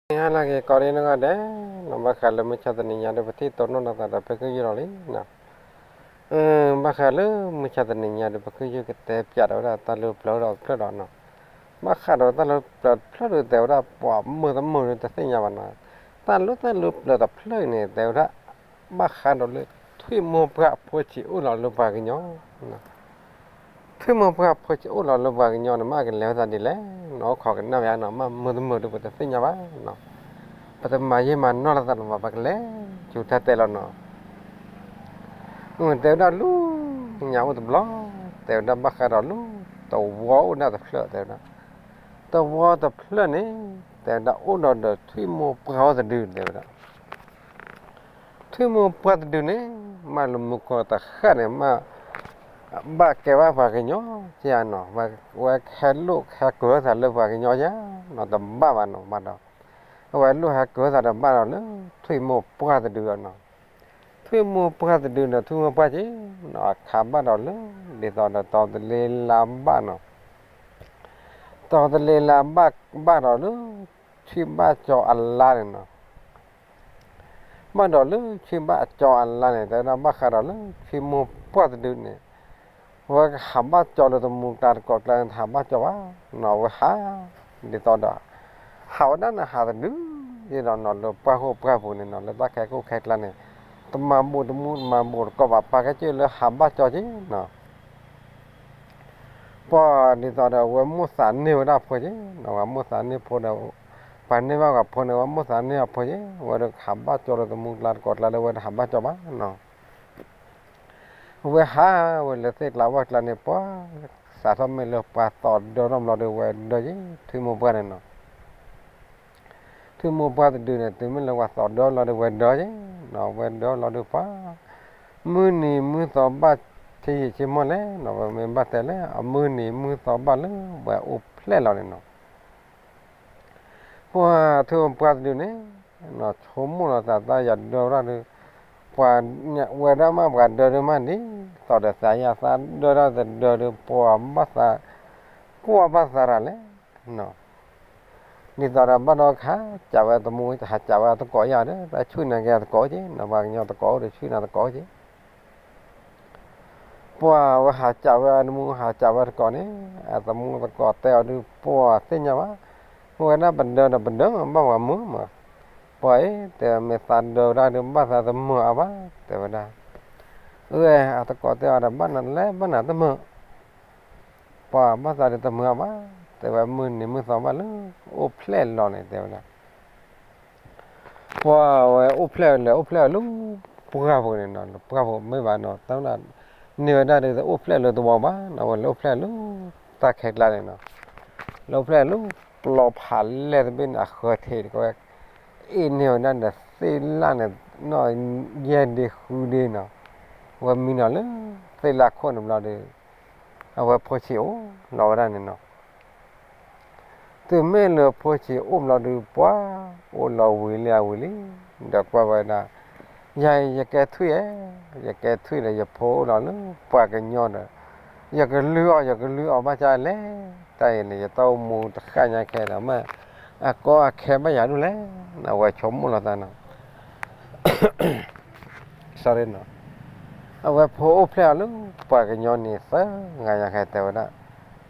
ဟါလၢအဂ့ၤ ကိးဒံနီၢ်ဂၤဒဲး, ဘၣ်ဃးလၢမုၢ်ဆါတနံၤညါဒီး ပထံၣ်တိၢ်နီၣ်လိာ်သးဒီး ဖဲခုယုၢ်လီၤလံ. ဘၣ်ဃးလၢမုၢ်ဆါတနံၤညါဒီး ပခုယုၢ်ကတဲပၠးဒီးဝဲဒၣ်တၢ်လၢပျၢၤဒီးတဖျၢၣ်ဒီးနီၤ, ဘၣ်ဃးဒီးတၢ်လၢပျၢၤတဖျၢၣ်ဒီး တဲဝဲဒၣ်ပှၤမုာ်တမုာ်ဒီးတသ့ၣ်ညါဘၣ်နီၤ, တၢ်လၢတၢ်လၢပျၢၤတဖျၢၣ်အံၤန့ၣ် တဲဝဲဒၣ် ဘၣ်ဃးဒီးလၢ ထွံၣ်မိၢ်ပှၢ်အဖိဆံးအိၣ်လီၤလၢပှၤကညီ ထွံၣ်မိၢ်ပှၢ်အဖိဆံးအိၣ်လီၤလၢပှၤကညီန့ၣ် မ့ၢ်ကလဲၤဝဲသးဒ်လဲၣ်, နီၢ်ခိကနၣ်ဝဲနီၤ, မ့ၢ်မုာ်တမုာ်ဒီးပတသ့ၣ်ညါဘၣ်နီၤ, ပတမၤယံာ်မၤနီၢ်လိာ်သးလၢၤဘၣ်, ပကလဲၤဆူတၢ်တဲလီၤနီၤ. တဲဝဲဒၣ်လၢညါအိၣ်တဘျီ, တဲဝဲဒၣ်ဘၣ်ဃးဒီးလၢ သဝီအိၣ်ဒၣ်တဖျၢၣ် တဲဝဲဒၣ်, သဝီတဖျၢၣ်န့ၣ် တဲဝဲဒၣ်အိၣ်ဒီးဒီးထွံၣ်မိၢ်ပှၢ်အိၣ်တဒု တဲဝဲဒၣ် ထွံၣ်မိၢ်ပှၢ်တဒုန့ၣ် မ့ၢ်လၢမူခိၣ်တဃၣ်န့ၣ် မ့ၢ်ဘၣ်ကဲဘၣ်ပှၤကညီဧါနီၤ, ဝဲဟဲလိာ်ဟဲကၢၤသးလၢပှၤကညီဧါနီၤ, တဘၣ်ဘၣ်နီၤ, ဘၣ်ဒီး အဝဲလိၣ်ဟဲကၢၤသးဒီးဘၣ်ဒီးလၢ ထွံၣ်မိၢ်ပှၢ်တဒုဒီးနီၤ, ထွံၣ်မိၢ်ပှၢ်တဒုဒီး ထွံၣ်မိၢ်ပှၢ်က့နီၤ, အခးဘၣ်ဒီးလၢ ဒ်သိးဒီး တီၤတလ့လါဘၣ်နီၤ, တီၤတလ့လါဘၣ်ဘၣ်ဒီးလၢ ထွံၣ်ဘၣ်ကၠီအလါန့ၣ်နီၤ ဘၣ်ဒီးလၢ ထွံၣ်ဘၣ်ကၠီအလါန့ၣ် တဲဝဲဒၣ်ဘၣ်ဃးဒီးလၢ ထွံၣ်မိၢ်ပှၢ်တဒုန့ၣ် အဝဲကဟးဘၣ်ကၠီလၢတမူကျါတကိးကျါန့ၣ် တဟးဘၣ်ကၠီဘၣ်နီၤ, အဝဲဟး ဒ်သိးဒီး ဟးဝဲဒၣ်န့ၣ်ဟးတဒု ဒ်သိးနီၤ လၢပှၢ်ဃိၣ်ပှၢ်ပူၤန့ၣ်နီၤ, လၢတၢ်ခဲကိၣ်ခဲကျါန့ၣ် တမၤဘူးတမူတမၤဘူးတကိးဘၣ် ပာ်ကဲက့ၢ်လၢဟးဘၣ်ကၠီက့နီၤ ပှၤဒ်သိးဒီး အဝဲမိၣ်သးန့ၢ်ဝဲဒၣ်အဖိက့နီၤ, ပှၤမိၣ်သးန့ၢ်ဖိဒီး ပှၤန့ၢ်ဘၣ်အဖိန့ၣ် အဝဲမိၣ်သးန့ၢ်အဖိက့, အဝဲဒီးဟးဘၣ်ကၠီလၢတမူကျါတကိးကျါလၢအဝဲတဟးဘၣ်ကၠီဘၣ်နီၤ, အဝဲဟးဝဲလၢသ့ၣ်ကျါဝၣ်ကျါန့ၣ် ပှၤစးထီၣ်မ့ၢ်လၢပှၤသီၣ်ဒၢထီၣ်ဘျီဒီး အဝဲဒၢက့ ထွံၣ်မိၢ်ပှၢ်န့ၣ်နီၤ ထွံၣ်မိၢ်ပှၢ်တဒုန့ၣ် တုၤမ့ၢ်လၢပှၤသီၣ်ဒၢလီၤဒီး အဝဲဒၢက့နီၤ, အဝဲဒၢလီၤဒီးပှၤ မုၢ်နံၤမုၢ်သီဘၣ်ဆ့ယံာ်ဆ့မီၢ်လဲၣ်နီၤ, ပမ့ၢ်ဘၣ်တဲလၢ အမုၢ်နံၤမုၢ်သီဘၣ်လၢ ပှၤအိၣ်ဖျဲၣ်လီၤန့ၣ်နီၤ ပှၤထွံၣ်မိၢ်ပှၢ်တဒုန့ၣ် ဆိကမိၣ်လီၤသး တၢ်ယၤဒၢဝဲဒၣ်ဒီး ပှၤဝဲဒၣ်မး ပှၤဒၢဒုးမးဒ်သိးဒီး သးယၤသးဒၢတၢ်တဒၢဒီး ပှၤဘၣ်သး ကွၢ်ဘၣ်သးတၢ်လဲၣ်နီၤ, ဒ်သိးဒီးဘၣ်ဒီးကဟးစံးဝဲတမူ ဟးစံးဝဲတကိးယၤဒီး တၢ်ဆှုၣ်နၤက့ၤတကိးက့နီၤ, ပှၤကညီတကိးအိၣ်ဒီးဆှုၣ်နၤတကိးက့ ပှၤဝဲဟးစံးဝဲတမူ ဟးစံးဝဲတကိးန့ၣ် အတမူတကိးတဲအီၤဒုး ပှၤသ့ၣ်ညါဘၣ်, ဝဲဒၣ်ပဒၢဒီးပဒၢမး ဘၣ်ပှၤမုာ်မး, ပှၤအံၤ တဲမ့ၢ်သးဒၢဝဲဒၣ်ဒီး ဘၣ်သးတမုာ်အါဘၣ် တဲဝဲဒၣ်, အၢ အတကိးတဲအီၤဒီး ဘၣ်နၤလဲၣ် ဘၣ်နၤတမုာ် ပှၤဘၣ်သးဒီးတမုာ်အါဘၣ်, တဲဝဲမုၢ်နံၤမုၢ်သီဘၣ်လၢ အိၣ်ဖျဲၣ်လီၤန့ၣ် တဲဝဲဒၣ်, ပှၤဝဲအိၣ်ဖျဲၣ်လဲၤအိၣ်ဖျဲၣ်လၢ ပှၢ်ပူၤန့ၣ်နီၤ, ပှၢ်ပူၤမ့ၢ်ဘၣ်နီၤ တၢ်န့ၢ်ဝဲဒၣ်ဒီး တအိၣ်ဖျဲၣ်လၢသဝီဘၣ်နီၤ, အဝဲလဲၤအိၣ်ဖျဲၣ်လၢ တၢ်ခဲကျါန့ၣ်နီၤ, လဲၤအိၣ်ဖျဲၣ်လၢ ပျီဖးလဲၢ်တဘ့ၣ်န့ၣ် အဃၢၤထံးတကဝဲ အ့ၣ်န့ၢ်ဝဲဒၣ်ဒီးသ့ၣ်လၣ်န့ၣ် နီၢ်ယဲၢ်ဒ့ဃုဒ့နီၤ, အဝဲမံနီၤလၢ သ့ၣ်လၣ်ခိၣ်န့ၣ်ဘျီဒီး အဝဲဖိဆံးအိၣ်လီၤဝဲဒၣ်န့ၣ်နီၤ တုၤမ့ၢ်လၢဖိဆံးအိၣ်ဘျီဒီး ပှၤအိၣ်လီၤဝံၤလံအဝံၤလံ, ဒီးကွၢ်ဝဲဒၣ်, ယၤအံၤယကဲထွံၣ်ဧါ, ယကဲထွံၣ်ဒီးယဖိအိၣ်လီၤလၢပှၤကညီဒီး, ယကလုၢ်အီၣ် ယကလုၢ်အီၣ်ဘၣ်ကလဲၣ်, တၢ်အံၤန့ၣ် ယတၢ်အိၣ်မူတဃၣ်ညါခဲဒီး မ့ၢ်အကီအခဲဘၣ်ယၤဒ်လဲၣ်, အဝဲဆိကမိၣ်လီၤသးနီၤ အဝဲဖိအိၣ်ဖျဲၣ်အီၤလၢပှၤကညီန့ၣ်သၢဂၤယၤခဲတဲဝဲဒၣ်,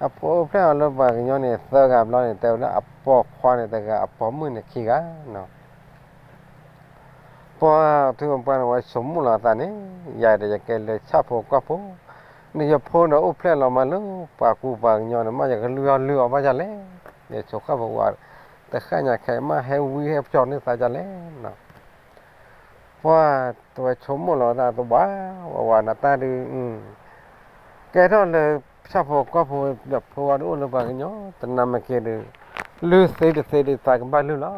အဖိအိၣ်ဖျဲၣ်အီၤလၢပှၤကညီန့ၣ်သၢဂၤဘျီန့ၣ် တဲဝဲဒၣ်အပိာ်ခွါန့ၣ်တဂၤ အပိာ်မုၣ်န့ၣ်ခံဂၤနီၤ ပှၤထွံၣ်မိၢ်ပှၢ်န့ၣ် ဝဲဆိကမိၣ်လီၤအသးန့ၣ်, ယၤဒီးယကဲလၢဆၣ်ဖိကီၢ်ဖိ, ဒီးယဖိဒီးအိၣ်ဖျဲၣ်လီၤမးလၢပှၤကူပှၤကညီန့ၣ် မ့ၢ်ယကလုၢ်အီၣ်လုၢ်အီၣ်ဘၣ်ယၤလဲၣ်, ယဆိးဃၣ်ဖိဝၤ တဃၣ်ညါခဲ မ့ၢ်ဟဲဝံဟဲပျီန့ၢ်သးယၤလဲၣ်နီၤ ပှၤတဝဲဆိကမိၣ်လီၤဝဲဒၣ်တဝၤ, ဝဲဝၤနတၢ်ဒုး, ကဲထီၣ်လၢဆၣ်ဖိကီၢ်ဖိ ဒီးဖိဝဲဒၣ်အိၣ်လၢပှၤကညီ တနၤမ့ၢ်က့ၤဒီး, လုၢ်သ့တသ့ဒီးသးကဘၣ်လုၢ်လီၤ,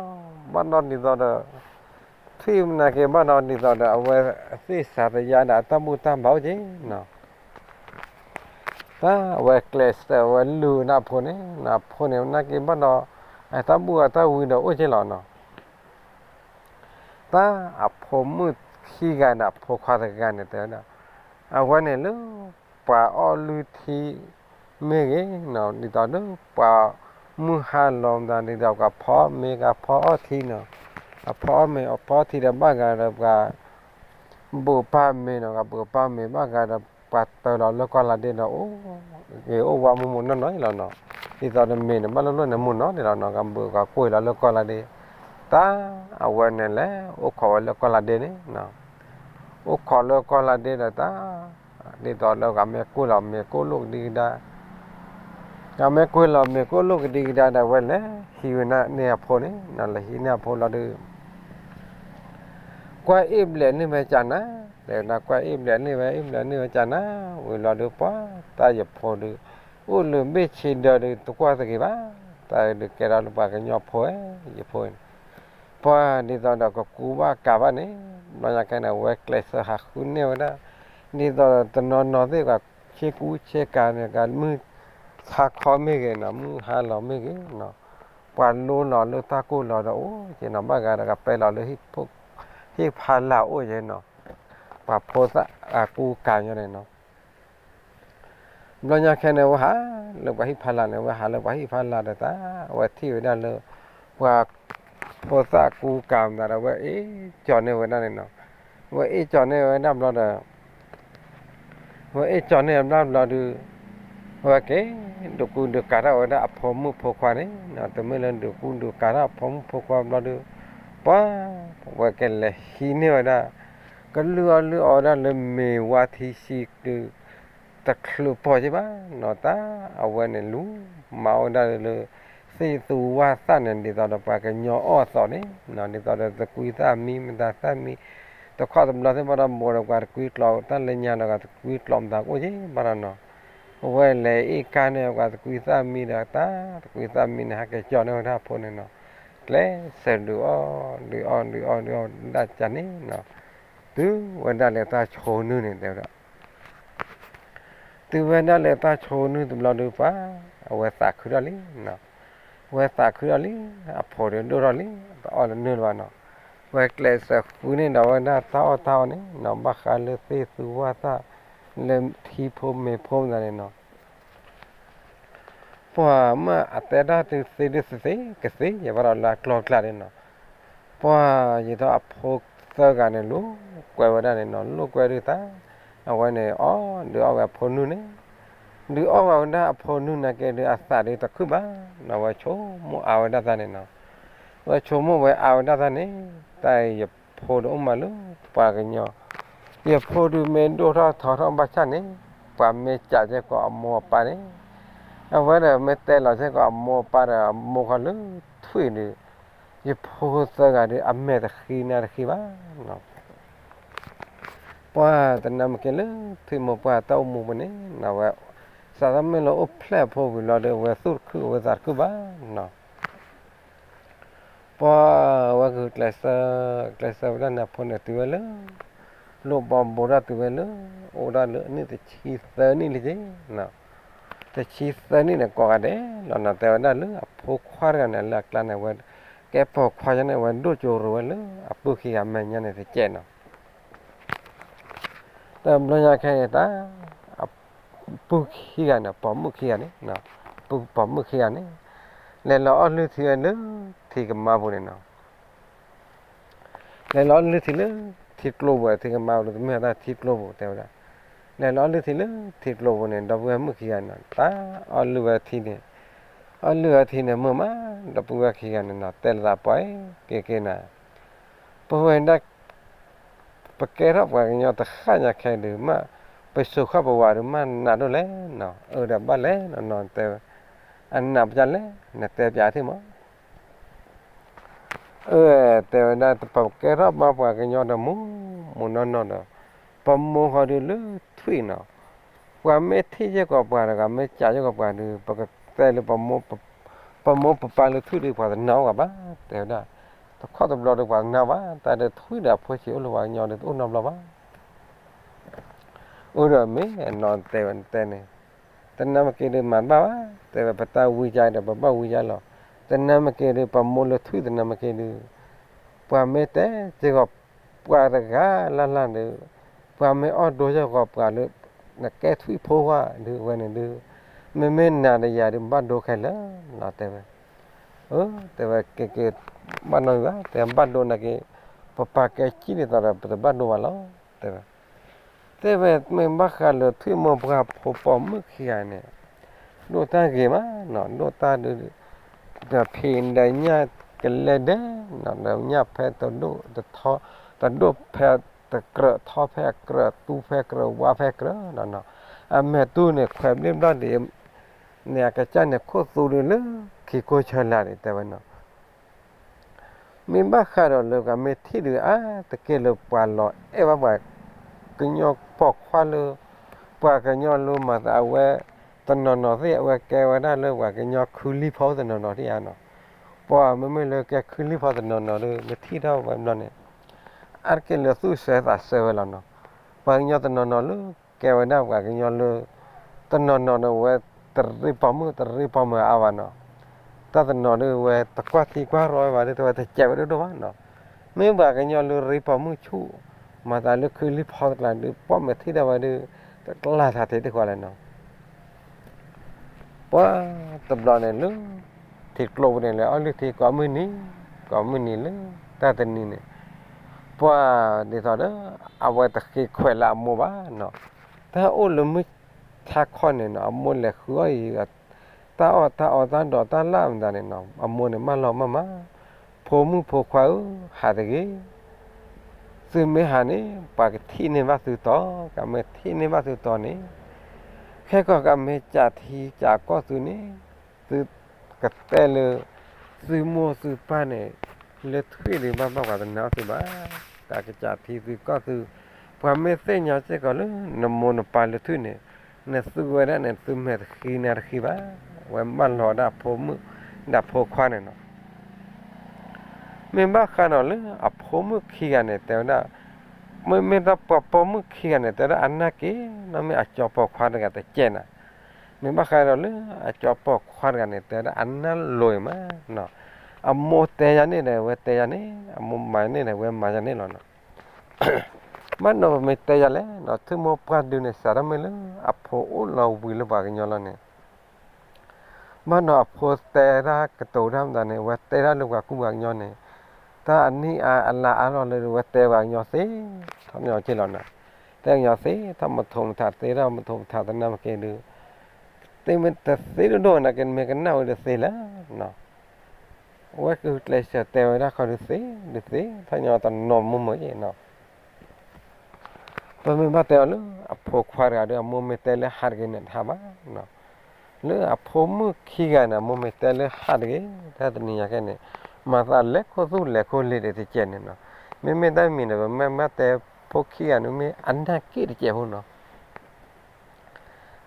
ဘၣ်ဒီးဒ်သိးဒီး, ထွံၣ်မနၤက့ၤဘၣ်ဒီးဒ်သိးဒီး အဝဲသ့ၣ်စၤသယါဒီးအတၢ်ဘူၣ်တၢ်ဘါအိၣ်က့ၤနီၤ တၢ်အဝဲကျဲးစၢးဝဲလုၢ်ဝဲဒၣ်အဖိန့ၣ်, အဖိန့ၣ် မနၤက့ၤဘၣ်ဒီး, အတၢ်ဘူၣ်အတၢ်ဝံဒီးအိၣ်က့ၤလီၤနီၤ. တၢ်အဖိမုၣ်ခံဂၤဒီးအဖိခွါတဂၤန့ၣ် တဲဝဲဒၣ်, အဝဲန့ၣ်လၢ ပှၤအီၣ်လုၢ်ထံ မ့ၢ်ဂ့ၤ, ဒ်သိးဒီးပှၤ မုၢ်ဟါလီၤမတၤဒ်သိး ကဖီမ့ၤ ကဖီအီထံနီၤ, ကဖီအီမ့ၤ အဖီအီထံဒီးဘၣ်ဂၤဒီးပှၤ ဘုးပၢ်မ့ၤနီၤ, ကဘုးပၢ်မ့ၤဘၣ်ဂၤဒီး ပှၤတၢလီၤလၢကီၢ်လါဒ့ဒီး အိၣ်ဂ့ၤအိၣ်ဝါမူးမူးနီၢ်နီၢ်လီၤနီၤ. ဒ်သိးဒီးမ့ၤန့ၣ် ဘၣ်လိၣ်လိၣ်န့ၣ်မူးနီၢ်န့ၣ်လီၤနီၤ, ကဘုးကကွံာ်လီၤလၢကီၢ်လါဒ့, တၢ်အဝဲန့ၣ်လဲၤအိၣ်ခိးဝဲလၢကီၢ်လါဒ့န့ၣ်နီၤ, အိၣ်ခိးလၢကီၢ်လါဒ့ဒီးတၢ် ဒ်သိးလၢကမ့ၢ်ကွံာ်လီၤမ့ၤကအိၣ်လိၣ်ကဒံကဒါ, ကမ့ၢ်ကွံာ်လီၤမ့ၤကအိၣ်လိၣ်ကဒံကဒါဒီး အဝဲလဲၤဟံးဝဲဒၣ်န့ၢ်အဖိန့ၣ်နီၤ, လဲၤဟံးန့ၢ်အဖိလီၤဒီး ကွၢ်အ့ၣ်ဘျဲးန့ၢ်ဝဲကနၤ, တဲဝဲဒၣ် ကွၢ်အ့ၣ်ဘျဲးန့ၢ်ဝဲ အ့ၣ်ဘျဲးန့ၢ်ဝဲကနၤ, ဝံၤလီၤဒီး ပှၤတၢ်ယဖိဒီး အိၣ်လၢဘ့ၣ်ဆ့ဒၢဒီး တကွၢ်တဂ့ၤဘၣ်, တၢ်ဒုးကဲထီၣ်လၢပှၤကညီဖိ ယဖိ ပှၤဒ်သိးဒီးကကူဘၣ်ကၤဘၣ်န့ၣ်, ဘျီညါခဲန့ၣ် အဝဲကျဲးစၢးဟးဃုန့ၢ်ဝဲဒၣ်, ဒ်သိးဒီးတနီၤနီၤသ့ၣ် ပှၤဆ့ကူဆ့ကၤန့ၣ် ကမုၢ်ဆါခီမ့ၢ်ဂ့ၤနီၤ, မုၢ်ဟါလီၤမ့ၢ်ဂ့ၤနီၤ, ပှၤလိလီၤလၢတၢ်ကိၢ်လီၤဒီးအိၣ်က့ၤနီၤ, ဘၣ်ဂၤဒီးကပဲလီၤလၢ ဟံၣ်ဖးလာ်အိၣ်ယဲနီၤ, ပှၤဖိသၣ်အကူကၤညီန့ၣ်နီၤ. ဘျီညါခဲန့ၣ် အဝဲဟးလၢပှၤဟံၣ်ဖးလာ်န့ၣ်, အဝဲဟးလၢပှၤဟံၣ်ဖးလာ်ဒီးတၢ် အဝဲထံၣ်ဝဲဒၣ်လၢ ပှၤဖိသၣ်ကူကၤမတၤဒီး အဝဲအ့ၣ်ကၠီၤန့ၢ်ဝဲဒၣ်န့ၣ်နီၤ, အဝဲအ့ၣ်ကၠီၤန့ၢ်ဝဲဒၣ်ဘျီဒီး အဝဲအ့ၣ်ကၠီၤန့ၢ်ဘျီဘျီဒီး အဝဲက့ၤ ဒုးကူဒုးကၤထီၣ်ဝဲဒၣ်အဖိမုၣ်ဖိခွါန့ၣ်နီၤ, တမ့ၢ်လၢဒုးကူဒုးကၤထီၣ်အဖိမုၣ်ဖိခွါဘျီဒီး ပှၤ အဝဲကလဲၤဟံးန့ၢ်ဝဲဒၣ် ကလုၢ်အီၣ်လုၢ်အီဒၣ်လၢမ့ၤဝါထံဆံးကလုာ် တချုးပီၢ်က့ဘၣ်နီၤ, တၢ်အဝဲန့ၣ်လူၤမၤအီၣ်ဝဲဒၣ်လၢ သ့ၣ်သူဝၣ်သၣ်န့ၣ် ဒ်သိးဒီးပှၤကညီအီၣ်အသိးန့ၣ်နီၤ, ဒ်သိးဒီးသကွံၢ်သၣ်မံမတၤသၣ်မံ, တခီတဘျီသ့ၣ်ဘၣ်ဒီး ဘူးဒီးပှၤသကွံၢ်ကျီး တၢ်လၢညါဒီး ပှၤသကွံၢ်ကျီးမတၤကအိၣ်က့ဘၣ်ဒီးနီၤ, အဝဲလဲၤအ့ၣ်ကၢ်န့ၢ်ပှၤသကွံၢ်သၣ်မံဒီးတၢ် သကွံၢ်သၣ်မံန့ၣ် ဟဲက့ၤကၠီၤန့ၢ်ဝဲဒၣ်အဖိန့ၣ်နီၤ, ကျဲးစၢးဒုးအီၣ် ဒုးအီၣ် ဒုးအီၣ် ဒုးအီၣ်ဒၣ်ကန့ၣ်နီၤ, တုၤဝဲဒၣ်လၢတၢ်ဆိနုၢ်န့ၣ် တဲဝဲဒၣ် တုၤဝဲဒၣ်လၢတၢ်ဆိနုၢ်တဘျီဒီး ပှၤ အဝဲသးခုထီၣ်လံနီၤ, အဝဲသးခုထီၣ်လံ, အဖိဒီးဒိၣ်ထီၣ်လံ, တအီၣ်တနုၢ်လၢၤဘၣ်နီၤ, အဝဲကျဲးစၢးဃုန့ၢ်ဒီးဝဲဒၣ်တၢ်အီၣ်တၢ်အီန့ၣ်နီၤ, ဘၣ်ဃးလၢသ့ၣ်သူဝၣ်သၣ် လၢထံဖိမ့ၤဖိမတၤန့ၣ်နီၤ ပှၤမ့ၢ်အတဲတၢ်တုၤသ့ဒုးသ့ ကသ့ယဲဘၣ်ဒီးလၢအကျီၢ်ကျါန့ၣ်နီၤ, ပှၤယံာ်ထီၣ်အဖိသၢဂၤန့ၣ် လိာ်ကွဲဝဲဒၣ်န့ၣ်နီၤ, လိာ်ကွဲဒုးတၢ် အဝဲန့ၣ် အီၣ်ဒုးအီၣ်ဝဲအဖိနုၢ်န့ၣ်, ဒုးအီၣ်ဝဲဒၣ်အဖိနုၢ်နာ်က့ဒုး အသးဒုးတခုၣ်ဘၣ်နီၤ, အဝဲဆိကမိၣ်အါဝဲဒၣ်တၢ်န့ၣ်နီၤ, အဝဲဆိကမိၣ်ဝဲအါဝဲဒၣ်တၢ်န့ၣ်, တၢ်ယဖိဒီးအိၣ်မးလၢပှၤကညီ, ယဖိဒုးမ့ၢ်ဒိၣ်ထီၣ်ထီထီၣ်ဘၣ်ဆၣ်န့ၣ်, ပှၤမ့ၢ်စံးစ့ၢ်ကီးအမိၢ်အပၢ်န့ၣ်, အဝဲဒီးမ့ၢ်တဲလီၤစ့ၢ်ကီးအမိၢ်အပၢ်ဒီးအမိၢ်ဃီလၢထွံၣ်ဒီး, ယဖိသၢဂၤဒီး အမဲာ်တဃံနါတဃံဘၣ်နီၤ ပှၤတနၢ်မ့ၢ်က့ၤလၢထွံၣ်မိၢ်ပှၢ်တၢ်အိၣ်မူပူၤန့ၣ်နီၤ, အဝဲ စးထီၣ်မ့ၢ်လၢအိၣ်ဖျဲၣ်အဖိဝံၤလီၤဒီး အဝဲသူၣ်တခုၣ်အဝဲသးတခုၣ်ဘၣ်နီၤ, ပှၤအဝဲဂုာ်ကျဲးစၢး, ကျဲးစၢးဝဲဒၣ်န့ၣ် အဖိန့ၣ်တုၤဝဲလၢ လိၣ်ဘီဘိဒၣ်တုၤဝဲလၢ အိၣ်ဒၣ်လၢအနံၣ်တဆံသၢနံၣ်လံက့ၤနီၤ, တဆံသၢနံၣ်န့ၣ် ကိးဂၤဒဲးလီၤနီၤ, တဲဝဲဒၣ်လၢအဖိခွါတဂၤန့ၣ် လၢအကျါန့ၣ် အဝဲ ကဲပိာ်ခွါညါန့ၣ် အဝဲဒိၣ်ကၠိရိၤဝဲလၢအပုၢ်ခံဂၤမဲာ်ညါန့ၣ်တကဲးနီၤ တဘျီညါခဲအံၤတၢ် အပုၢ်ခံဂၤန့ၣ် ပိာ်မုၣ်ခံဂၤန့ၣ်, ပိာ်မုၣ်ခံဂၤန့ၣ် လဲၤလီၤအီၣ်လုၢ်ထံဝဲလၢထံကမါပူၤန့ၣ်နီၤ, လဲၤလီၤအီၣ်လုၢ်ထံလၢထံကျိပူၤ ထံကမါပူၤ တမ့ၢ်ဝဲဒၣ်ထံကျိပူၤတဲဝဲဒၣ်, လဲၤလီၤအီၣ်လုၢ်ထံလၢထံကျိပူၤန့ၣ် ဒီပုၢ်ဝဲၢ်မုၣ်ခံဂၤန့ၣ် တၢ်အီၣ်လုၢ်ဝဲထံန့ၣ်, အီၣ်လုၢ်ဝဲထံန့ၣ် မုာ်မး ဒီပုၢ်ဝဲၢ်ခံဂၤန့ၣ်နီၤ တဲလိာ်သးပှၤအံၤ က့ၤက့ၤနၤ ပဝဲဒၣ် ပကဲထီၣ်ပှၤကညီတဃၣ်ညါခဲဒုးမး, ပစိၤဃၣ်ပဝးဒုးမးနးဒိၣ်လဲၣ်နီၤ, အၢဒီးဘၣ်လဲၣ်နီၤနီၤတဲဝဲ, အနးပျၢ်လဲၣ် နတဲပျၢ်ထံၣ်မး, အၢ တဲဝဲဒၣ် ပကဲထီၣ်မးပှၤကညီဒီးမုာ်မုာ်နီၢ်နီၢ်ဒီး, ပမိၢ်ဃီဒုးလၢထွံၣ်နီၤ, ပှၤမ့ၢ်ထံၣ်ယဲၢ်ကီးပှၤတဂၤ မ့ၢ်စံးယဲၢ်ကီးပှၤဒုး ပကတဲလၢ ပမိၢ်ပပၢ်လၢထွံၣ်ဒုး ပှၤတနာ်အီၤဘၣ် တဲဝဲဒၣ်, တခီတဘျီဒီးပှၤတနာ်ဘၣ် တၢ်ဒုးထွံၣ်ဒီးအဖိဆံးအိၣ်လၢပှၤကညီဒုးတအိၣ်နီတဘျီဘၣ်, အိၣ်ဒီးမ့ၢ်နီၤတဲဝဲတဲန့ၣ်, တနၢ်မ့ၢ်က့ၤဒုးမၤတဘၣ်ဘၣ် တဲဝဲ ပတၢ်ဝံကါဒီးပဘၣ်ဝံကါလီၤ, တနၢ်မ့ၢ်က့ၤဒုး ပမိၢ်လၢထွံၣ်တနၢ်မ့ၢ်က့ၤဒုး, ပှၤမ့ၢ်တဲစ့ၢ်ကီး ပှၤတဂၤလၢ်လၢ်ဒုး, ပှၤမ့ၢ်အီၣ်ဒိယဲၢ်ကီးပှၤလၢ နကဲထွံၣ်ဖိဝါဒုး အဝဲန့ၣ်ဒုး, မ့မ့ၢ်နၤဒီးယၤဒုးဘၣ်ဒိခဲလၢာ်လီၤ တဲဝဲ. အၢ တဲဝဲ ကဲက့ၤ ဘၣ်နီတမံၤဘၣ် တဲဘၣ်ဒိနာ်က့ ပပၢ်ကဲကံၣ်ဒ်သိးဒီး ပတဘၣ်ဒိဘၣ်လီၤ တဲဝဲ. တဲဝဲ မ့ၢ်ဘၣ်ဃးလၢထွံၣ်မိၢ်ပှၢ်ဖိပိာ်မုၣ်ခံဂၤန့ၣ် ဒိၣ်တၢ်ဂ့ၤမးနီၤ ဒိၣ်တၢ်ဒုး ဒီးဖံးဒီးညၣ်ကလဲၤဒဲးနီၤ ဒီးညၣ်ဖဲတဒိၣ်တထီ တဒိၣ်ဖဲတကြၢး ထီဖဲအကြၢး သူဖဲကြၢး ဝါဖဲကြၢးနီၤနီၤ အမဲာ်တူၢ်န့ၣ် ခွဲးဘျ့ၣ်ဘျီၣ်ဒံး န့ၣ်အကစၢ်န့ၣ် ခိၣ်သူဒုးလၢခံခိၣ်ဆၢလာ်န့ၣ် တဲဝဲနီၤ. မ့ၢ်ဘၣ်ဃးဒီးလၢပှၤမ့ၢ်ထံၣ်ဒုး အါတက့ၢ်လၢပှၤလီၤအဲၣ်ဘၣ် ပှၤကညီပိာ်ခွါလၢ ပှၤကညီလၢမၤသးအဝဲ တနီၤနီၤသ့ၣ် အဝဲကဲဝဲဒၣ်လၢပှၤကညီခုလံဖီတနီၤနီၤဒံးဧါနီၤ. ပှၤမ့မ့ၢ်လၢကဲခုလံဖီတနီၤနီၤဒီး မ့ၢ်ထံၣ်ထီၣ်ဝဲဘျီန့ၣ် အါတက့ၢ်လၢသူၣ်ဆၢသးဆၢဝဲလီၤနီၤ. ပှၤကညီတနီၤနီၤလၢ ကဲဝဲဒၣ်ပှၤကညီလၢ တနီၤနီၤန့ၣ် အဝဲတရ့ပိာ်မုၣ် တရ့ပိာ်မုၣ်အါဘၣ်နီၤ. တၢ်တနီၤဒုး အဝဲတကွၢ်ထံကွၢ်ရီဘၣ်ဒုး တဲဝဲတစဲးဝဲဒိၣ်ဒိၣ်ဘၣ်နီၤ. မ့ၢ်ပှၤကညီလၢရ့ပိာ်မုၣ်ဆူၣ် မၤသးလၢခုလံဖီတကျါဒုး ပှၤမ့ၢ်ထံၣ်ဒၣ်ဝဲဒုး တကျၢ်သးထဲတဃီလဲၣ်နီၤ. ပှၤတဘျီန့ၣ်လၢ ထံကျိပူၤန့ၣ် လဲၤအီၣ်လုၢ်ထံကိးမုၢ်နံၤ ကိးမုၢ်နံၤလၢ တၢ်တနံၤန့ၣ် ပှၤဒ်သိးဒီး အဝဲတဃ့ခွဲးလၢအမိၢ်ဘၣ်နီၤ. တၢ်အိၣ်လၢမုၢ်ထါခီန့ၣ်နီၤ အမိၢ်လဲၤဃုအီၣ်အံၤ တၢ်အီၣ်တၢ်အီတၢ်ဒိးတၢ်လၢ်မတၤန့ၣ်နီၤ အမိၢ်န့ၣ်မၢလီၤမၢ်မး, ဖိမုၣ်ဖိခွါဧၢ, ဟးတဂ့ၤ သုမ့ၢ်ဟးန့ၣ် ပှၤကထံၣ်န့ၢ်ဘၣ်သုတီၤ, ကမ့ၢ်ထံၣ်န့ၢ်ဘၣ်သုတီၤန့ၣ်, ခဲကီၢ်ကမ့ၢ်ကးထံကးကီၢ်သုန့ၣ်, သုကတဲလၢ သုမိၢ်သုပၢ်န့ၣ် လၢထွံၣ်ဒုးဘၣ်ဘၣ်ပှၤတနာ်အီၤသုဘၣ်, တၢ်ကးထံသုကီၢ်သု, ပှၤမ့ၢ်သ့ၣ်ညါစ့ၢ်ကီးလၢ နမိၢ်နပၢ်လၢထွံၣ်န့ၣ်, နသူဝဲဒၣ်န့ၣ် သုမဲာ်တဃံနါတဃံဘၣ်, ဝဲမၢလီၤဒၣ်ဖိမုၣ် ဒၣ်ဖိခွါန့ၣ်နီၤ. မ့ၢ်ဘၣ်ဃးဒီးလၢအဖိမုၣ်ခံဂၤန့ၣ် တဲဝဲဒၣ်, မ့မ့ၢ်တၢ်ပှၤပိာ်မုၣ်ခံဂၤန့ၣ် တဲဝဲဒၣ်အနၢ်က့ၤ, နီၢ်မ့ၢ်အကၠီပိာ်ခွါတဂၤတကဲးနၤ, မ့ၢ်ဘၣ်ဃးဒီးလၢအကၠီပိာ်ခွါတဂၤန့ၣ် တဲဝဲဒၣ်အနၢ်လိၤအံၤမး, အမိၢ်တဲယၤန့ၣ်ဒီး ဝဲတဲယၤန့ၣ်, အမိၢ်မၤယၤန့ၣ်ဒီး ဝဲမၤယၤန့ၣ်လီၤနီၤ. ဘၣ်နီၤပမ့ၢ်တဲယၤလဲၣ်နီၤ, ထွံၣ်မိၢ်ပှၢ်ဒုန့ၣ် စးထီၣ်မ့ၢ်လၢအဖိအိၣ်လီၤဝံၤလၢပှၤကညီလီၤန့ၣ်, ဘၣ်နီၤအဖိတဲဒၣ်ကတိၤတၢ်မတၤန့ၣ် ဝဲတဲဒၣ်လၢပှၤကူပှၤကညီန့ၣ်, တၢ်အနံၣ်အါအလါအါလီၤလၢ ဝဲတဲပှၤကညီသ့, ထီၣ်ညီက့လီၤနီၤ, တဲပှၤကညီသ့, ထီၣ်မထိးမထးသ့, ထီၣ်မထိးမထးသနၢ်မက့ၤဒုး, တမ့ၢ်တသ့ဒိၣ်ဒိၣ်နာ်က့ မ့ၢ်ကနၣ်ဝဲဒုးသ့လၢ ဝဲကကျဲးစၢးတဲဝဲဒၣ်ခီဒုးသ့, ဒုးသ့, ထီၣ်ညီတနီၤမိၢ်မုၢ်အံၤနီၤ. ပမ့ၢ်ဘၣ်တဲအီၤလၢအဖိခွါတဂၤဒီး အမိၢ်မ့ၢ်တဲလၢဟးတဂ့ၤန့ၣ် တဟးဘၣ်နီၤ. လၢအဖိမုၣ်ခံဂၤန့ၣ် အမိၢ်မ့ၢ်တဲလၢဟးတဂ့ၤ, တၢ်တနံၤညါခဲန့ၣ် မၤသးလဲၤခိၣ်သူၣ်လဲၤခိၣ်လ့ၤဒံးတကဲးန့ၣ်နီၤ. မ့မ့ၢ်တၢ်မံၤန့ၣ် ပမ့ၢ်ဘၣ်တဲဖိခံဂၤန့ၣ် မ့ၢ်အနၢ်က့ၤတကဲးဖိနီၤ.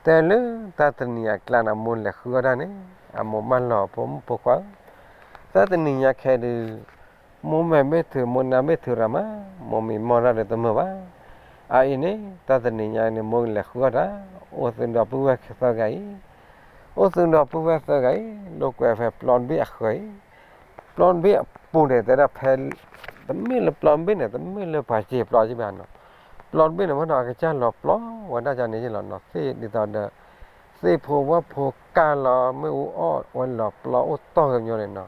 တဲလၢတၢ်တနံၤအကျါန့ၣ် အမိၢ်လဲၤဃုအီၣ်တၢ်န့ၣ်, အမိၢ်မၢလီၤဖိမုၣ်ဖိခွါဧၢ, တၢ်တနံၤညါခဲဒုး, မိၢ်မဲာ်ဘ့ၣ်ထုး မိၢ်နါဘ့ၣ်ထုးရၤမး, မိၢ်မံမီၢ်တၢ်ဒီးတမုာ်ဘၣ်. အအံၤန့ၣ် တၢ်တနံၤညါန့ၣ် မိၢ်လဲၤဃုအီၣ်တၢ်, အိၣ်သုဒီပုၢ်ဝဲၢ်သၢဂၤအံၤ, အိၣ်သုဒီပုၢ်ဝဲၢ်သၢဂၤအံၤ လိာ်ကွဲဖဲပျီတဘ့ၣ်အဃၢၤအံၤ, ပျီတဘ့ၣ်အပူၤန့ၣ် တဲဒၣ်ဖဲ တမ့ၢ်လၢပျီတဘ့ၣ်န့ၣ် တမ့ၢ်လၢပှၤစ့ၤပျီကဘၣ်နီၤ. ပျီတဘ့ၣ်န့ၣ် မ့ၢ်နီၤ အကစၢ်လီၤပျီဝဲဒၣ်ကန့ၣ်ယ့ၢ်လီၤနီၤ. သ့ၣ်ဒ်သိးဒီး သ့ၣ်ဖိဝၣ်ဖိကၢ်လီၤ မ့ၣ်အူအီၣ်ဝဲလီၤပျီအိၣ်တီၢ်ကညီန့ၣ်နီၤ.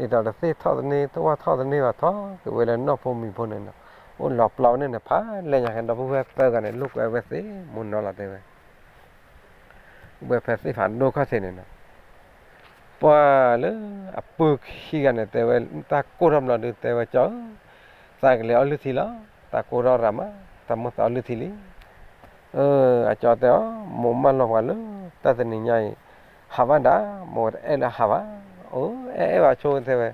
ဒ်သိးဒီးသ့ၣ်ထီၣ်သန့ သ့ၣ်ဝၣ်ထီၣ်သန့ဘၣ်ထီၣ်က့ၤဝဲလၢနီၢ်ဖိမံၤဖိန့ၣ်နီၤ. အိၣ်လီၤပျီဝဲန့ၣ်န့ၣ် ဖးလဲၢ်ညါခဲဒီပုၢ်ဝဲၢ်သၢဂၤန့ၣ် လိာ်ကွဲဝဲသ့မိၢ်နီၤလီၤတဲဝဲ ဝဲဖဲသ့ၣ်ဖးဒိၣ်ခီၣ်ထံးန့ၣ်နီၤ. ပှၤလၢအပုၢ်ခံဂၤန့ၣ် တဲဝဲ တၢ်ကိၢ်ထီၣ်ဘျီဒုး တဲဝဲကၠီဧၢ, သးကလဲၤအီၣ်လုၢ်ထံလီၤ, တၢ်ကိၢ်ထီၣ်ရၤမး, တၢ်မိၣ်သးအီၣ်လုၢ်ထံလံ. အကၠီတဲအီၤ, မိၢ်မၢလီၤပှၤလၢ တၢ်တနံၤညါအံၤ ဟးဘၣ်ဒၣ်, မိၢ်တအဲၣ်လၢဟးဘၣ်. အိ အဲၣ်အဲၣ်ဘၣ်ဆိတဲဝဲ,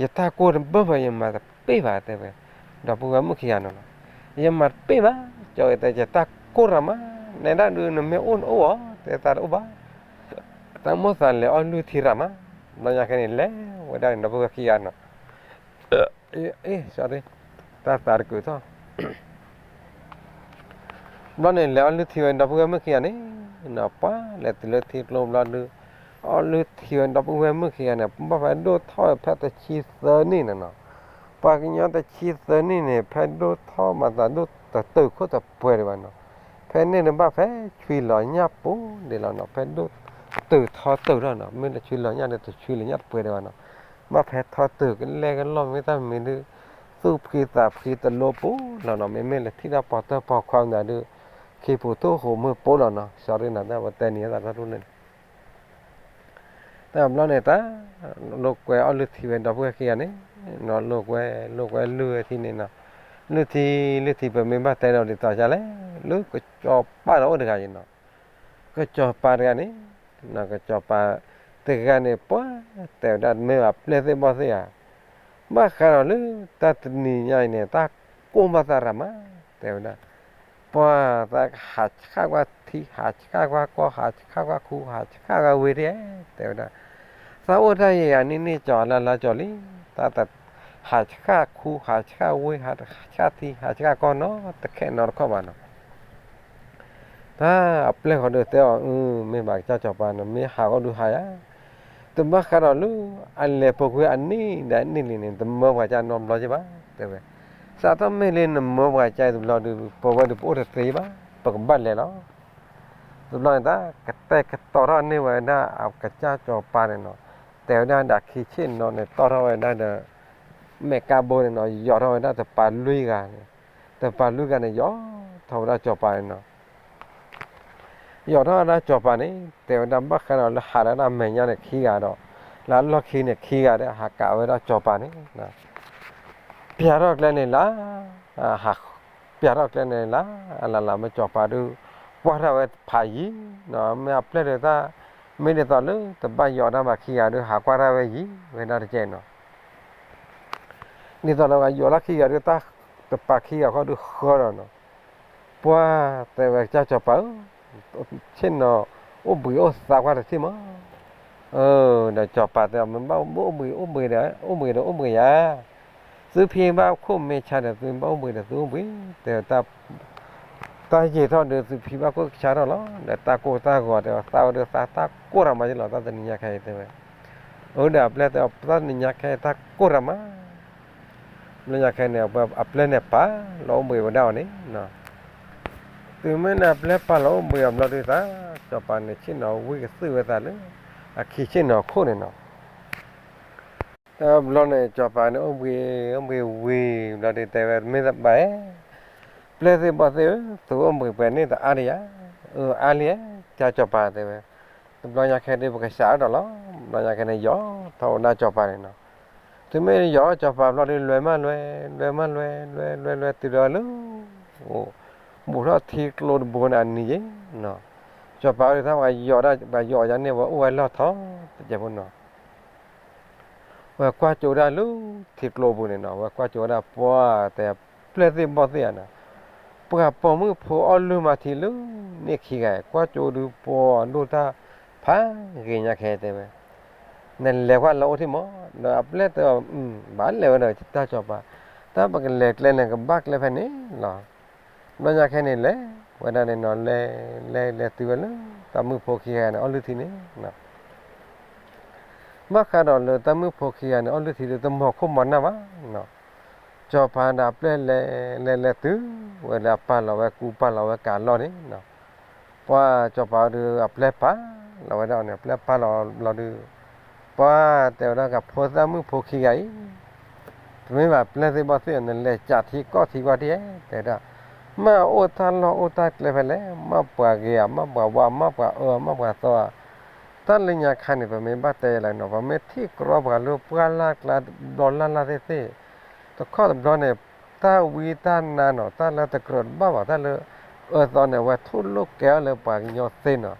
ယတၢ်ကိၢ်တဘၣ်ဘၣ် ယမၤတပ့ၢ်ဘၣ်တဲဝဲ, ဒီပုၢ်ဝဲၢ်မုၣ်ခံဂၤနီၤလီၤ. ယမၤတပ့ၢ်ဘၣ်, ကၠီတဲ ယတၢ်ကိၢ်ရၤမး, နဲဒၣ်ဒုးနမ့ၢ်အိၣ်နအိၣ်အီၤ တဲသးတအိၣ်ဘၣ်. တၢ်မိၣ်သးလဲၤအီၣ်လုၢ်ထံရၤမး, ဘျီညါခဲန့ၣ် လဲၤဝဲဒၣ်န့ၣ် ဒီပုၢ်ဝဲၢ်ခံဂၤနီၤ. အ့ တၢ်သးတကုာ်ထီၣ် ဘျီန့ၣ် လဲၤအီၣ်လုၢ်ထံဝဲဒီပုၢ်ဝဲၢ်မုၣ်ခံဂၤန့ၣ်, ပှၤလဲၤတုၤလၢထံကျိဘျီဒုး, အီၣ်လုၢ်ထံဝဲဒီပုၢ်ဝဲၢ်မုၣ်ခံဂၤန့ၣ် ဘၣ်ဖဲဒိၣ်ထီၣ်ဖဲတဆံသၢနံၣ်န့ၣ်နီၤ. ပှၤကညီတဆံသၢနံၣ်န့ၣ် ဖဲဒိၣ်ထီၣ်မၤသးဒိၣ်တတုာ်ခိၣ်တပှဲၤဒံးဘၣ်နီၤ. ဖဲန့ၣ်န့ၣ်ဘၣ်ဖဲဆွံလီၤညၣ်ပူၤဒံးလီၤနီၤ. ဖဲဒိၣ် တုၤထီတုၤထီၣ်နီၤ, မ့ၢ်တဆှံလီၤညၣ်ဒီး တဆှံလီၤညၣ်တပှဲၤဒံးဘၣ်နီၤ. ဘၣ်ဖဲထီတုၤကလဲၢ်ကလီၢ် မ့ၢ်တၢ်မံၤဒုး သူၣ်ဖှံသးဖှံတလိပူၤလီၤနီၤ. မ့မ့ၢ်လဲၤထံၣ်တၢ်ပီတၢ်ပီခွါမတၤဒုး ခံပူၤထူၣ်ဃိာ်မုၢ်ပိာ်လီၤနီၤ. စီၤရ့နၤတၢ်ပတဲနံၤအသးထီၣ်ထူၣ်န့ၣ် တဘျီန့ၣ်တၢ် လိာ်ကွဲအီၣ်လုၢ်ထံဝဲဒီပုၢ်ဝဲၢ်ခံဂၤန့ၣ်နီၤ, လိာ်ကွဲ လိာ်ကွဲလုၢ်ဝဲထံန့ၣ်နီၤ. လုၢ်ထံ လုၢ်ထံ ပမ့ၢ်ဘၣ်တဲဒီးဒ်သိးဒ်လဲၣ်, လၢကစီၤပၤဒီးအိၣ်တဂၤအံၤနီၤ. ကစီၤပၤတဂၤန့ၣ် ကစီၤပၤတဂၤန့ၣ် ပှၤတဲဝဲဒၣ် မ့ၢ်ဘၣ်ပျဲၢ်သ့ၣ်ဘီၣ်သ့ၣ်ဧါ, ဘၣ်ဃးဒီးလၢတၢ်တနံၤညါအံၤန့ၣ် တၢ်ကိၢ်ဘၣ်သးရၤမး တဲဝဲဒၣ်. ပှၤသးဟးဆှၣ်ကွၢ်ထံ ဟးဆှၣ်ကွၢ်ကီၢ် ဟးဆှၣ်ကွၢ်ခူ ဟးဆှၣ်ကွၢ်ဝ့ၢ်တက့ၢ် တဲဝဲဒၣ်. သးအိၣ်တၢ်ယံာ်ယံာ်နံၣ်နံၣ် ကၠီၤလါလါကၠီၤလံ, သးတဟးဆှၣ်ခူ ဟးဆှၣ်ဝ့ၢ် ဟးဆှၣ်ထံ ဟးဆှၣ်ကီၢ်နီတခဲနီတခီၣ်ဘၣ်နီၤ. တၢ်အပျဲၢ်ဃီဒုးတဲအီၤ အၢ မ့ၢ်ဘၣ်ကစၢ်စီၤပၤန့ၣ် မ့ၢ်ဟးဂီၢ်ဒုးဟးယၤ, တဘၣ်ဃးဒီးလၢအလဲၤပူၤကွံာ်အနံၣ်ဒီးအနံၣ်လံန့ၣ် တမၢပှၤကၢ်နီတဘျီက့ၤဘၣ် တဲဝဲ. စးထီၣ်မ့ၢ်လၢနမၢပှၤကၢ်အံၤတဘျီဒုး ပဝဲဒုးပအိၣ်တသ့ဘၣ် ပကဘၣ်လဲၤလီၤ. တဘျီန့ၣ်တၢ်ကတဲာ်ကတီၤထီၣ်န့ၢ်ဝဲဒၣ်အကစၢ်စီၤပၤန့ၣ်နီၤ, တဲဝဲဒၣ်ဒၣ်ခံဆ့ၣ်နီၤန့ၣ် တီၣ်ထီၣ်ဝဲဒၣ်ဒီး မဲာ်ကါဘိန့ၣ်နီၤ, ယိးထီၣ်ဝဲဒၣ်တပၤလွံၢ်ဂၤန့ၣ်, တပၤလွံၢ်ဂၤန့ၣ် ယိးထီၣ်ဝဲဒၣ်စီၤပၤန့ၣ်နီၤ. ယိးထီၣ်ဝဲဒၣ်စီၤပၤန့ၣ် တဲဝဲဒၣ်ဘၣ်ဃးဒီးလၢဟးလၢဒၣ်မဲာ်ညါန့ၣ်ခံဂၤဒီး လၢအလီၢ်ခံန့ၣ်ခံဂၤဒီး ဟးကးဝဲဒၣ်စီၤပၤန့ၣ် ပျၢ်ထီၣ်ကျဲန့ၣ်လၢ ပျၢ်ထီၣ်ကျဲန့ၣ်လၢ အလၢ်လၢ်မ့ၢ်စီၤပၤဒုး ကွၢ်ထီၣ်ဝဲဖးယံၤနီၤ, မ့ၢ်အပျဲၢ်ဒုးတၢ် မ့ၢ်ဒ်သိးလၢတဘၣ်ယိးတၢ်ဘၣ်ခံဂၤဒုး ဟးကွၢ်ထီၣ်ဝဲယံၤဝဲဒၣ်တကဲးနီၤ. ဒ်သိးလၢယိးလၢခံဂၤဒုး တၢ်တပၤခံဂၤဃီဒုးဃၢဒီးနီၤ, ပှၤတဲဝဲကစၢ်စီၤပၤဧၢ, ဆ့ၣ်နီၤ အိၣ်ဘှံးအိၣ်သါကွၢ်တထံၣ်မး. ဒီးစီၤပၤတဲအီၤ မ့ၢ်ဘၣ်အိၣ်ဘှံးအိၣ်ဘှံးဒီး အိၣ်ဘှံးဒီးအိၣ်ဘှံးယၤ, သုဖံဘၣ်ခိၣ်မ့ၢ်ဆါဒီး သုဘၣ်အိၣ်ဘှံးဒီးသုအိၣ်ဘှံး, တဲ တၢ်ယံာ်ထီၣ်ဒီး သုဖံဘၣ်ခိၣ်ဆါထီၣ်လီၤ, ဒီးတၢ်ကိၢ်တၢ်ဂီၤတဲအီၤ သးဝဲဒီးသးတၢ်ကိၢ်ရၤမးယလီၤ တၢ်တနံၤညါခဲအံၤတဲဝဲ. အဝဲဒီးအပျဲၢ်တဲအီၤ တၢ်တနံၤညါခဲအံၤ တၢ်ကိၢ်ရၤမး. ဘျီညါခဲန့ၣ် အပျဲၢ်န့ၣ်ပာ်လီၤအိၣ်ဘှံးဝဲဒၣ်အီၤန့ၣ်, တုၤမ့ၢ်လၢအပျဲၢ်ပာ်လီၤအိၣ်ဘှံးအီၤဘျီဒုးသး စီၤပၤန့ၣ် ဆ့ၣ်နီၤဝံကသုၣ်ဝဲသးလၢ အခံဆ့ၣ်နီၤခိၣ်န့ၣ်နီၤ. တဘျီန့ၣ် စီၤပၤန့ၣ် အိၣ်ဘှံး အိၣ်ဘှံးဝံၤဘျီဒုးတဲဝဲ မ့ၢ်တဘၣ်ဧဲ, ပျဲၢ်သ့ၣ်ဘီၣ်သ့ၣ်ဧၢ, သုအိၣ်ဘှံးပှဲၤန့ၣ်တအါဒံးဧါ. အၢ အါလံဧါ, ကစၢ်စီၤပၤတဲဝဲ. တဘျီညါခဲဒုး ပကစးထီၣ်လီၤ. ဘျီညါခဲန့ၣ် ယိးထီၣ်ဝဲဒၣ်စီၤပၤန့ၣ်နီၤ. တုၤမ့ၢ်ယိးစီၤပၤဘျီဒုး လဲၤမးလဲၤ, လဲၤမးလဲၤ, လဲၤလဲၤလဲၤတုၤဒီးလၢ အိၣ် ဘူးထီၣ်ထံကျိတဘိန့ၣ်အနံၤယံၤနီၤ. စီၤပၤဒုးတၢ်ပှၤယိးဒၣ် ပှၤယိးအီၤယါန့ၣ် ဝဲအိၣ်ဝဲလီၢ်ထီၣ်တကဲးဖိနီၤ. ဝဲကွၢ်ကၠိဒၣ်လၢထံကျိပူၤန့ၣ်နီၤ, ဝဲကွၢ်ကၠိဝဲဒၣ်ပှၤတဲ ပျဲၢ်သ့ၣ်ဘီၣ်သ့ၣ်ဧါနီၤ, ပှၤပိာ်မုၣ်ဖိအီၣ်လုၢ်မၤထံလၢန့ၣ်ခံဂၤ, ကွၢ်ကၠိဒုးပှၤဒိၣ်တၢ်ဖးဂ့ၤညါခဲတဲဝဲ, နလဲၤကွၢ်လၢအိၣ်ထံၣ်မး, ဒီးအပျဲၢ်တဲအီၤ ဘၣ်လဲၤဝဲဒီးတၢ်စီၤပၤ, တၢ်ပကလဲၤကျဲန့ၣ် ကဘၣ်ကျဲဖဲန့ၣ်လီၤ. ဘျီညါခဲန့ၣ်လဲၤဝဲဒၣ်န့ၣ်နီၤ, လဲၤလဲၤလဲၤတုၤဝဲလၢ တၢ်မုၣ်ဖိခံဂၤန့ၣ် အီၣ်လုၢ်ထံန့ၣ် ဘၣ်ဃးဒီးလၢတၢ်မုၣ်ဖိခံဂၤန့ၣ် အီၣ်လုၢ်ထံဒုး တမီၤခိၣ်မီၤနၢ်ဘၣ်နီၤ. စီၤပၤဒီးအပျဲၢ်လဲၤလဲၤလဲၤတုၤဝဲလၢ အပာ်လီၤဝဲကူပာ်လီၤဝဲကးလီၢ်န့ၣ်နီၤ. ပှၤစီၤပၤဒုး အပျဲၢ်ပာ်လီၤဝဲဒၣ်အီၤန့ၣ် အပျဲၢ်ပာ်လီၤဘျီဒုး ပှၤတဲဝဲဒၣ် ကဖိသၣ်မုၣ်ဖိခံဂၤအံၤ တမ့ၢ်ဘၣ်ပျဲၢ်သ့ၣ်ဘီၣ်သ့ၣ်ဧါ, နလဲၤကးထံကီၢ်ထံကွၢ်ထံဧါ တဲဝဲဒၣ်. မ့ၢ်အိၣ်တၢ်လီၢ်အိၣ်တၢ်ကျဲဖဲလဲၣ်, မ့ၢ်ပှၤဂ့ၤဧါ, မ့ၢ်ပှၤဝါ, မ့ၢ်ပှၤအၢ, မ့ၢ်ပှၤသီဧါ. တၢ်လၢညါခါန့ၣ် ပမ့ၢ်ဘၣ်တဲယလဲၣ်နီၤ, ပမ့ၢ်ထံၣ်ကြီပှၤလၢပှၢ်လၢ်ကျါ ဘျီလၢ်လၢ်သ့ၣ်သ့ၣ်, တခီတဘျီန့ၣ် တၢ်ဝံတၢ်နါနီၤ, တၢ်လၢတကြၢးတဘၣ်ဘၣ်, တၢ်လၢအၢသီန့ၣ် အဝဲထိၣ်လိာ်ကဲအီၤလၢပှၤကညီသ့နီၤ.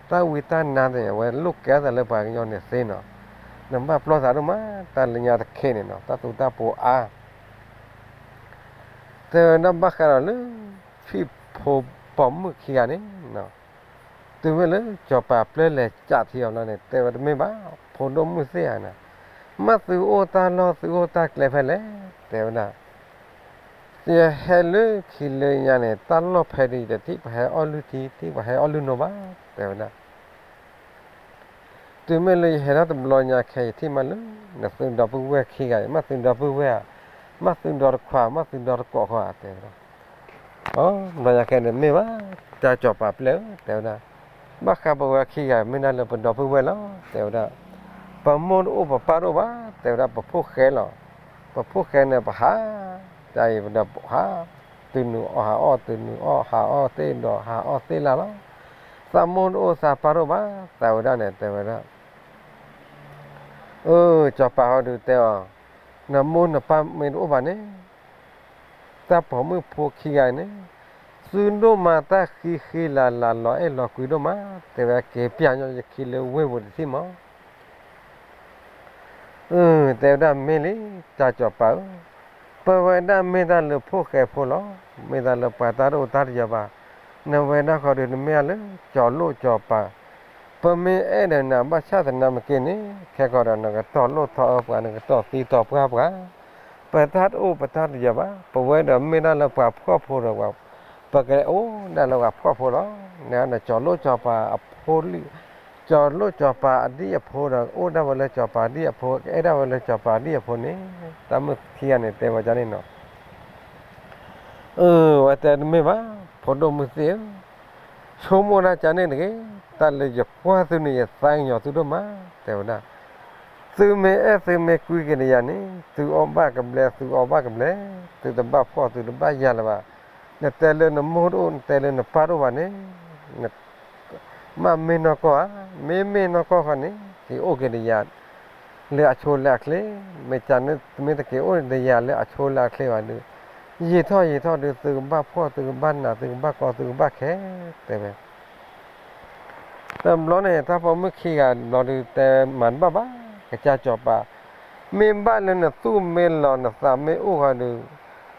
တၢ်ဝံတၢ်နါန့ၣ် အဝဲလိာ်ကဲအသးလၢပှၤကညီန့ၣ်သ့နီၤ. နဘၣ်ပျီသးဒိၣ်မး, တၢ်လၢညါတခါန့ၣ်နီၤ, တၢ်သူတၢ်ပှီၤအါ တဲဝဲဒၣ်ဘၣ်ဃးဒီးလၢ ဖံဖိပိာ်မုၣ်ခံဂၤန့ၣ်, တုၤမ့ၢ်လၢစီၤပၤပျဲၢ်လဲၤကးထံအီၤလီၤန့ၣ် တဲဝဲတမ့ၢ်ဘၣ်, ဖိဒိၣ်မုၣ်သ့ၣ်ဧါနီၤ, မ့ၢ်သုအိၣ်တၢ်လီၢ်သုအိၣ်တၢ်ကျဲဖဲလဲၣ် တဲဝဲဒၣ်. ယဟဲလၢခံလၢညါန့ၣ် တၢ်လီၢ်ဖဲဒုး ယတထံၣ်ပှၤဟဲအီၣ်လုၢ်ထံ ထံၣ်ပှၤဟဲအီၣ်လုၢ်နီၤဘၣ် တဲဝဲဒၣ်. တုၤမ့ၢ်လၢယဟဲထီၣ်တဘျီညါခဲ ယထံၣ်မးလၢ နသုဒီပုၢ်ဝဲၢ်ခံဂၤအံၤ မ့ၢ်သုဒီပုၢ်ဝဲၢ်ဧါ, မ့ၢ်သုဒီတခွါ မ့ၢ်သုဒီတကိးဃီဧါ တဲဝဲဒၣ်. အ ဘျီညါခဲန့ၣ်မ့ၢ်ဘၣ် တၢ်စီၤပၤပျဲၢ်ဧၢ တဲဝဲဒၣ်. ဘၣ်ဃးပဝဲခံဂၤ မ့ၢ်ဒၣ်လၢပဒီပုၢ်ဝဲၢ်လီၤ တဲဝဲဒၣ်. ပမိၢ်တအိၣ်ပပၢ်တအိၣ်ဘၣ် တဲဝဲဒၣ် ပဖိၣ်ဃဲလီၤ. ပဖိၣ်ဃဲန့ၣ် ပဟး တၢ်အံၤပဒီပုၢ်ဟး တုၤနုၤအီၣ်ဟးအီၣ် တုၤနုၤအီၣ်ဟးအီၣ်သ့ၣ်ဒီး ဟးအီၣ်သ့ၣ်လၢ်လီၤ. သးမိၢ်တအိၣ်သးပၢ်တအိၣ်ဘၣ် သးဝဲဒၣ်န့ၣ် တဲဝဲဒၣ် အၢ စီၤပၤဟီဒုးတဲအီၤ, နမိၢ်နပၢ်မ့ၢ်တအိၣ်ဘၣ်န့ၣ် တၢ်ပိာ်မုၣ်ဖိခံဂၤအံၤန့ၣ် သုဒိၣ်မးတၢ်ဃံဃံလၤလၤလီၤအဲၣ်လီၤကွံဒိၣ်မး တဲဝဲက့ၤပျၢ်ညီယခံလၢဝ့ၢ်ပူၤတထံၣ်မး အၢ တဲဝဲဒၣ်မ့ၢ်လံ တၢ်စီၤပၤဧၢ, ပဝဲဒၣ်မ့ၢ်တၢ်လၢဖိၣ်ဃဲဖိလီၤ, မ့ၢ်တၢ်လၢပှၤတၢ်တအိၣ်တၢ်တယၢၤဘၣ်, နဝဲဒၣ်ဃီဒီးနမ့ၢ်လၢစီၤလိၣ်စီၤပၤ, ပမ့ၢ်အဲၣ်ဒီးနၤဘၣ်ဆၣ်သနာ်က့န့ၣ် ခဲကီးဒီးနကတီၢ်လိၣ်ထီၣ်အၢပှၤ နကတီၢ်သံတီၢ်ပှၢ်ပှၤ, ပတၢ်တအိၣ်ပတၢ်တယၢၤဘၣ်, ပဝဲဒီးမ့ၢ်ဒၣ်လၢပှၤဖှီၣ်ဖိဒီးပှၤ, ပကအိၣ်ဒၣ်လၢပှၤဖှီၣ်ဖိလီၤ, နစီၤလိၣ်စီၤပၤအဖိလံ စီၤလိၣ်စီၤပၤအဒံၣ်အဖိဒီး အိၣ်ဒၣ်ဝဲလၢစီၤပၤဒံၣ်အဖိ ကအဲၣ်ဒၣ်ဝဲလၢစီၤပၤဒံၣ်အဖိန့ၣ်, တၢ်မုၣ်ခံဂၤန့ၣ် တဲဝဲဒ်န့ၣ်နီၤ, အၢ ဝဲတဲတမ့ၢ်ဘၣ်, ဖိဒိၣ်မုၣ်သ့ၣ်ဧၢ, ဆိကမိၣ်ဒၣ်ကန့ၣ်တဂ့ၤ, တၢ်လၢယကွၢ်သုန့ၣ် ယသးကညီၤသုဒိၣ်မး, တဲဝဲဒၣ်, သုမ့ၢ်အဲၣ်သုမ့ၢ်ကွံက့ၤဒီးယၤန့ၣ် သုအီၣ်ဘၣ်ကဘျဲ သုအီဘၣ်ကဘျဲ, သုတဘၣ်ဖှီၣ်သုတဘၣ်ယာ်လၢၤဘၣ်, နတဲလၢနမိၢ်တအိၣ် နတဲလၢနပၢ်တအိၣ်ဘၣ်န့ၣ် မ့ၢ်မ့ၢ်နီၢ်ကီၢ်ဧါ, မ့မ့ၢ်နီၢ်ကီၢ်ဃီန့ၣ် က့ၤအိၣ်က့ၤဒီးယၤ လၢအဆိလၢအချ့, မ့ၢ်ကန့ၣ် မ့ၢ်တက့ၤအိၣ်ဒီးယၤလၢအဆိလၢအချ့ဘၣ်ဒီး ယံာ်ထီၣ်ယံာ်ထီၣ်ဒီး သုကဘၣ်ဖှီၣ် သုကဘၣ်နး သုကဘၣ်ကီ သုကဘၣ်ခဲ တဲဝဲ တဘျီန့ၣ် တၢ်ပိာ်မုၣ်ခံဂၤဘျီဒုး တဲမၤတဘၣ်ဘၣ်, ကစၢ်စီၤပၤ, မ့ၢ်ဘၣ်လၢနသူၣ်မ့ၢ်လီၤ နသးမ့ၢ်အိၣ်ဃီဒုး,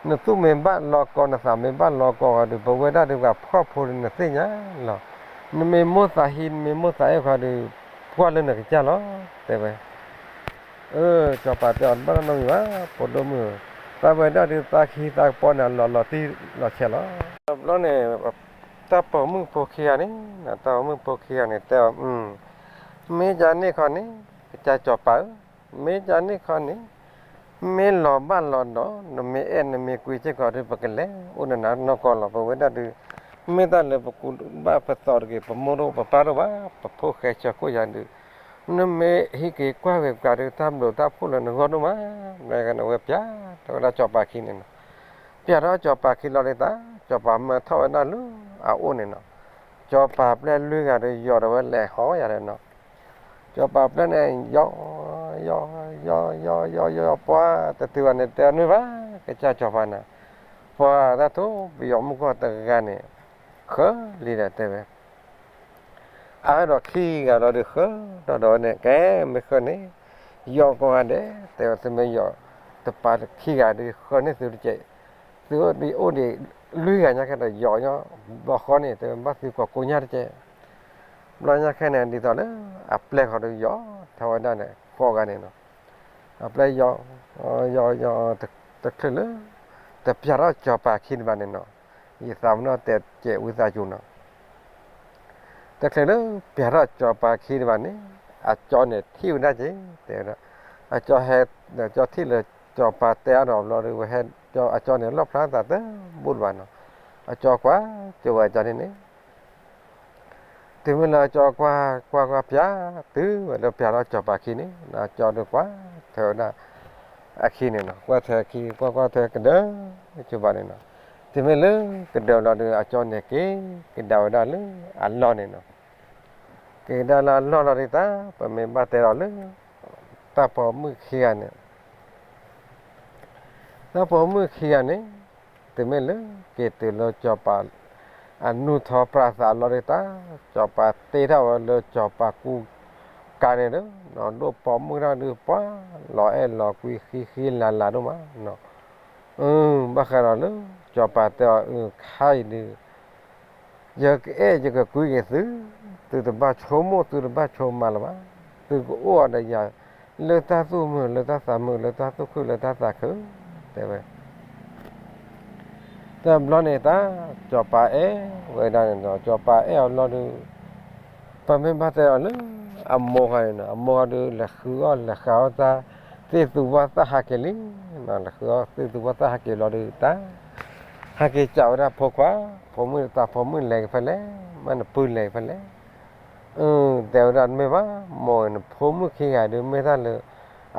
နသူၣ်မ့ၢ်ဘၣ်လီၤကီ နသးမ့ၢ်ဘၣ်လီၤကီဃီဒုး ပဝဲဒၣ်ဒုးပှၤဖှီၣ်ဖိဒုးနသ့ၣ်ညါလီၤ, နမ့ၢ်မိၣ်သးဟံး နမ့ၢ်မိၣ်သးအဲၣ်ဃီဒုး ကွၢ်လၢနကစၢ်လီၤ တဲဝဲ အၢ စီၤပၤတဲအီၤ တဘၣ်နီတမံၤဘၣ် ဖိဒိၣ်မုၣ်ဧၢ, သးဝဲဒၣ်ဒုးသးကဟံးသးကပီၤန့ၣ် အလီၤလီၤတံၢ်လီၤဆဲးလီၤ. တဘျီန့ၣ် တၢ်ပိာ်မုၣ်ဖိခံဂၤန့ၣ် တၢ်ပိာ်မုၣ်ဖိခံဂၤန့ၣ် တဲအီၤ မ့ၢ်ဒ်န့ၣ်ခီန့ၣ် ကစၢ်စီၤပၤဧၢ, မ့ၢ်ဒ်န့ၣ်ခီန့ၣ် မ့ၢ်လီၤဘၣ်လီၤဒီး နမ့ၢ်အဲၣ်နမ့ၢ်ကွံစ့ၢ်ကီးဒုး ပကလဲၤအိၣ်နနၤနီၢ်ကီၢ်လီၤ. ပဝဲဒၣ်ဒုး မ့ၢ်တၢ်လၢပကူးဘၣ်ပသီတဂ့ၤ, ပမိၢ်တအိၣ်ပပၢ်တအိၣ်ဘၣ်, ပဖိၣ်ဃဲဆၢခိၣ်ယၤဒုး နမ့ၢ်ဟံးက့ၤကွၢ်က့ၤပှၤဒုး တၢ်ဘျုးတၢ်ဖှိၣ်လၢနဂီၢ်ဒိၣ်မး, နဝဲပျးထီၣ်ဝဲဒၣ်စီၤပၤခံန့ၣ်နီၤ, ပျးထီၣ်စီၤပၤခံလီၤဒုးတၢ်, စီၤပၤမၢထီၣ်ဝဲဒၣ်လၢအအိၣ်န့ၣ်နီၤ, စီၤပၤပျဲၢ်လွံၢ်ဂၤဒုး ယီၤဒီးဝဲလဲၤဟီယၤဒီးနီၤ စီၤပၤပျဲၢ်န့ၣ် ယီၤ ယီၤ ယီၤ ယီၤ ယီၤ ယီၤ ပှၤတတုၤဘၣ်န့ၣ် တဲအီၤန့ၢ်ဘၣ် ကစၢ်စီၤပၤနၤ, ပှၤတၢ်ထိၣ်ပယီၤမုၢ်ကီၢ်တဂၤန့ၣ် ဃၢလံဒီးတဲဝဲ, အါဒီးခံဂၤလီၤဒုးဃၢထီၣ်ဒီးဝဲန့ၣ် ကဲမ့ၢ်ဃၢန့ၣ် ယီၤကိးဂၤဒဲး တဲဝဲ သုမ့ၢ်ယီၤတပၤခံဂၤဒုး ဃၢန့ၢ်သုတကဲး, သုအိၣ်ဒံးအိၣ်ဒံးလွံၢ်ဂၤညါခဲဒီး ယီၤညီဘျီဃီန့ၣ် တဲဝဲ ဘၣ်သုကိးကိးညါတကဲး ဘျီညါခဲန့ၣ် ဒ်သိးလၢအပျဲၢ်ဃီဒုးယီၤထီၣ်ဝဲဒၣ်န့ၣ် ဃိးဂၤန့ၣ်နီၤ, အပျဲၢ်ယီၤ ယီၤ ယီၤ တချုးလၢ တပျးထီၣ်စီၤပၤခံတဘၣ်န့ၣ်နီၤ, ယသးပ့ၤနီၣ်တဲကဲးဝံသးစူၤနီၤ, တချုးလၢပျးထီၣ်စီၤပၤခံတဘၣ်န့ၣ် အကၠီန့ၣ်ထံၣ်ဝဲဒၣ်က့ၤ တဲဝဲဒၣ်, အကၠီဟဲ အကၠီထံၣ်လၢစီၤပၤတဲအါဒီးဘျီဒုး ဝဲဟဲ အကၠီန့ၣ် လီၣ်ဖျါသးတဘူၣ်တဘၣ်နီၤ, အကၠီကွၢ်ကၠိဝဲအကၠီန့ၣ်န့ၣ် တုၤမ့ၢ်လၢအကၠီကွၢ်ကွၢ်ကွၢ်ပျး တုၤဝဲလၢပျးထီၣ်စီၤပၤခံန့ၣ် အကၠီဒုးကွၢ်ထွဲဝဲဒၣ် အခံန့ၣ်နီၤ, ကွၢ်ထွဲအခံ ကွၢ်ကွၢ်ထွဲကဒၢကၠိဘၣ်န့ၣ်နီၤ, တုၤမ့ၢ်လၢကဒၢလီၤဒုး အကၠီန့ၣ်က့ၤကဒါဝဲဒၣ်လၢအလီၢ်န့ၣ်နီၤ, က့ၤကဒါလၢအလီၢ်လီၤဒုးတၢ် ပမ့ၢ်ဘၣ်တဲဒီးလၢ တၢ်ပိာ်မုၣ်ခံဂၤန့ၣ် တၢ်ပိာ်မုၣ်ခံဂၤန့ၣ် တုၤမ့ၢ်လၢက့ၤတုၤလၢစီၤပၤ အနူၢ်ထီပြးသးလီၤဒုးတၢ်, စီၤပၤတ့ထီၣ်ဝဲလၢစီၤပၤကူကၤန့ၣ်ဒီး နီၢ်ဒိၣ်ပိာ်မုၣ်တၢ်ဒုးပှၤ လီၤအဲၣ်လီၤကွံဃံဃံလၤလၤဒိၣ်မးနီၤ, ဘၣ်ဃးဒီးလၢ စီၤပၤတဲအီၤ အု ခါအံၤဒုး ယကအဲၣ်ယကကွံက့ၤသု, သုတဘၣ်ဆိကမိၣ် သုတဘၣ်ဆိကမးလၢၤဘၣ်, သုကအိၣ်ဒီးယၤ လၢတၢ်သူၣ်မုာ် လၢတၢ်သးမုာ် လၢတၢ်သူၣ်ခုၣ် လၢတၢ်သးခု, တဲဝဲ တဘျီန့ၣ်တၢ် စီၤပၤအဲၣ်ဝဲဒၣ်န့ၣ်ဒီး စီၤပၤအဲၣ်အီၤလီၤဒုး ပမ့ၢ်ဘၣ်တဲအီၤလၢ အမိၢ်ဃီန့ၣ်နီၤ အမိၢ်ဃီဒုး လဲၤဃုအီၣ်လဲၤဃုအီၣ်တၢ်သ့ၣ်သူဘီၣ်သၣ်ဟးက့ၤလံ, လဲၤဃုအီၣ်သ့ၣ်သူဘီၣ်သၣ်ဟးက့ၤလီၤဒုးတၢ်, ဟဲက့ၤစံးဝဲဒၣ်ဖိခွါ, ဖိမုၣ်တၢ် ဖိမုၣ်လဲၤက့ၤဖဲလဲၣ်, မ့ၢ်နပုၢ်လဲၤက့ၤဖဲလဲၣ် တဲဝဲဒၣ်တမ့ၢ်ဘၣ်, မိၢ်နဖိမုၣ်ခံဂၤဒုး မ့ၢ်တၢ်လၢ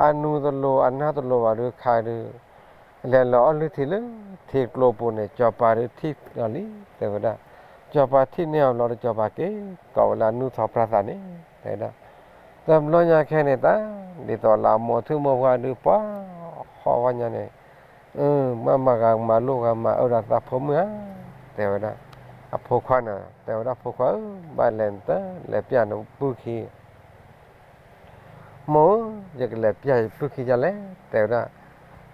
အနူတလိၤအနၢ်တလိၤဘၣ်ဒုးခါဒုး လဲၤလီၤအီၣ်လုၢ်ထံလၢထံကျိပူၤန့ၣ် စီၤပၤဒုးထံၣ်အီၤလံ တဲဝဲဒၣ်. စီၤပၤထံၣ်န့ၢ်အီၤဘျီဒီး စီၤပၤက့ၤကိးဝဲလၢအနူထီၣ်ပြၢသးန့ၣ် တဲဝဲဒၣ်. တဘျီညါခဲန့ၣ်တၢ် ဒ်သိးလၢအမိၢ်အထူၣ်မိၢ်ပှၢ်ဒုးပှၤဟီၣ်ဝဲညါန့ၣ် မ့ၢ်မၤဂၤမၤလိဂၤမၤအၢဒီးသးဖိမုၣ်ဧါ, တဲဝဲဒၣ်. အဖိခွါန့ၣ် တဲဝဲဒၣ်ဖိခွါဧၢ, ဘၣ်လဲၤနတၢ်လဲၤပျၢ်နပုၢ်ခံ မိၢ်ဧၢ, ယကလဲၤပျၢ်ယပုၢ်ခံဒ်လဲၣ်, တဲဝဲဒၣ်.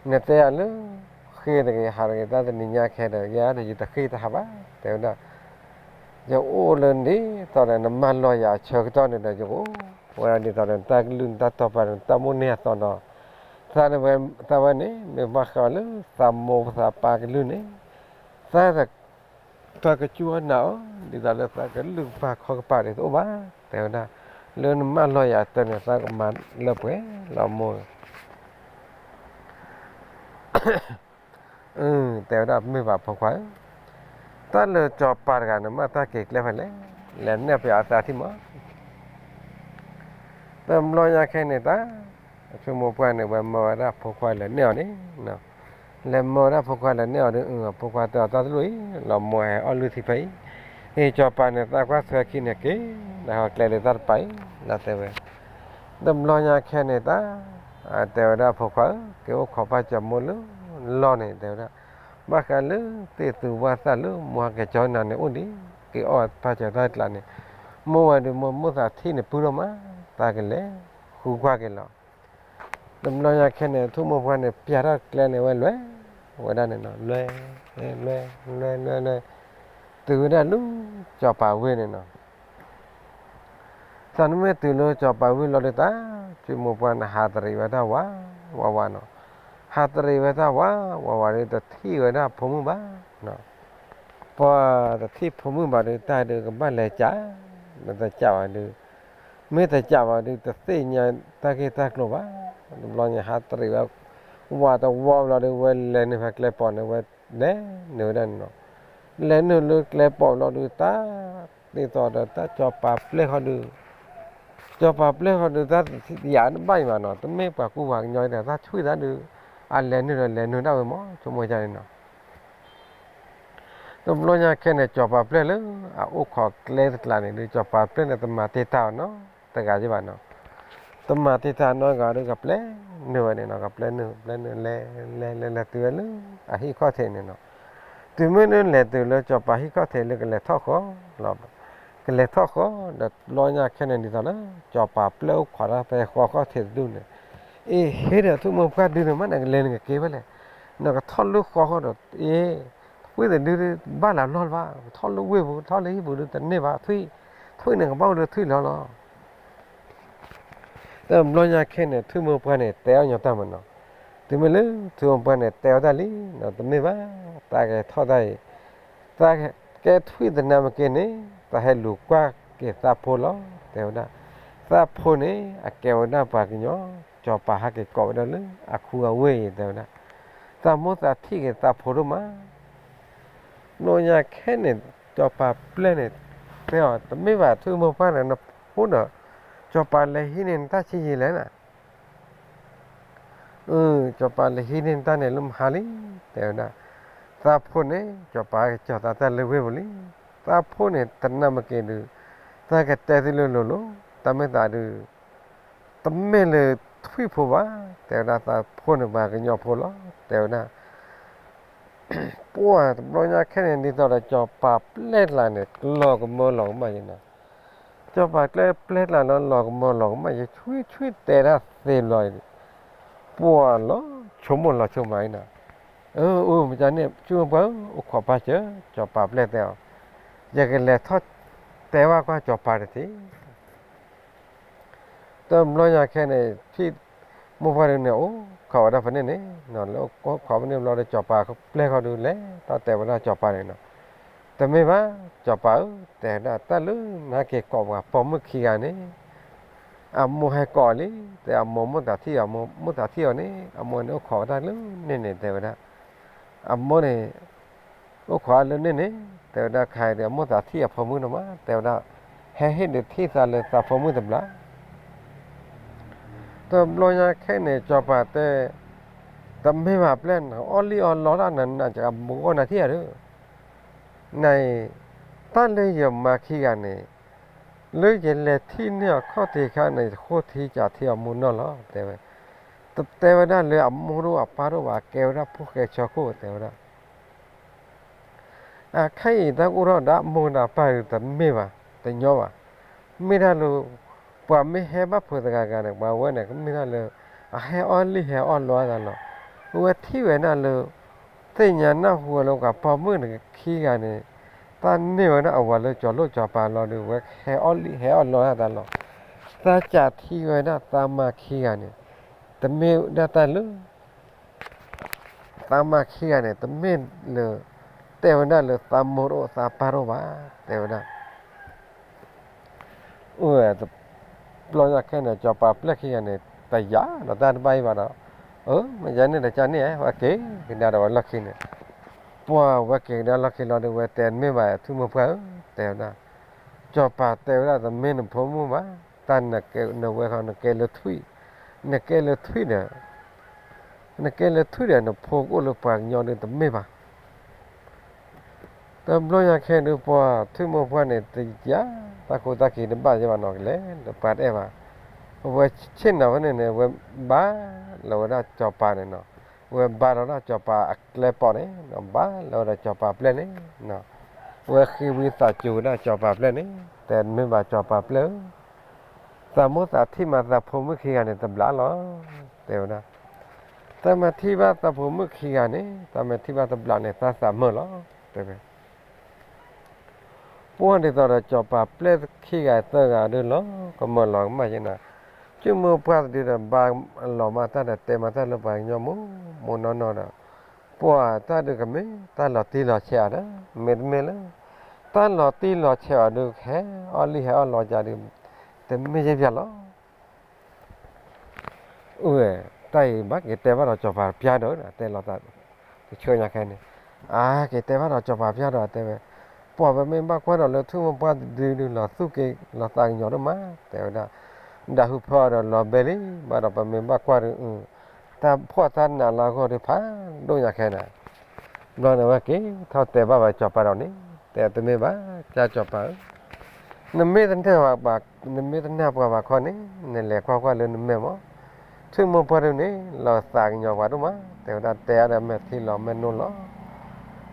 နတဲယၤလၢ ဃ့တဂ့ၤ ဟးတဂ့ၤတၢ်တနံၤညါခဲဒီး ယၤဒီးယတဃ့တဟးဘၣ်, တဲဝဲဒၣ်. ယအိၣ်လၢဒ်သိးဒီး နမၢလီၤယၤအဆၢကတီၢ်န့ၣ်ဒီး ယကအိၣ်ဝဲဒၣ်ဒ်သိးဒီး နတၢ်ကလုၢ်နတၢ်တီပာ်ဒီး နတၢ်မိၣ်န့ၢ်အသီဒီး သးဝဲန့ၣ် မ့ၢ်ဘၣ်ဃးလၢသးမိၢ်သးပၢ်ကလုၢ်န့ၣ် သး သးကစူၢ်အီၣ်နာ်အီၤ ဒ်သိးလၢသးကလုၢ်ကပာ်ခီၣ်ကပာ်ဒ်သိးအိၣ်ဘၣ်, တဲဝဲဒၣ်. လၢနမၢလီၤယၤအဆၢန့ၣ် သးကမၤလၢပှဲၤလီၤမိၢ် တဲဝဲဒၣ် မ့ၢ်ဘၣ်ဖိခွါဧၢ, တၢ်လၢစီၤပၤတဂၤန့ၣ် မ့ၢ်တၢ်က့ၤကျဲဖဲလဲၣ်, လဲၤနဲၣ်ပယီၤအသးထံၣ်မး. တဘျီညါခဲန့ၣ်တၢ် အဆိကမိၣ်ပှၢ်န့ၣ် ဝဲမၢဝဲဒၣ်ဖိခွါလဲၤနဲၣ်အီၤန့ၣ်, လဲၤမၢဝဲဒၣ်ဖိခွါလဲၤနဲၣ်အီၤဒီး ဖိခွါတဲအီၤတၢ်တလိၣ်အံၤ လီၤမိၢ်ဟဲအီၣ်လုၢ်ထံဖဲအံၤ, အ့ၣ် စီၤပၤန့ၣ် သးကွၢ်ထွဲခံန့ၣ်က့ၤ နဟဲကျဲလၢတၢ်တပၤအံၤ လၢတဲဝဲ. တဘျီညါခဲန့ၣ်တၢ် တဲဝဲဒၣ်ဖိခွါဧၢ က့ၤအိၣ်ခိးပၢ်စီၤမိၢ်လၢလီၢ်န့ၣ် တဲဝဲဒၣ်. ဘၣ်ဃးလၢသ့ၣ်သူဝၣ်သၣ်လၢမိၢ်ဟဲက့ၤကၠီနၤန့ၣ်အိၣ်ဒံး က့ၤအီၣ်ပၢ်စီၤတၢ်ကျးန့ၣ်, မိၢ်ဝဲဒုးမိၢ်မိၢ်သးထံၣ်န့ၣ်ပုၢ်ထီၣ်မး, သးကလဲၤဃုကွၢ်က့ၤလီၤ. တဘျီညါခဲန့ၣ် ထူၣ်မိၢ်ပှၢ်န့ၣ် ပျၢ်ထီၣ်ကျဲန့ၣ်ဝဲလဲၤဝဲဒၣ်န့ၣ်နီၤ, လဲၤ လဲၤ လဲၤ လဲၤ လဲၤ တုၤဝဲဒၣ်လၢစီၤပၤဝ့ၢ်န့ၣ်နီၤ. သးနမ့ၢ်တုၤလၢစီၤပၤဝ့ၢ်လီၤဒုးတၢ် ထူၣ်မိၢ်ပှၢ်န့ၣ် ဟးတရံးဝဲတၢ်ဝးဝးဝးနီၤ. ဟးတရံးဝဲတၢ်ဝးဝးဝးဒီး တထံၣ်ဝဲဒၣ်ဖိမုၣ်ဘၣ်. ပှၤတထံၣ်ဖိမုၣ်ဘၣ်ဒီး တၢ်ဒုးကဘၣ်လဲၤကး, မ့ၢ်တကးဘၣ်ဒုး မ့ၢ်တကးဘၣ်ဒုး တသ့ၣ်ညါတၢ်ဂ့ၢ်တၢ်ကျိၤဘၣ်. တဘျီညါဟးတရံးဝဲ ဝးတဝီဘျီဒီး ဝဲလဲၤနုာ်ဖဲကျဲပိာ်န့ၣ် ဝဲလဲၤနုာ်ဝဲဒၣ်န့ၣ်နီၤ. လဲၤနုာ်လၢကျဲပိာ်ဘျီဒုး တၢ် ဒ်သိးဒီးတၢ်စီၤပၤပျဲၢ်ဃီဒုး စီၤပၤပျဲၢ်ဃီဒုး တၢ်တယးတဘၣ်အံၤဘၣ်နီၤ, တမ့ၢ်ပှၤကူပှၤကညီဒီး တၢ်ဆွံၣ်သးဒုး အလဲၤနုာ်ဒီးလဲၤနုာ်ဒၣ်ဝဲမး ဆိကမိၣ်ဒ်န့ၣ်နီၤ. တဘျီညါခဲန့ၣ် စီၤပၤပျဲၢ်လၢအအိၣ်ခိးကျဲတကျးန့ၣ်ဒုး စီၤပၤပျဲၢ်န့ၣ် တမၤတ့ၢ်တၢ်အီၤနီတဂၤယ့ၢ်ဘၣ်နီၤ. တမၤတ့ၢ်တၢ်နီတဂၤဒီး ကပျဲနုာ်ဝဲန့ၣ်နီၤ, ကပျဲနုာ် ပျဲနုာ် လဲၤ လဲၤ လဲၤ လဲၤတုၤဝဲလၢအဟံၣ်ခီၣ်ထံးန့ၣ်နီၤ. တုၤမ့ၢ်လၢလဲၤတုၤလၢစီၤပၤဟံၣ်ခီၣ်ထံးလၢကလဲၤထီၣ်ဃီလီၤ, ကလဲၤထီၣ်ဃီဒီး တဘျီညါခဲန့ၣ် ဒ်သိးလၢ စီၤပၤပျဲၢ်အိၣ်ခိးတၢ်ဖဲဃီခီၣ်ထံးတဒူၣ်န့ၣ်, အ့ၣ် ဟ့ၣ်ဒီးထူၣ်မိၢ်ပှၢ်ဒုန့ၣ် မ့ၢ်နကလဲၤနကက့ၤဖဲလဲၣ်, နကထီၣ်လၢဃီဃီဒီး အ့ၣ် ထွံၣ်တဒုဘၣ်လၢအလီၢ်လၢၤဘၣ်, ထီၣ်လၢဝ့ၢ်ပူၤ ထီၣ်လၢဟံၣ်ပူၤဒုတန့ၢ်ဘၣ်, ထွံၣ် ထွံၣ်န့ၣ် ကဘၣ်အိၣ်လၢထွံၣ်လီၤလီၤ. တဘျီညါခဲန့ၣ် ထူၣ်မိၢ်ပှၢ်န့ၣ် တဲအီၣ်ညီတၢ်မးနီၤ. တုၤမ့ၢ်လၢထူၣ်မိၢ်ပှၢ်န့ၣ် တဲအီၣ်တၢ်လံနီၤ, တမ့ၢ်ဘၣ်, တၢ်ကဲထီၣ်တၢ်အံၤ, တၢ်ကဲထွံၣ်သနာ်က့န့ၣ် တၢ်ဟဲလူၤကွၢ်က့ၤသးဖိလီၤ တဲဝဲဒၣ်. သးဖိန့ၣ် အကဲဝဲဒၣ်ပှၤကညီ, စီၤပၤဟဲက့ၤကိးဝဲဒၣ်လၢအခူအဝ့ၢ်အံၤ တဲဝဲဒၣ်. သးမိၢ်သးထံၣ်က့ၤသးဖိဒိၣ်မး ဘျီညါခဲန့ၣ် စီၤပၤပျဲၢ်န့ၣ် တဲအီၤ တမ့ၢ်ဘၣ် ထူၣ်မိၢ်ပှၢ်န့ၣ် နဖိဒီး စီၤပၤလဲၤဟံးန့ၢ်နတၢ်ဆံးယံာ်လဲၣ်နၤ, စီၤပၤလဲၤဟံးန့ၢ်နတၢ်န့ၣ်လၢမဟါလံ တဲဝဲဒၣ်. သးဖိန့ၣ် စီၤပၤကစီၤသးတၢ်လၢဝ့ၢ်ပူၤလံ, သးဖိန့ၣ် သနာ်က့ဒုး သးကတဲသုလၢလိၤလိၤ, တၢ်မ့ၢ်သးဒုး တမ့ၢ်လၢထွံၣ်ဖိဘၣ်, တဲဝဲဒၣ် သးဖိန့ၣ်ပှၤကညီဖိလီၤ တဲဝဲဒၣ်. ပှၢ်တဘျီညါခဲန့ၣ် ဒ်သိးဒီးစီၤပၤပျဲၢ်ကျါန့ၣ် လီၤကမၢလီၤကမၣ်ယဲနီၤ, စီၤပၤကျဲပျဲၢ်ကျါလၢလီၤကမၢလီၤကမၣ်ယဲ ဆွံဆွံတဲဒၣ်သ့ဘျီအံၤ, ပှၢ်လီၤဆိကမိၣ်လီၤဆိကမးအံၤနီၤ. အၢ အိၣ်မ့ၢ်န့ၣ် ထူၣ်မိၢ်ပှၢ်ဧၢ အိၣ်ခိးပၢ်စၢၤ, စီၤပၤပျဲၢ်တဲအီၤ, ယကလဲၤထီၣ်တဲဘၣ်ကွၢ်စီၤပၤတထံၣ် တဘျီညါခဲန့ၣ် ထံၣ်မိၢ်ပှၢ်ဒုန့ၣ် အိၣ်ခိးဝဲဒၣ်ဖဲန့ၣ်န့ၣ်, လၢအိၣ်ခိးဖဲန့ၣ်ဘျီဒီး စီၤပၤပျဲၢ်ဃီဒု လဲၤထီၣ်တဲဝဲဒၣ်စီၤပၤန့ၣ်နီၤ. တမ့ၢ်ဘၣ် စီၤပၤဧၢ, တဲဒၣ်တၢ်လၢနဟဲက့ၤကိးပှၤပိာ်မုၣ်ခံဂၤန့ၣ် အမိၢ်ဟဲကိးလံ, တဲအမိၢ်မိၢ်သးထံၣ်အီၤ, မိၢ်သးထံၣ်အီၤန့ၣ် အမိၢ်န့ၣ်အိၣ်ခိးဝဲဒၣ်လၢန့ၣ်န့ၣ် တဲဝဲဒၣ်. အမိၢ်န့ၣ် အိၣ်ခိးလၢန့ၣ်န့ၣ် တဲဝဲဒၣ် ခဲအံၤဒီး အမိၢ်သးထံၣ်အဖိမုၣ်နီၤမး တဲဝဲဒၣ်. ဟဲဟ့ၣ်ဒုးထံၣ်သးလၢသးဖိမုၣ်တဘျီ. တဘျီညါခဲအံၤန့ၣ် စီၤပၤတဲ, တမ့ၢ်ဘၣ်ပျဲၢ်န့ၣ် အီၣ်လံၣ်အီၣ်လီတၢ်နးနး ယကမူကအိၣ်နၤထံၣ်ဧါဒုး, နအံၤ, တၢ်လၢယမၤခံဂၤန့ၣ်, လၢယလဲၤထံၣ်န့ၢ်အခီၣ်ထံးခါန့ၣ် ယဃိထံကးထံအီၤမူနီၢ်လီၤ တဲဝဲ. တတဲဝဲဒၣ်လၢအမိၢ်တအိၣ်အပၢ်တအိၣ်ဘၣ် အကဲဝဲဒၣ်ဖိၣ်ဃဲဆၢခိၣ် တဲဝဲဒၣ်. အခဲအံၤတၢ်ကအိၣ်ထီၣ်ဒၣ်အမိၢ်ဒၣ်ပၢ်ဒုး တမ့ၢ်ဘၣ်, တညီဘၣ်. မ့ၢ်ဒၣ်လၢ ပှၤမ့ၢ်ဟဲဘၣ်ဖုးတဂၤဂၤန့ၣ် ပှၤဝဲန့ၣ် ကမ့ၢ်ဒၣ်လၢ အဟဲအီၣ်လံၣ်ဟဲအီၣ်လီအသးလီၤ. အဝဲထံၣ်ဝဲဒၣ်လၢ သ့ၣ်ညါနၢ်ဟူဝဲလၢပှၤပိာ်မုၣ်န့ၣ်ခံဂၤန့ၣ် တၢ်န့ၢ်ဝဲဒၣ်အဝၤလၢစီၤလိၣ်စီၤပၤလီၤဒီး ဝဲဟဲအီၣ်လံၣ်ဟဲအီၣ်လီအသးလီၤ. သးစးထံၣ်ဝဲဒၣ်သးမါခံဂၤန့ၣ် တမ့ၢ်ဒၣ်တၢ်လၢ သးမါခံဂၤန့ၣ် တမ့ၢ်လၢ တဲဝဲဒၣ်လၢသးမိၢ်တအိၣ်သးပၢ်တအိၣ်ဘၣ်, တဲဝဲဒၣ်. အိၣ်ဝဲ, တဘျီညါခဲန့ၣ် စီၤပၤပျဲၢ်ခံဂၤန့ၣ် တယာ်ဒီးတၢ်တဘၣ်အံၤဘၣ်ဒီး, အၢ မ့ၢ်ယၤန့ၣ်ဒီးကန့ၣ် ဝဲက့ၤကဒါဒီးဝဲလီၢ်ခံန့ၣ်, ပှၤဝဲက့ၤကဒါလီၢ်ခံလီၤဒီး ဝဲတဲတမ့ၢ်ဘၣ် ထွံၣ်မိၢ်ပှၢ်ဧၢ, တဲဝဲဒၣ်. စီၤပၤတဲဝဲဒၣ် တမ့ၢ်နဖိမုၣ်ဘၣ်, တၢ်နကဲနဝဲဃီ နကဲလၢထွံၣ်, နကဲလၢထွံၣ်ဒီး နကဲလၢထွံၣ်ဒီး နဖိကအိၣ်လၢပှၤကညီဒုးတမ့ၢ်ဘၣ်. တဘျီညါခဲဒုး ပှၤထွံၣ်မိၢ်ပှၢ်န့ၣ် တယာ်, တၢ်ကူတၢ်က့ၤတဘၣ်ယဲဘၣ်နီၤ ကလဲၤဒီးပှၤတအဲၣ်ဘၣ်. အဝဲဆ့ၣ်နီၤဝဲန့ၣ်န့ၣ် ဝဲဘါလီၤဝဲဒၣ်စီၤပၤန့ၣ်နီၤ, ဝဲဘါလီၤဒၣ်စီၤပၤအကျဲပိာ်န့ၣ်, ဘါလီၤဝဲဒၣ်စီၤပၤပျဲၢ်န့ၣ်, ဝဲဃ့ဝံသးစူၤဝဲဒၣ်စီၤပၤပျဲၢ်န့ၣ်, တဲမ့ၢ်ဘၣ်စီၤပၤပျဲၢ်ဧၢ, သးမိၢ်သးထံၣ်မးသးဖိမုၣ်ခံဂၤန့ၣ်တဘျီလီၤ, တဲဝဲဒၣ်. သးမ့ၢ်ထံၣ်ဘၣ်သးဖိမုၣ်ခံဂၤန့ၣ် သးမ့ၢ်ထံၣ်ဘၣ်တဘျီန့ၣ် သးသးမုာ်လီၤ, တဲဝဲ. ပှၢ်ဒ်သိးဒီးစီၤပၤပျဲၢ်ခံဂၤသၢဂၤဒုးလီၤကမၢလီၤကမၣ်က့ၤနၤ, ထွံၣ်မိၢ်ပှၢ်တဒုဒီး ဘါလီၤမးတၢ်ဒီးတဲမးတၢ်လၢပှၤကညီမူမူနီၢ်နီၢ်ဒီး, ပှၢ်တၢ်ဒုးကမ့ၢ်တၢ်လီၤတံၢ်လီၤဆဲးအီၤဒီး မ့တမ့ၢ်လၢ တၢ်လီၤတံၢ်လီၤဆဲးအီၤဒုး ကဟဲအီၣ်လံၣ်ဟဲအီၣ်လီၤကဒီး တမ့ၢ်ယဲၢ်ပၠၣ်လီၤ. အိၣ်ဝဲ, တၢ်အံၤဘၣ်က့ၤတဲဘၣ်ဒီးစီၤပၤပျဲၢ်ဒီး တဲလီၤသး, တဆၢညါခဲန့ၣ်, အါ က့ၤတဲဘၣ်ဒီးစီၤပၤပျဲၢ်ဒီးတဲဝဲ, ပှၢ်ပမ့ၢ်ဘၣ်ကွၢ်ဒီးလၢထွံၣ်မိၢ်ပှၢ်တဒုဒုး လီၤသူၣ်က့ၤလီၤသးကညီၤဒိၣ်မး တဲဝဲဒၣ်, ဒၣ်ဟူဖၢအီၤဒီးလီၤဘဲလံ, ဘၣ်ဒီးပမ့ၢ်ဘၣ်ကွၢ်ဒီး တၢ်ဖှီၣ်တၢ်နးလၢအဂီၢ်ဒုးဖးဒိၣ်ညါခဲန့ၣ်, ဘျီန့ၣ်ဝဲက့ၤထီၣ်တဲဘၣ်ဝဲစီၤပၤဒီးန့ၣ်, တဲတမ့ၢ်ဘၣ် ကၢ်စီၤပၤဧၢ, နမ့ၢ်တနာ်ပှၤဘၣ်, နမ့ၢ်တနာ်ပှၤဘၣ်ခီန့ၣ် နလဲၤကွၢ်ကွၢ်လၢနမဲာ်မး, ထွံၣ်မိၢ်ပှၢ်ဒုးန့ၣ် လီၤသးကညီၤပှၤဒိၣ်မး တဲဝဲဒၣ်, တဲအါဒီးမဲာ်ထံလီၤမဲာ်နိလီၤ,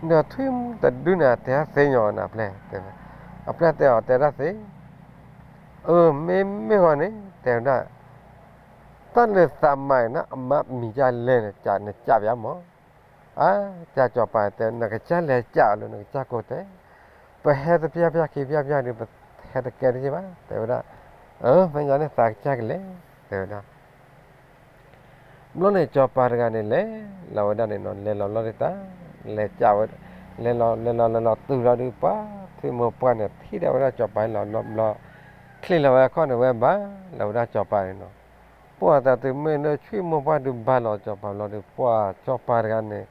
ဒီးထွံၣ်တဒုန့ၣ် တဲတၢ်သ့ညီၤနၤပျဲၢ်, တဲဝဲ, အပျဲၢ်တဲအီၤတဲတၢ်သ့ အၢ မ့မ့ၢ်ဂီၢ်န့ၣ် တဲဝဲဒၣ်, တၢ်လၢသးမၤအံၤန့ၣ် အမါမံၤဒ်လဲၣ်န့ၣ် နကၠးပၠးမး, အါ ကၢ်စီၤပၤတဲ နကစၢ်လဲၤကၠးအီၤလၢနကစၢ်ကိးတဲ, ပဟဲတပျၢ်ပျၢ်ခံပျၢ်ပျၢ်ဒီး ပဟဲတကဲတက့ၢ်ဘၣ် တဲဝဲဒၣ်, အၢ မ့ၢ်ညါန့ၣ်သးကစၢ်ကလဲၤ တဲဝဲဒၣ်. ဘျီန့ၣ်စီၤပၤတဂၤန့ၣ် လဲၤလီၤဝဲဒၣ်န့ၣ်နီၤ, လဲၤလီၤဘျီဒုးတၢ်, လဲၤကၠးဝဲ, လဲၤလီၤလဲၤလီၤလဲၤလီၤတုၤလီၤဒုး ပှၢ်ထွံၣ်မိၢ်ပှၢ်န့ၣ် ထံၣ်ဒၣ်ဝဲဒၣ်စီၤပၤလီၤဘျီဘျီ, ချ့လီၤဝဲအခီၣ်န့ၣ် ဝဲဘါလီၤဝဲဒၣ်စီၤပၤန့ၣ်နီၤ, ပှၢ်တၢ်တုၤမ့ၢ်လၢထွံၣ်မိၢ်ပှၢ်ဒုးဘါလီၤစီၤပၤဘျီဒုး ပှၢ်စီၤပၤတဂၤန့ၣ်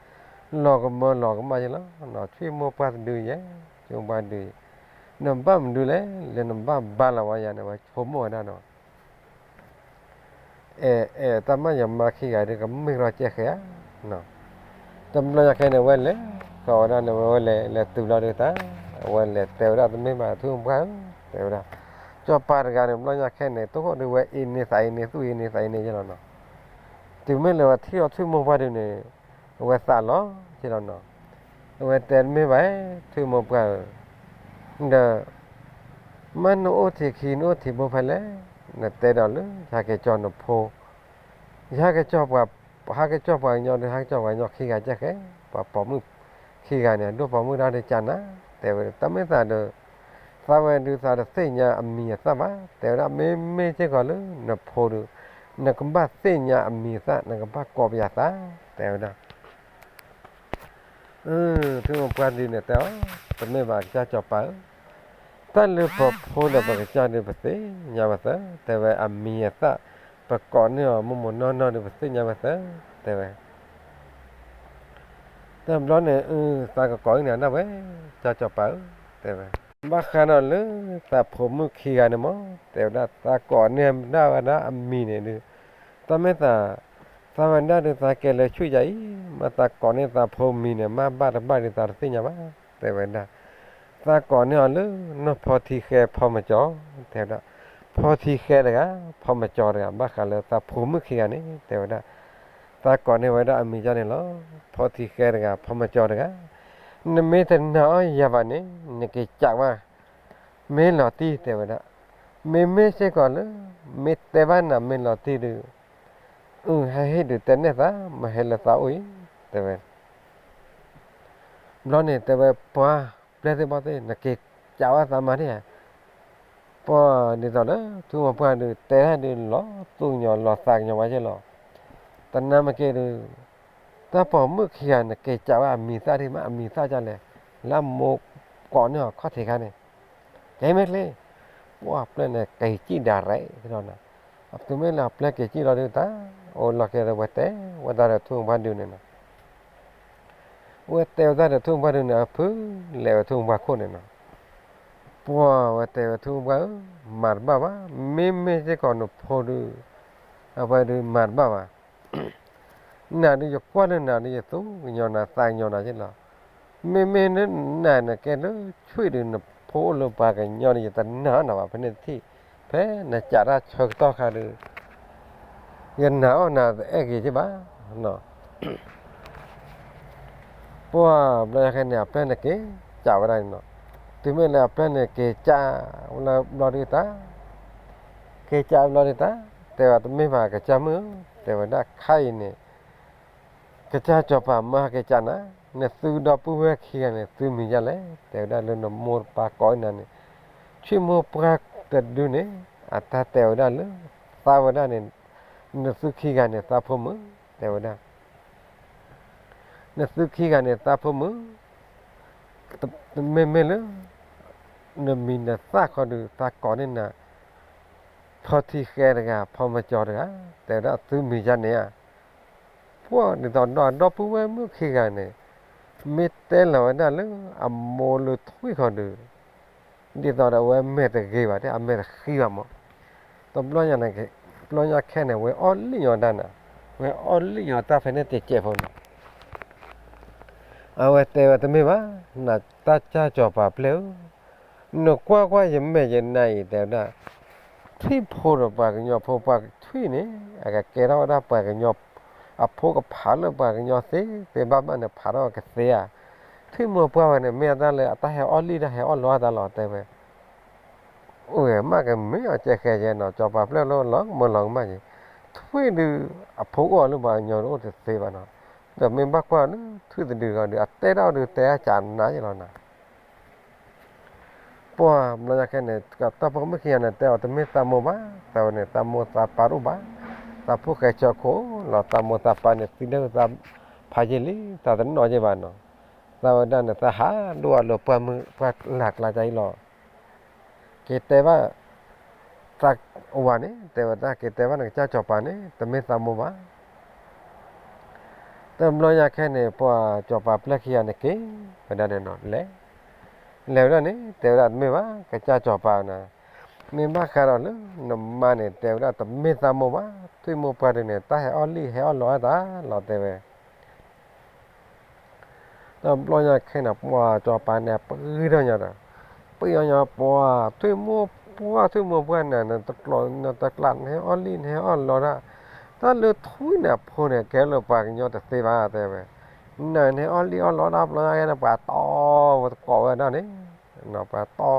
လီၤကမၢလီၤကမၣ်ယဲလီၤနီၤ, ထွံၣ်မိၢ်ပှၢ်တဒုယဲ, ထွံၣ်မိၢ်ပှၢ်ဒုး, နဘၣ်မနုၤလဲၣ် လၢနဘၣ်ဘါလီၤဝဲယၤန့ၣ် ဝဲဆိကမိၣ်ဝဲဒၣ်နီၤ အဲ အဲ တၢ်မၤယမါခံဂၤဒုး ကမ့ၢ်ကလီကဲဃဲဧါ, တဘျီညါခဲန့ၣ် ဝဲလဲၤဃီၤဝဲဒၣ်န့ၣ် ဝဲလဲၤလဲၤတုၤလီၤဒုးတၢ်, အဝဲလဲၤတဲဝဲဒၣ် တမ့ၢ်ဘၣ်ထွံၣ်မိၢ်ပှၢ်ဧၢ, တဲဝဲဒၣ်, စီၤပၤတဂၤန့ၣ် ဘျီညါခဲန့ၣ် တိခိၣ်ဒုးဝဲအ့န့သးအ့န့ သူၣ်အ့န့သးအ့န့ယဲလီၤနီၤ, တုၤမ့ၢ်လၢဝဲထံၣ်အီၤထွံၣ်မိၢ်ပှၢ်ဒုးန့ၣ် အဝဲသးလီၤယဲလီၤနီၤ, အဝဲတဲတမ့ၢ်ဘၣ် ထွံၣ်မိၢ်ပှၢ်ဧၢ, ဒီး မ့ၢ်နအိၣ်ထံးခံ နအိၣ်ထံးဘိဖဲလဲၣ်, နတဲဒီးလၢ ယဟဲက့ၤကၠီနဖိ, ယဟဲက့ၤကၠီပှၤ, ဟဲက့ၤကၠီပှၤကညီဒီး ဟဲက့ၤကၠီပှၤကညီခံဂၤကဲဃဲ, ပှၤပိာ်မုၣ်ခံဂၤန့ၣ် အဒိၣ်ပိာ်မုၣ်တၢ်ဒုးကၢ်နၤ, တဲဝဲ တၢ်မ့ၢ်သးဒီး, သးဝဲဒုးသးတသ့ၣ်ညါအမံၤအသၣ်ဘၣ်, တဲဝဲဒၣ် မ့မ့ၢ်စ့ၢ်ကီးလၢနဖိဒီး, နကဘၣ်သ့ၣ်ညါအမံၤအသၣ် နကဘၣ်ကိးပယၤသး, တဲဝဲဒၣ် ထွံၣ်မိၢ်ပှၢ်ဒုးန့ၣ်တဲအီၤ, တမ့ၢ်ဘၣ်ကစၢ်စီၤပၤဧၢ, တၢ်လၢပဖိဒီးပကစၢ်ဒုးပသ့ၣ်ညါဝဲသၢ, တဲဝဲအမံၤအသၣ်, ပကိးန့ၢ်အီၤမိၢ်မိၢ်နီၢ်နီၢ်ဒုးပသ့ၣ်ညါဝဲသၢ, တဲဝဲ တဘျီန့ၣ် အၢ သးကကိးအံၤန့ၣ် နၢ်ဝဲ, ကစၢ်စီၤပၤဧၢ, တဲဝဲ ဘၣ်ဃးဒီးလၢသးဖိမုၣ်ခံဂၤန့ၣ်မ့ၢ် တဲဝဲဒၣ် သးကိးန့ၢ်ဒၣ်ဝဲဒၣ်အမံၤန့ၣ်ဒုး, တၢ်မ့ၢ်သး, သးဝဲဒၣ်ဒုး သးကဲလၢဆူၣ်ယၤအံၤ, မ့ၢ်သးကိးန့ၢ်သးဖိမံၤန့ၣ် မ့ၢ်ဘၣ်တဘၣ်ဒုး သးတသ့ၣ်ညါဘၣ်, တဲဝဲဒၣ်. သးကိးန့ၢ်အီၤလၢနီၢ်ဖီထံဃဲဖီမကၠီ, တဲဝဲဒၣ်, ဖီထံဃဲတဂၤ ဖီမကၠီတဂၤ ဘၣ်ဃးလၢသးဖိမုၣ်ခံဂၤန့ၣ် တဲဝဲဒၣ်. သးကိးန့ၢ်ဝဲဒၣ်အမံၤဒ်န့ၣ်လီၤ. ဖီထံဃဲတဂၤ ဖီမကၠီတဂၤ, နမ့ၢ်တနာ်အီၤယၤဘၣ်န့ၣ် နက့ၤကးဝဲ မ့ၢ်လီၤတံၢ် တဲဝဲဒၣ်. မ့မ့ၢ်စ့ၢ်ကီးလၢ မ့ၢ်တဲဘၣ်နၤမ့ၢ်လီၤတံၢ်ဒုး, အု ဟဲဟ့ၣ်ဒုးတဲနဲၣ်သး မ့ၢ်ဟဲလၢသးအိၣ်အံၤ တဲဝဲ. ဘျီန့ၣ်တဲဝဲ ပှၤပျဲၢ်သ့ၣ်ဘီၣ်သ့ၣ် နက့ၤကးဝဲသးမၤဒ်ဧါ. ပှၤဒ်သိးလၢ ထူမိၢ်ပှၢ်ဒုး တဲဒၣ်ဒုးလီၤသူၣ်ကညီၤလီၤသးကညီၤဝဲက့လီၤ. တနၤမ့ၢ်က့ၤဒုး တၢ်ပိာ်မုၣ်ခံဂၤန့ၣ် က့ၤကးဝဲအမံၤသၣ်ဒ်မး အမံၤသၣ်ဒ်လဲၣ်, လၢအမိၢ်ကိးန့ၢ်အီၤခီၣ်ထံးခါန့ၣ်, ကဲမ့ၢ်ချ့, ပှၤပျဲၢ်န့ၣ် က့ၤကံၣ်ဒၣ်ရဲၣ်လီၤနၤ. အသုမ့ၢ်လၢအပျဲၢ်က့ၤကံၣ်လီၤဒုးတၢ်, အိၣ်လီၤက့ၤဒီးဝဲတဲဝဲဒၣ်ဒီးထူမိၢ်ပှၢ်ဒုးန့ၣ်နီၤ. ဝဲတဲဝဲဒၣ်ဒီးထူမိၢ်ပှၢ်ဒုးန့ၣ် အဖုလဲၤဝဲထူမိၢ်ပှၢ်ခိၣ်န့ၣ်နီၤ. ပှၤဝဲတဲဝဲထူမိၢ်ပှၢ်ဧၢ, မၤတဘၣ်ဘၣ်, မ့မ့ၢ်စ့ၢ်ကီးနဖိဒုး, အဝဲဒုးမၤတဘၣ်ဘၣ်. နၤဒုးယကွၢ်လၢနၤဒုးယသူၣ်ကညီၤနၤသးကညီၤနၤက့လီၤ. မ့မ့ၢ်လၢနၤန့ၣ်ကဲလၢဆွံၣ်ဒုး နဖိအိၣ်လၢပှၤကညီန့ၣ် ယတနာ်အီၤနၤဘၣ် ဖဲန့ၣ်တထံၣ်, ဖဲနကးတၢ်ဆၢကတီၢ်ခါဒုး ယနာ်အီၤနၤတအဲၣ်ဂ့ၤက့ဘၣ်. ပှၤဘျီယၤခဲန့ၣ် အပျဲၢ်န့ၣ်က့ၤကးဝဲဒၣ်န့ၣ်နီၤ. တုၤမ့ၢ်လၢအပျဲၢ်န့ၣ်က့ၤကးဝဲလၢဘျီဒုးတၢ်, က့ၤကးဘျီဒုးတၢ်, တဲဝဲတမ့ၢ်ဘၣ်ကစၢ်မုၣ်ဧၢ, တဲဝဲဒၣ်ခါအံၤန့ၣ် ကစၢ်စီၤပၤမၢဟဲက့ၤကးနၤ, နသုဒီပုၢ်ဝဲၢ်ခံဂၤန့ၣ် သုမံၤဒ်လဲၣ်, တဲဝဲဒၣ်လၢနမိၢ်ပၢ်ကိးနၤန့ၣ်, ဆွံၣ်မိၢ်ပှၢ်တဒုန့ၣ် အတၢ်တဲဝဲဒၣ်လၢ သးဝဲဒၣ်န့ၣ် နသုခံဂၤန့ၣ် သးဖိမုၣ်, တဲဝဲဒၣ် နသုခံဂၤန့ၣ် သးဖိမုၣ်, မ့မ့ၢ်လၢ နမံၤနသၣ်ခီဒုး သးကိးန့ၢ်နၤ ဖီထံဃဲတဂၤ ဖီမကၠီတဂၤ, တဲဝဲဒၣ်သုမံၤဒ်န့ၣ်ဧါ. ပှၤဒ်သိးဒီးဒီပုၢ်ဝဲၢ်မုၣ်ခံဂၤန့ၣ် မ့ၢ်တဲလီၤဝဲဒၣ်လၢအမိၢ်လၢထွံၣ်ခီဒုး ဒ်သိးဒီးအဝဲမဲာ်တဂ့ၤဘၣ် အမဲာ်တဃံဘၣ်မး, တဘျီညါန့ၣ်, ဘျီညါခဲန့ၣ် ဝဲအီၣ်လံၣ်ညီတၢ်နၤ, ဝဲအီၣ်လံၣ်ညီတၢ်ဖဲန့ၣ်တစဲးဖိန့ၣ်, အဝဲတဲဝဲတမ့ၢ်ဘၣ်, နတၢ်ကစၢ်စီၤပၤပျဲၢ်ဧၢ, နကွၢ်ကွၢ်ယမဲာ်ယနါအံၤ တဲဝဲဒၣ်, ထွံၣ်ဖိဒီးပှၤကညီဖိပှၤထွံၣ်န့ၣ် အကကဲထီၣ်ဝဲဒၣ်ပှၤကညီ အဖိကဖးလၢပှၤကညီသ့သ့ဘၣ်ဘၣ်န့ၣ် ဖးထီၣ်ကသ့ဧါ. ထွံၣ်မိၢ်ပှၢ်ဝဲန့ၣ် မ့ၢ်အတၢ်လၢအတၢ်ဟဲအီၣ်လံၣ်တၢ်ဟဲအီၣ်လီတၢ်လီၤ တဲဝဲ, အိၣ်မးကမ့ၢ်အီၤကဲဃဲကဲနီၤ စီၤပၤပျဲၢ်လၢလီၤကမၢလီၤကမၣ်က့ၤ, ထွံၣ်ဒုး အဖိကအိၣ်လၢပှၤကညီတအိၣ်တသ့ဘၣ်နီၤ, ဒီးမ့ၢ်ဘၣ်ကွၢ်လၢထွံၣ်တဒုဂီၢ်ဒုး အတဲထီၣ်ဒုးတဲအကၢ်နးယ့ၣ်လီၤနၤ ပှၤဘျီညါခဲန့ၣ် တၢ်ပိာ်မုၣ်ခံဂၤန့ၣ် တဲအီၤတမ့ၢ်သးမိၢ်ဘၣ်, သးဝဲန့ၣ် သးမိၢ်သးပၢ်တအိၣ်ဘၣ်, သးဖိၣ်ဃဲဆၢခိၣ်လီၤ သးမိၢ်သးပၢ်န့ၣ် သံဒၢသးဖးယံာ်လံ သးတနီၣ်ယ့ၣ်ဘၣ်နီၤ, သးဝဲဒၣ်န့ၣ် သးဟးဒိၣ်အလၢပှၢ်မုၢ်ပှၢ်လၢ်ကျါကါအံၤလီၤ, က့ၤတဲဘၣ် သးဝၤန့ၣ် တဲဝဲဒၣ် က့ၤတဲဘၣ်နကစၢ်စီၤပၤန့ၣ် တမ့ၢ်သးမိၢ်ဘၣ် တဘျီညါခဲန့ၣ် ပှၤစီၤပၤပျဲၢ်ခံဂၤန့ၣ်က့ၤဝဲဒၣ်န့ၣ်နီၤ လဲၤ, လဲၤဝဲဒၣ်န့ၣ် တဲဝဲဒၣ်တမ့ၢ်ဘၣ် ကစၢ်စီၤပၤနၤ, မ့ၢ်ဘၣ်ဃးဒီးလၢနမါန့ၣ် တဲဝဲဒၣ်တမ့ၢ်သးမိၢ်ဘၣ်, ထွံၣ်မိၢ်ပှၢ်ဒုးန့ၣ် တၢ်ဟဲအီၣ်လံၣ်ဟဲအီၣ်လီအါသးလီၤ တဲဝဲ တဘျီညါခဲန့ၣ် ပှၤစီၤပၤန့ၣ် ပှံၢ်ထီၣ်ညီဒီး, ပှံၢ်ထီၣ်ညီ ပှၤထွံၣ်မိၢ်ပှၢ် ထွံၣ်မိၢ်ပှၢ်န့ၣ် နတကျိးနတကျး နဟဲအီၣ်လံၣ် နဟဲအီၣ်လီတၢ်, တၢ်လၢထွံၣ်န့ၣ်အဖိန့ၣ် ကဲလၢပှၤကညီတသ့ဘၣ် တဲဝဲ, နဟဲအီၣ်လံၣ်အီၣ်လီတၢ် ဘျီညါခဲန့ၣ် ပှၤတီဝဲတကိးဝဲဒၣ်န့ၣ်, ပှၤတီ,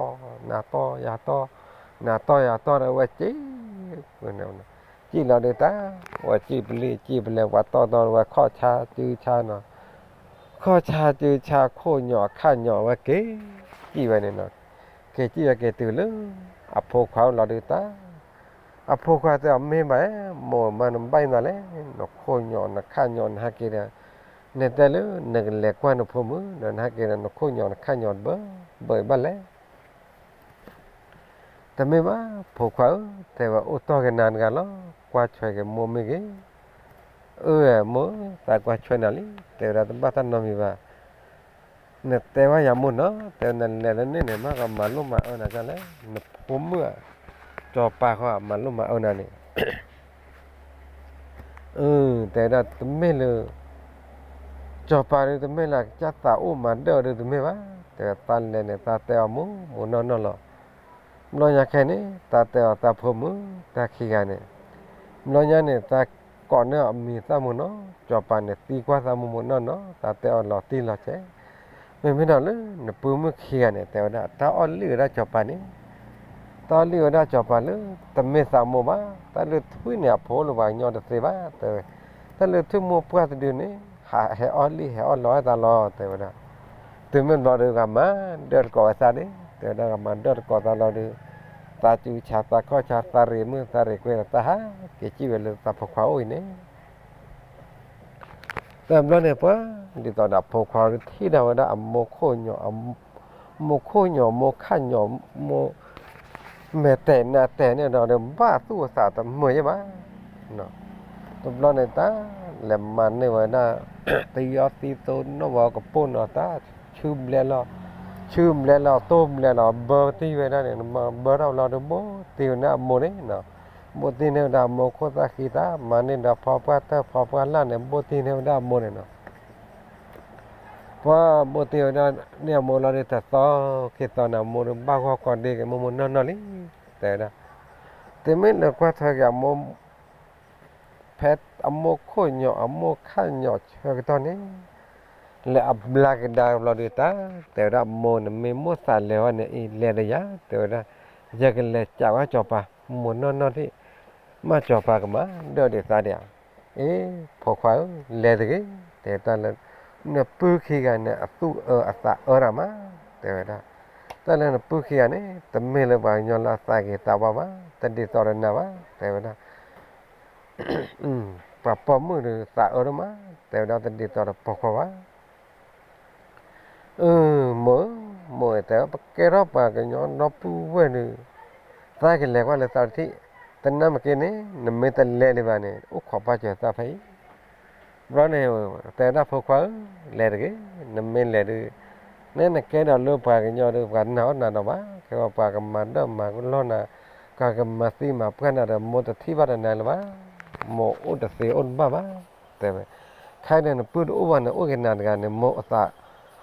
နတီယၤတီ, နတီယၤတီဒီးဝဲစံး စံၣ်လီၤဒုးတၢ်, ဝဲစံၣ်ပလံၣ်စံၣ်ပလဲၤ ပှၤတီတီဝဲခီၣ်ဆါစုဆါနီၤ, ခီၣ်ဆါစုဆါ ခိၣ်ညီၣ်ခၣ်ညီၣ်ဝဲက့ၤ, စံၣ်ဝဲန့ၣ်နီၤ, က့ၤစံၣ်ဝဲက့ၤတုၤလၢ အဖိခွါအိၣ်လီၤဒုးတၢ်, အဖိခွါတဲအီၤမ့ၢ်ဘၣ်, မိၢ်မးနဘၣ်နၤလဲၣ်, နခိၣ်ညီၣ်နခၣ်ညီၣ်နဟဲက့ၤဒီး, နတဲလၢနကလဲၤကွၢ်နဖိမုၣ်ဒီး နဟဲက့ၤဒီးနခိၣ်ညီၣ်နခၣ်ညီၣ်တဘၢဘၢဘၣ်လဲၣ် တမ့ၢ်ဘၣ် ဖိခွါဧၢ, တဲဝဲအိၣ်တီၢ်က့ၤနၤတဂၤလီၤ, ကွၢ်ဆွဲက့ၤမိၢ်မ့ၢ်ဂ့ၤ, အၢ မိၢ်, သးကွၢ်ဆွဲနၤလံ, တဲဝဲဒၣ်တဘၣ်တၢ်နီတမံၤဘၣ်, နတဲဝဲယၤမိၢ်နီၤ, တဲနလဲၤလၢန့ၣ်န့ၣ် မ့ၢ်ကမၤလိၣ်မၤအၢနၤဒ်လဲၣ်, နဖိမုၣ်ဧါ, စီၤပၤဃီဧါ မၤလိၣ်မၤအၢနၤန့ၣ်. အၢ တဲဝဲဒၣ်တမ့ၢ်လၢ စီၤပၤဒုးတမ့ၢ်လၢကစၢ်သးအိၣ်မၤဒၢၣ်အီၤဒုးတမ့ၢ်ဘၣ်, တဲဝဲသးလဲၤန့ၣ် သးတဲအီၤမိၢ်မိၢ်နီၢ်နီၢ်လီၤ. ဘျီညါခဲအံၤန့ၣ် သးတဲအီၤသးဖိမုၣ်တၢ်ခံဂၤန့ၣ်, ဘျီညါန့ၣ် သးကိးန့ၢ်အမံၤသၣ်မုၢ်နီၤ, စီၤပၤန့ၣ်သံကွၢ်သးမိၢ်မိၢ်နီၢ်နီၢ်, သးတဲအီၤလီၤတံၢ်လီၤဆဲး, မ့မ့ၢ်ဒီးလၢနပုၢ်မုၣ်ခံဂၤန့ၣ် တဲဝဲဒၣ် တၢ်အီၣ်လံၣ်ဝဲဒၣ်စီၤပၤန့ၣ်, တၢ်အီၣ်လံၣ်ဝဲဒၣ်စီၤပၤလၢ တမ့ၢ်သးမိၢ်ဘၣ်, တၢ်လၢထွံၣ်န့ၣ် အဖိလၢပှၤကညီတသ့ဘၣ်, တဲဝဲ, တၢ်လၢထွံၣ်မိၢ်ပှၢ်တဒုန့ၣ် ဟးဟဲအီၣ်လံၣ်ဟဲအီၣ်လီၤဝဲသးလီၤ တဲဝဲဒၣ်. တုၤမ့ၢ်ဘျီဒီး ဂၤမၤဒၢၣ်တကိးဝဲသးန့ၣ်, တဲဝဲဒၣ် ဂၤမၤဒၢၣ်တကိးသးလီၤဒီး သးစုဆါသးခီၣ်ဆါ သးရ့ၣ်မုၣ်သးရ့ၣ်ကွဲဒီး တၢ်ဟးက့ၤစံၣ်ဝဲလၢသးဖိခွါအိၣ်အံၤန့ၣ် တဘျီန့ၣ်ပှၤ ဒ်သိးဒီးအဖိခွါဒုးထံၣ်ဒၣ်ဝဲဒၣ်အမိၢ်ခိၣ်ညီ, မိၢ်ခိၣ်ညီ မိၢ်ခၣ်ညီ, မိၢ်မဲာ်တဲာ်နါတဲာ်န့ၣ်ဒီး ဘၣ်သူၣ်အသးတမုာ်ယဲၢ်ဘၣ်. တဘျီန့ၣ်တၢ်လဲၤမၤန့ၢ်ဝဲဒၣ် တယီသံသိနီၣ်ဝဲကပိာ်နီၤ တၢ်ဆူဘျဲလီၤ, ဆူဘျဲလီၤ တိၢ်ဘျဲလီၤ ဘၢတံၢ်ဝဲဒၣ်န့ၣ် မၤဘၢထီၣ်လီၤဒီး ဘိၣ်တံၢ်ဝဲဒၣ်အမိၢ်န့ၣ်နီၤ, ဘိၣ်တံၢ်န့ၢ်ဝဲဒၣ်အမိၢ်ခိၣ်သၣ်ဃံသၣ် မၤန့ၢ်ဒီးဖီပှၢ်တၢၢ်ဖီပှၢ်လၢ်န့ၣ် ဘိၣ်တံၢ်န့ၢ်ဝဲဒၣ်အမိၢ်န့ၣ်နီၤ. ပှၤဘိၣ်တံၢ်ဝဲဒၣ်န့ၢ်အမိၢ်လီၤဒီး တသီခံသီန့ၣ် အမိၢ်ဒီးဘၣ်ဂီၢ်ကီဒ့က့ၤမိၢ်မိၢ်နီၢ်နီၢ်လံ, တဲဝဲဒၣ်. တုၤမ့ၢ်လၢကွၢ်ထွဲက့ၤအမိၢ် ဖဲအမိၢ်ခိၣ်ညီ အမိၢ်ခၣ်ညီဆၢကတီၢ်န့ၣ် လဲၤအဘျါကဒါဘျီဒုးတၢ် တဲဝဲဒၣ် မိၢ်နမ့ၢ်မိၣ်သးလဲၤဝဲန့ၣ်အံၤ လဲၤဒီးယၤ တဲဝဲဒၣ်, ယကလဲၤကးဝဲစီၤပၤ မိၢ်နီၢ်နီၢ်သ့ၣ်, မ့ၢ်စီၤပၤကမၤဒၢၣ်ဒံးသးဒံးဧါ. အ့ ဖိခွါဧၢ လဲၤတဂ့ၤ, တဲတၢ်လၢ နပုၢ်ခံဂၤန့ၣ် အသူၣ်အၢအသးအၢတၢ်မး, တဲဝဲဒၣ်. တၢ်လၢနပုၢ်ခံဂၤန့ၣ် တမ့ၢ်လၢပှၤကညီလၢအသးဂ့ၤသးဝါဘၣ်, တဒ်သိးဒီးနၤဘၣ်, တဲဝဲဒၣ်. ပှၤပိာ်မုၣ်ဒီးသးအၢဒိၣ်မး, တဲဝဲဒၣ် တဒ်သိးဒီးပိာ်ခွါဘၣ်. အၢ မိၢ်ဧၢ, မိၢ်ဧၢ တဲဝဲ ပကဲထီၣ်ပှၤကညီဒီပုၢ်ဝဲၢ်ဒီး သးကလဲၤကွၢ်လၢသးတထံၣ်, တနၢ်မ့ၢ်က့န့ၣ် နမ့ၢ်တလဲၤလၢၤဘၣ်န့ၣ် အိၣ်ခိးပာ်စၢၤသးဖဲအံၤ. ဘျီန့ၣ် တဲဝဲဒၣ် ဖိခွါဧၢ, လဲၤတဂ့ၤ, နမ့ၢ်လဲၤဒီး နဲနကဲဒီးလၢပှၤကညီဒီး ပှၤနာ်အီၣ်နၤဒီးဘၣ်, ကဲဝဲပှၤကမၤဒၢၣ်မၤကလီၢ်နၤ, ပှၤကမၤသံမၤပှၢ်နၤဒီး မိၢ်တထံၣ်ဘၣ်ဒီးနၤလၢၤဘၣ်, မိၢ်အိၣ်တသ့အိၣ်တဘၣ်ဘၣ်, တဲဝဲ. ခဲအံၤန့ၣ် နပုၢ်တအိၣ်ဘၣ်န့ၣ် အိၣ်က့ၤနၤတဂၤန့ၣ် မိၢ်အသး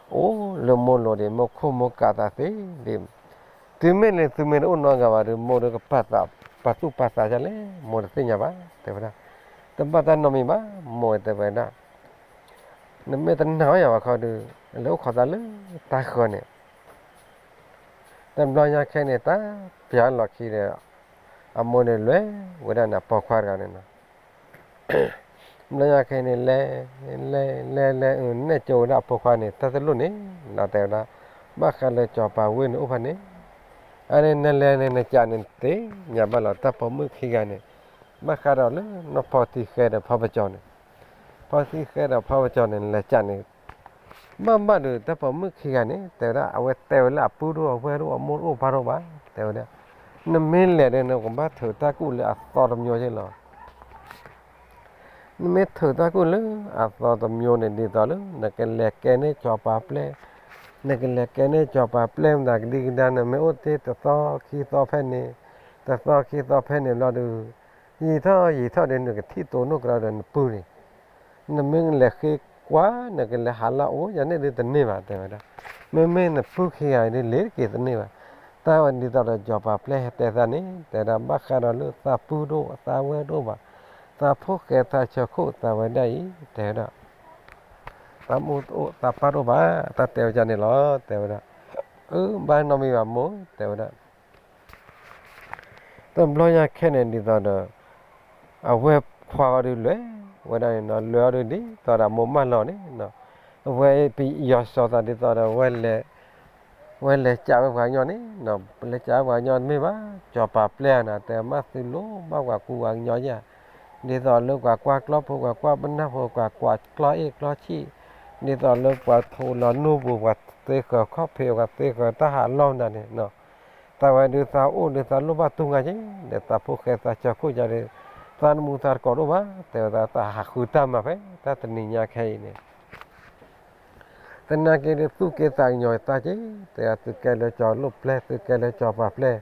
အိၣ်လၢမိၢ်လိၤဒံး မိၢ်ခိၣ်မိၢ်ကးသးသ့ဒံး, တုၤမ့ၢ်လၢသုမ့ၢ်တအိၣ်နီတဂၤဘၣ်ဒီး မိၢ်ဒီးကပာ်သး ပာ်သူၣ်ပာ်သးဒ်လဲၣ် မိၢ်တသ့ၣ်ညါဘၣ် တဲဝဲဒၣ်. တဘၣ်တၢ်နီတမံၤဘၣ် မိၢ် တဲဝဲဒၣ်. နမ့ၢ်တနာ်အီၣ်ယၤဘၣ်ခီဒီး လဲၤအိၣ်ခိးသးလၢတၢ်ဃၢၤန့ၣ် တဘျီညါခဲအံၤန့ၣ် တၢ်ပျၢၤလီၢ်ခံဒီး အမိၢ်န့ၣ်လဲၤဝဲဒၣ်န့ၣ် ပိာ်ခွါတဂၤန့ၣ်နီၤ. ဘျီညါခဲအံၤန့ၣ် လဲၤ လဲၤ လဲၤ လဲၤ နဲၣ်ကၠိဝဲဒၣ်အဖိခွါန့ၣ် တၢ်တလိၣ်န့ၣ် လီၤတဲဝဲဒၣ်, ဘၣ်ဃးလၢစီၤပၤဝ့ၢ်န့ၣ်အိၣ်ဖဲန့ၣ်, အန့ၣ်နလဲၤန့ၣ် နကးန့ၣ်သ့ၣ်ညါဘၣ်လီၤ တၢ်ပိာ်မုၣ်ခံဂၤန့ၣ်, ဘၣ်ဃးဒီးလၢနီၢ်ဖီသံဃဲဒီးဖီပကၠီၤန့ၣ်, ဖီသံဃဲဒီးဖီပကၠီၤန့ၣ် လဲၤကးန့ၣ် ဘၣ်ဘၣ်ဒီး တၢ်ပိာ်မုၣ်ခံဂၤန့ၣ် တဲဝဲဒၣ် အဝဲတဲဝဲလၢအပုၢ်တအိၣ်အဝဲၢ်တအိၣ်အမိၢ်တအိၣ်ပၢ်တအိၣ်ဘၣ် တဲဝဲဒၣ်, နမ့ၢ်လဲၤဒီး နကဘၣ်ထုးတၢ်ကူၣ်လၢအသီတမျိုးယဲၢ်လီၤ. နမ့ၢ်ထုးတၢ်ကူၣ်လၢအသီတမျိုးန့ၣ် ဒ်သိးလၢ နကလဲၤကဲန့ၢ်စီၤပၤပျဲၢ်, နကလဲၤကဲန့ၢ်စီၤပၤပျဲၢ်မတၤကဒံကဒါ နမ့ၢ်အိၣ်တ့ၢ်တသီခံသီဖဲန့ၣ်, တသီခံသီဖဲန့ၣ်ဘျီဒီး ယံာ်ထီၣ်ယံာ်ထီၣ်ဒီး နကထံၣ်တိၢ်နီၣ်ကဒီးဒီးနပုၢ်န့ၣ် နမ့ၢ်လဲၤဃ့ကွၢ် နကလဲၤဟးလၢအအိၣ်ယၤန့ၣ်ဒုးတန့ၢ်ဘၣ် တဲဝဲဒၣ်. မ့မ့ၢ်နပုၢ်ခံဂၤအံၤဒုး လဲၤတက့ၤတန့ၢ်ဘၣ်. တၢ်ဝဲဒ်သိးဒီးစီၤပၤပျဲၢ်ဟဲတဲသးန့ၣ် တဲဝဲဒၣ် ဘၣ်ဃးဒီးလၢသးပုၢ်တအိၣ် သးဝဲၢ်တအိၣ်ဘၣ်, သးဖိၣ်ဃဲသးဆၢခိၣ်သးဝဲဒၣ်အံၤ တဲဝဲဒၣ်, သးမိၢ်တအိၣ်သးပၢ်တအိၣ်ဘၣ် တၢ်တဲဝဲဒ်န့ၣ်လီၤ တဲဝဲဒၣ်. အၢ ဘၣ်နီတမံၤဘၣ်မိၢ် တဲဝဲဒၣ်. တဘျီညါခဲန့ၣ်ဒ်သိးဒီး အဝဲၢ်ခွါအီၤဒုးလဲၤဝဲဒၣ်န့ၣ်နီၤ, လဲၤအီၤဒုးဒ်သိးဒီးအမိၢ်မၢလီၤန့ၣ်နီၤ, အဝဲပယီၤစီၤသးဒ်သိးဒီး ဝဲလဲၤကးဝဲပှၤကညီန့ၣ်နီၤ, လဲၤကးဝဲပှၤကညီတမ့ၢ်ဘၣ်, စီၤပၤပျဲၢ်နၤ တဲမ့ၢ်သုလိၣ်ဘၣ်ပှၤကူပှၤကညီယါ, ဒ်သိးလၢပှၤကွၢ်ကျီဖိ ပှၤကွၢ်ပနၢ်ဖိ ပှၤကွၢ်ကျီအ့ၣ်ကျီဆံၣ်, ဒ်သိးလၢပှၤထိးလီၤနူၢ်ပူၤ ပှၤသ့ဃၢၤခီၣ်ဖံး ပှၤသ့ဃၢၤတၢ်ဟးလီၢ်မတၤန့ၣ်နီၤ သးဝဲဒုးသးအိၣ်ဒုးသးလိၣ်ဘၣ်တူၢ်ငါက့ၤ ဒီးသးဖိၣ်ဃဲသးဆၢခိၣ်ယါဒီး သးနမူသးတကိးတအိၣ်ဘၣ် တဲဝဲဒၣ် သးဟးဃုတၢ်မၤဖဲတၢ်တနံၤညါခဲအံၤန့ၣ်, သနာ်က့ဒီး သူၣ်က့သးကညီၤသးက့, တဲဝဲ သုးကဲလၢကၠီၤလိၣ်ပျဲၢ်, သုးကဲလၢကၠီၤပၤပျဲၢ်,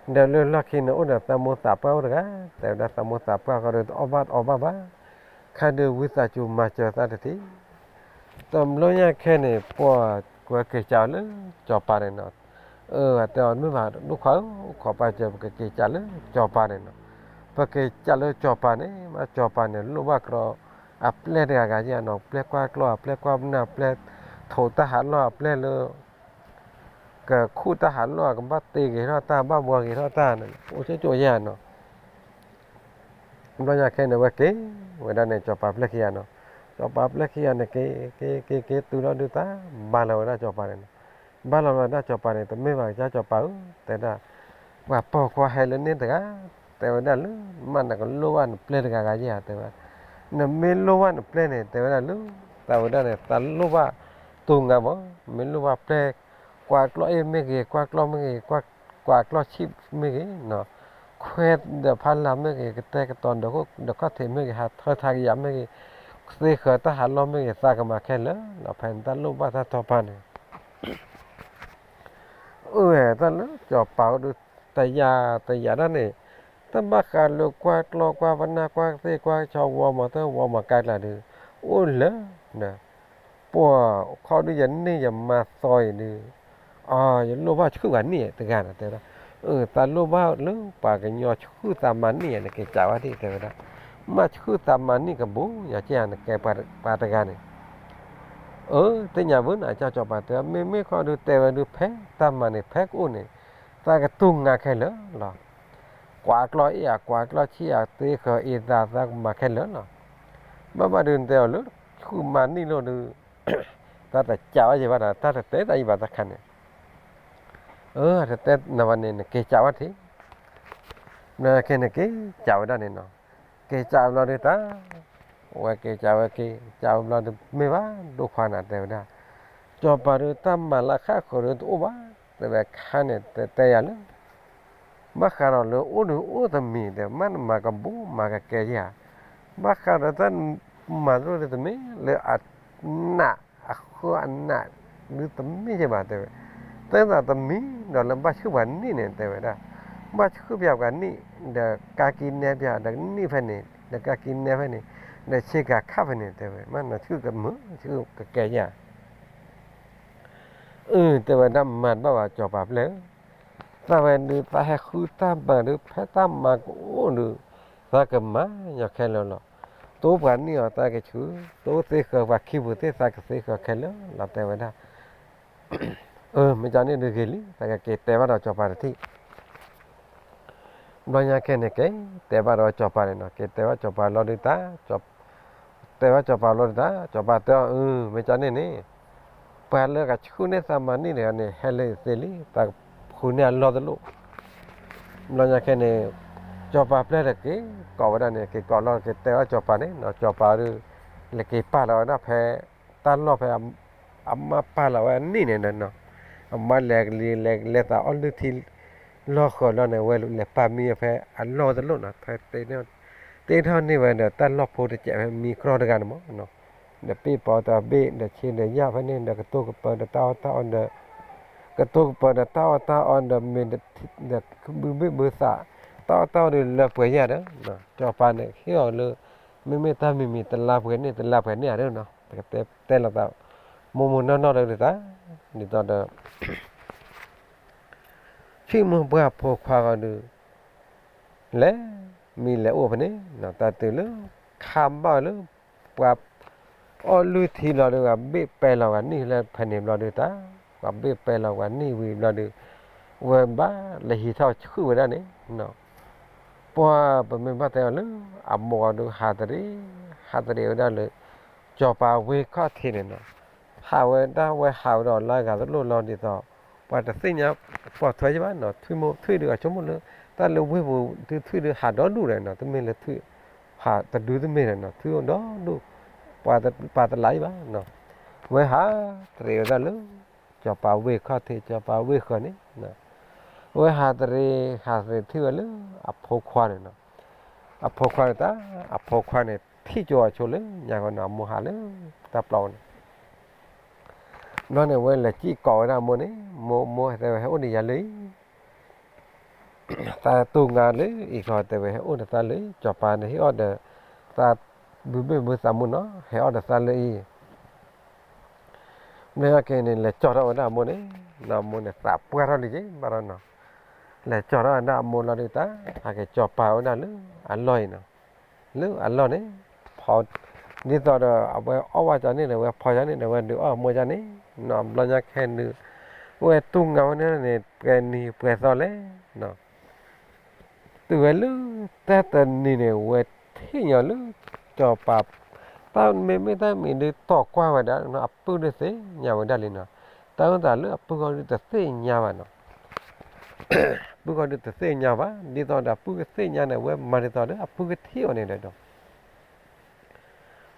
ဒီးလၢလီၢ်ခံန့ၣ် အိၣ်ဒီးသးမိၢ်သးပှၢ်အိၣ်တဂၤ, တဲဝဲဒၣ် သးမိၢ်သးပှၢ်ဃီဒီး တအီၣ်ဘၣ်တအီဘၣ်ဘၣ်, ခါဒီးဝံသးစူၤမၤစၢၤသးတထံၣ်, တဘျီညါခဲန့ၣ် ပှၤကွဲးက့ၤကးအီၤလၢကၠီၤပၤန့ၣ်နီၤ, အၢ တဲအီၤ မ့ၢ်ဘၣ် ဒိၣ်ခွါဧၢ, ခိးပာ်စၢၤ ပကက့ၤကးလၢကၠီၤပၤန့ၣ်နီၤ, ပက့ၤကးလၢကၠီၤပၤန့ၣ် မ့ၢ်ကၠီၤပၤန့ၣ် လိၣ်ဘၣ်ကဒီး အပျဲၢ်တဂၤဂၤယဲနီၤ, ပျဲၢ်ကွၢ်ကျီၢ် အပျဲၢ်ကွၢ်ပနၢ် အပျဲၢ်ထိးတၢ်ဟးလီၢ် အပျဲၢ်လၢ ကခူၣ်တၢ်ဟးလီၢ် ကဘၣ်တ့ဂ့ၤထီၣ်တၢ် ဘၣ်ဘှီဂ့ၤထီၣ်တၢ်န့ၣ် အိၣ်ကၠိကၠိယဲနီၤ. ဘျီညါခဲန့ၣ် ဝဲက့ၤဝဲဒၣ်န့ၣ် ကၠီၤပၤပျဲၢ်ခံဂၤနီၤ, ကၠီၤပၤပျဲၢ်ခံဂၤန့ၣ် က့ၤက့ၤက့ၤက့ၤတုၤလီၤဒုး တၢ်ဘါလီၤဝဲဒၣ်ကၠီၤပၤန့ၣ်နီၤ, ဘါလီၤဝဲဒၣ်ကၠီၤပၤန့ၣ် တမ့ၢ်ဘၣ်ကစၢ်ကၠီၤပၤဧၢ, တဲဒၣ် ပှၤပိာ်ခွါဟဲလၢန့ၣ်တဂၤ, တဲဝဲဒၣ်လၢ မ့ၢ်နကလိၣ်ဘၣ်နပျဲၢ်တဂၤဂၤယဲဧါ တဲဝဲ, နမ့ၢ်လိၣ်ဘၣ်နပျဲၢ်န့ၣ် တဲဝဲဒၣ်လၢ သးဝဲဒၣ်န့ၣ် သးလိၣ်ဘၣ်တူၢ်ငါမး, မ့ၢ်လိၣ်ဘၣ်ပျဲၢ် ကွၢ်ကျီၢ်အ့ၣ်မ့ၢ်ဂ့ၤ ကွၢ်ကျီၢ်မ့ၢ်ဂ့ၤ ကွၢ်ကျီၢ်ဆံၣ်မ့ၢ်ဂ့ၤနီၤ, ခွဲဒီးဖးလၢ်မ့ၢ်ဂ့ၤ ကတဲာ်ကတီၤဒီး ဒီးခီၣ်ထံးမ့ၢ်ဂ့ၤ ဟးထၢထးကယၤမ့ၢ်ဂ့ၤ, သ့ဃၢၤတၢ်ဟးလီၢ်မ့ၢ်ဂ့ၤ သးကမၤခဲလၢာ်လီၤ, ဖဲန့ၣ်တၢ်လိၣ်ဘၣ်တၢ်တီဖါန့ၣ် အၢတၢ်လၢကၠီၤပၤအိၣ်ဒုး တယာ်တယာ်ဒၣ်န့ၣ်, တၢ်ဘၣ်ဃးလၢကွၢ်ကျီၢ်ကွၢ်ပနၢ်ကွၢ်သ့ၣ်ကွၢ်ဆီဝီမၤတၢ်ဝီမၤကါကျါဒုး အိၣ်လၢ ပှၤခီဒုးယန့ၢ်ယမၤသီအံၤဒုး, အ ယလိၣ်ဘၣ်ဆှုၣ်ပှၤနံၣ်တဂၤနီၤ တဲဝဲဒၣ်, အၢ သးလိၣ်ဘၣ်လၢပှၤကညီဆှုၣ်သးမၤနံၣ်ဧါ နက့ၤကးဝဲဒၣ် တဲဝဲဒၣ်, မ့ၢ်ဆှုၣ်သးမၤနံၣ်ကဘူး ယက့ၤနကဲပှၤတဂၤန့ၣ် အၢ သ့ၣ်ညါဘၣ်နီၤ ကၠီၤပၤတဲ မ့မ့ၢ်ခီဒုးတဲဝဲဒုး ဖဲတၢ်မၤန့ၣ် ဖဲကအိၣ်န့ၣ် သးကတူၢ်ငါခဲလၢာ်လီၤ, ကွၢ်ကျီၢ်အ့ၣ်ဧါ ကွၢ်ကျီၢ်ဆံၣ်ဧါ သ့ဃၢၤအ့ၣ်သး သးကမၤခဲလၢာ်လီၤ, ဘၣ်ဘၣ်ဒုးနတဲအီၤလၢ ဆှုၣ်မၤနံၣ်လိာ်ဒုး သးတကးဝဲယံၤဘၣ်ဒီး တၢ်တတဲတၢ်ယံၤဘၣ်တခါန့ၣ်, အၢ တတဲနၤဘၣ်န့ၣ် နက့ၤကးဝဲထံၣ် နက့ၤကးဝဲဒၣ်န့ၣ်နီၤ, က့ၤကးဝဲဘျီဒုးတၢ်, ဝဲက့ၤကးဝဲက့ၤကးဝဲဘျီဒုး မ့ၢ်ဘၣ်ဒိၣ်ခွါနၤ တဲဝဲဒၣ်, ကၠီၤပၤဒုး တၢ်မၤလၢခါဃၢၤဒုးတအိၣ်ဘၣ်, တဲဝဲခါန့ၣ် တတဲယၤလၢ ဘၣ်ဃးဒီးလၢအိၣ်ဒုးအိၣ်တမံၤ တဲ မ့ၢ်နမၤကဘူးမၤကကဲယဲဧါ, ဘၣ်ဃးဒီးတၢ်မၤတလိၣ်ဒုး တမ့ၢ်လၢအနး အဃၢအနးဒုးတမ့ၢ်ယဲဘၣ် တဲဝဲ, တဲသးတမံၤဒီးလၢဘၣ်ဆှုၣ်ပှၤနံၣ်န့ၣ် တဲဝဲဒၣ်, ဘၣ်ဆှုၣ်ပှၤနံၣ် ဒီးကါကံနဲပှၤဒီးနံၣ်ဖဲန့ၣ် ဒီးကါကံနဲဖဲန့ၣ် ဒီးဆ့ကၤခၣ်ဖဲန့ၣ် တဲဝဲ မ့ၢ်နဆှုၣ်ကမုာ် ဆှုၣ်ကကဲယဲဧါ အၢ တဲဝဲဒၣ် မၤတဘၣ်ဘၣ် ကၠီၤပၤပျဲၢ်ဧၢ, သးဝဲဒုး သးဟဲဃုတၢ်မၤဒုး ဖဲတၢ်မၤကအိၣ်ဒုး သးကမၤညီခဲလၢာ်လီၤ, တိပှၤနံၣ်အီၤ သးကဆှုၣ်, တိသ့ဃၢၤပှၤခံပူၤသ့ၣ် သးကသ့ဃၢၤခဲလၢာ်လီၤ တဲဝဲဒၣ်, အၢ မ့ၢ်ကန့ၣ်ဒုးဂ့ၤလံ သးကက့ၤတဲဘၣ်ဒီးကၠီၤပၤတထံၣ် ဘျီညါခဲန့ၣ် က့ၤတဲဘၣ်ဒီးကၠီၤပၤန့ၣ်နီၤ, က့ၤတဲဘၣ်ကၠီၤပၤလီၤဒုးတၢ်, တဲဘၣ်ကၠီၤပၤလီၤဒုးတၢ် ကၠီၤပၤတဲအီၤ အၢ မ့ၢ်ကန့ၣ်န့ၣ်, ပှၤလၢကဆှုၣ်န့ၢ်သးမၤနံၣ်တဂၤန့ၣ် ဟဲလၢယသ့လံ, သးကဖုးန့ၢ်အလီၢ်တလိၣ်, ဘျီညါခဲန့ၣ်, ကၠီၤပၤပျဲၢ်ဒီးက့ၤကိးဝဲဒၣ်န့ၣ် က့ၤကိးလီၤ က့ၤတဲဘၣ်ကၠီၤပၤန့ၣ်နီၤ, ကၠီၤပၤဒုး လဲၤက့ၤပာ်လီၤဝဲဒၣ်ဖဲ တၢ်လီၢ်ဖဲ အမါပာ်လီၤဝဲအနံၣ်န့ၣ်နီၤ, အမါလဲၤကလံၤလဲၤလဲၤသးအီၣ်လုၢ်ထံ လီၢ်ဃၢၤလီၤန့ၣ် ဝဲလဲၤပာ်မံဖဲအလီၢ်တလိၣ်နီၤ, ဖဲ တ့ထီၣ်န့ၢ်ဝဲဒီးတၢ်လီၢ်ဖိတစဲးဖဲမံကြီတဂၤန့ၣ်မး, ဒီးပ့ၢ်ပီၤတဘ့ၣ် ဒီးဆ့ဒီးယၣ်ဖဲန့ၣ် ဒီးကတိၤကပၢၤဒီးတၢ်အီၣ်တၢ်အီဒီး ကတိၤကပၢၤဒီးတၢ်အီၣ်တၢ်အီဒီး မ့ၢ်ဒီးဘုဘ့ၣ်ဘုသး တၢ်အီၣ်တၢ်အီဒီးလၢပှဲၤယၣ်ဒီး ကၠီၤပၤန့ၣ်ဟ့ၣ်အီၤလၢ မ့မ့ၢ်တၢ်မံၤမံၤတလါပှဲၤန့ၣ် တလါပှဲၤန့ၣ်ဧါဒီးနီၤ, ပကတဲတဲလီၤသး မိၢ်မိၢ်နီၢ်နီၢ်ဒီးတၢ် ဒ်သိးဒီး ဆိကမိၣ်ပှၤဖိခွါဂီၤဒုး လဲၤမံလဲၤအိၣ်ဖဲန့ၣ် တၢ်တုၤလၢ ခါဘၣ်လၢ ပှၤ အီၣ်လုၢ်ထံလီၤဒုး ပှၤဘ့ၣ်ပဲလီၤပှၤနံၣ်လၢဖဲန့ၣ်ဘျီဒုးတၢ် ပှၤဘ့ၣ်ပဲလီၤပှၤနံၣ်ဝံၤဘျီဒုး ဝဲဘၣ်လဲၤဟံးထီၣ်ဆှုၣ်ဝဲဒၣ်န့ၣ် ပှၤပမ့ၢ်ဘၣ်တဲအီၤလၢ အမိၢ်အီၤဒုးဟးတရံး ဟးတရံးဝဲဒၣ်လၢ ကၠီၤပၤဝ့ၢ်ခီၣ်ထံးန့ၣ်နီၤ, ဟးဝဲဒၣ်ဝဲဟးဝဲဒီးလၢအဂၤတလိၣ်လီၤဒ်သိး ပှၤတသ့ၣ်ညါပိာ်ထွဲယဘၣ်နီၤ, ထွံၣ်မိၢ်ထွံၣ်ဒုးအဆိကမိၣ်လၢ တၢ်လၢဝ့ၢ်ပူၤဒုးထွံၣ်ဒုးဟးဒီဒူၣ်ဒီးနီၤ, တမ့ၢ်လၢထွံၣ် ဟးတဒုတမ့ၢ်ဒီးနီၤ, ထွံၣ်အိၣ်ဒီဒူၣ် ပှၤတပာ်တလးယဘၣ်နီၤ, ဝဲဟးတရံးဝဲဒၣ်လၢ ကၠီၤပၤဝ့ၢ်ခီၣ်ထံး ကၠီၤပၤဝ့ၢ်ဃၢၤန့ၣ် ဝဲဟးတရံး ဟးတရံးထံၣ်ဝဲလၢအဖိခွါန့ၣ်နီၤ, အဖိခွါန့ၣ်တၢ် အဖိခွါန့ၣ် ထံၣ်ကၠိအဆိလၢညါဃီနီၤ, အမိၢ်ဟးလၢတၢ်ပျီန့ၣ် ဘျီန့ၣ် ဝဲလဲၤစံၣ်ကိးဝဲဒၣ်အမိၢ်န့ၣ်, မိၢ်, မိၢ်, တဲဝဲ, ဟဲအိၣ်ဒီးယၤလၢအံၤ, သးတူၢ်ငါလၢအံၤဃီ, တဲဝဲ, ဟဲအိၣ်ဒီးသးလၢအံၤ, စီၤပၤန့ၣ်ဟ့ၣ်အီၣ်ဒီး သးဘုဘ့ၣ်ဘုသးမုၢ်နီၤ, ဟဲအီၣ်ဒီးသးလၢအံၤ. ဘျီညါက့န့ၣ် လဲၤကၠီထီၣ်ဝဲဒၣ်အမိၢ်န့ၣ်, နီၢ်မိၢ်န့ၣ် သးပှၢ်ထီၣ်လံက့ဘၣ်ဒီးနီၤ, လဲၤကၠီထီၣ်ဝဲဒၣ်အမိၢ်လီၤဒုးတၢ်, ဟဲက့ၤစီၤပၤဝဲဒၣ်လၢအလီၢ်အံၤနီၤ, လၢအလီၢ်န့ၣ်, ဖီ, ဒ်သိးဒီးအဝဲအီၣ်ဘၣ်ကန့ၣ်ဒီး ဝဲဖီကန့ၣ်ဒီး ဝဲဒုးအီၣ်အမိၢ်ကန့ၣ်နီၤ, ဘျီညါခဲန့ၣ်, ဝဲတူၢ်ငါဝဲန့ၣ်န့ၣ် ပှဲၤနံၤပှဲၤသီလဲၣ်နီၤ တုၤဝဲလၢတၢ်တနံၤန့ၣ် ဝဲထံၣ်ညီလၢစီၤပၤ, တၢ်မ့မ့ၢ်တၢ်မံၤဒုးတီၢ်ကွၢ်ဝဲဒၣ်နီၤ, အပုၢ်ဒုးသ့ၣ်ညါဝဲဒၣ်လံနီၤ, တၢ်မ့ၢ်သးလၢအပုၢ်ဃီဒုးတသ့ၣ်ညါဘၣ်နီၤ, အပုၢ်ဃီဒုးတသ့ၣ်ညါဘၣ်, ဒ်သိးဒီးအပုၢ်ကသ့ၣ်ညါန့ၣ် အဝဲမၤဒ်သိးဒီးအပုၢ်ကထံၣ်အီၤန့ၣ်ဒီး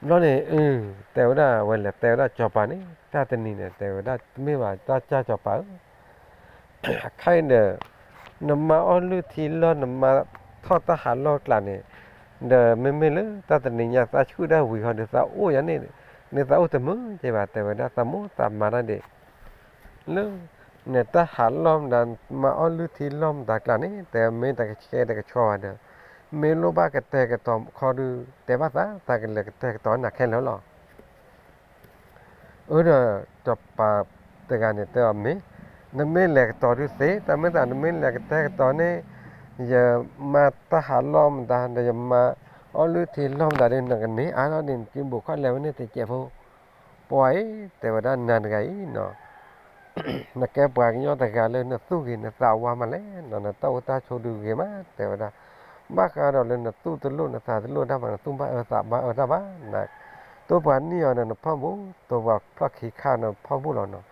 ဘျီန့ၣ်, တဲဝဲဒၣ်ဝဲလဲၤတဲဝဲဒၣ်စီၤပၤန့ၣ်, တၢ်တနံၤန့ၣ် တဲဝဲဒၣ်တမ့ၢ်ဘၣ် တၢ်ကၢ်စီၤပၤဧၢ, အခါအံၤဒီး, နမၤအီၣ်လုၢ်ထံလီၢ် နမၤထီၣ်တၢ်ဟးလီၢ်ကျါန့ၣ်, ဒီးမ့မ့ၢ်လၢတၢ်တနံၤညါသးဆူၣ်တၢ်ဝံၤဃီဒီး သးအိၣ်ယၤန့ၣ်, န့ၣ်သးအိၣ်တမုာ်က့ဘၣ် တဲဝဲဒၣ် သးမိၢ်သးမၤတၢ်ဒံး လၢ, နတၢ်ဟးလီၢ်မတၤ မၤအီၣ်လုၢ်ထံလီၢ်မတၤကျါန့ၣ် တဲမ့ၢ်တၢ်ကဆှဲတၢ်ကဆှီဘၣ်ဒီး, မ့ၢ်လိၣ်ဘၣ်ကတဲာ်ကတီၤခီဒုး တဲဘၣ်သး သးကလဲၤကတဲာ်ကတီၤနၤခဲလၢာ်လီၤ. အၢဒီး, စီၤပၤတဂၤန့ၣ်တဲအီၤမ့ၢ်, နမ့ၢ်လဲၤကတီၤဒုးသ့ တၢ်မ့ၢ်သးနမ့ၢ်လဲၤကတဲာ်ကတီၤန့ၣ်, ယမၤတၢ်ဟးလီၢ်မတၤ ဒီးယမၤအီၣ်လုၢ်ထံလီၢ်မတၤဒီး နကန့ၢ်အါထီၣ်ဒ်နစုပူၤခီၣ်လဲၤဝဲန့ၣ်တစဲးဖိ, ပှၤအံၤ တဲဝဲဒၣ်နၤတဂၤအံၤနီၤ နကဲပှၤကညီတဂၤလၢနသူၣ်ဂ့ၤ နသးဝါမးလဲၣ်နီၤ နတၢ်အိၣ်တၢ်ဆိးဒုးဂ့ၤမး တဲဝဲဒၣ်, ဘၣ်ဃးဒီးလၢနသူၣ်တလိၣ်နသးတလိၣ်တၢ်ဘၣ် နသူၣ်ဘၣ်အၢသးဘၣ်အၢတၢ်ဘၣ်, နတိၢ်ပှၤနံၣ်အီၤဒီးနဖီၣ်ဘူး တိၢ်ပှၤဖျီၣ်ခံခါနဖီၣ်ဘူးလီၤနီၤ,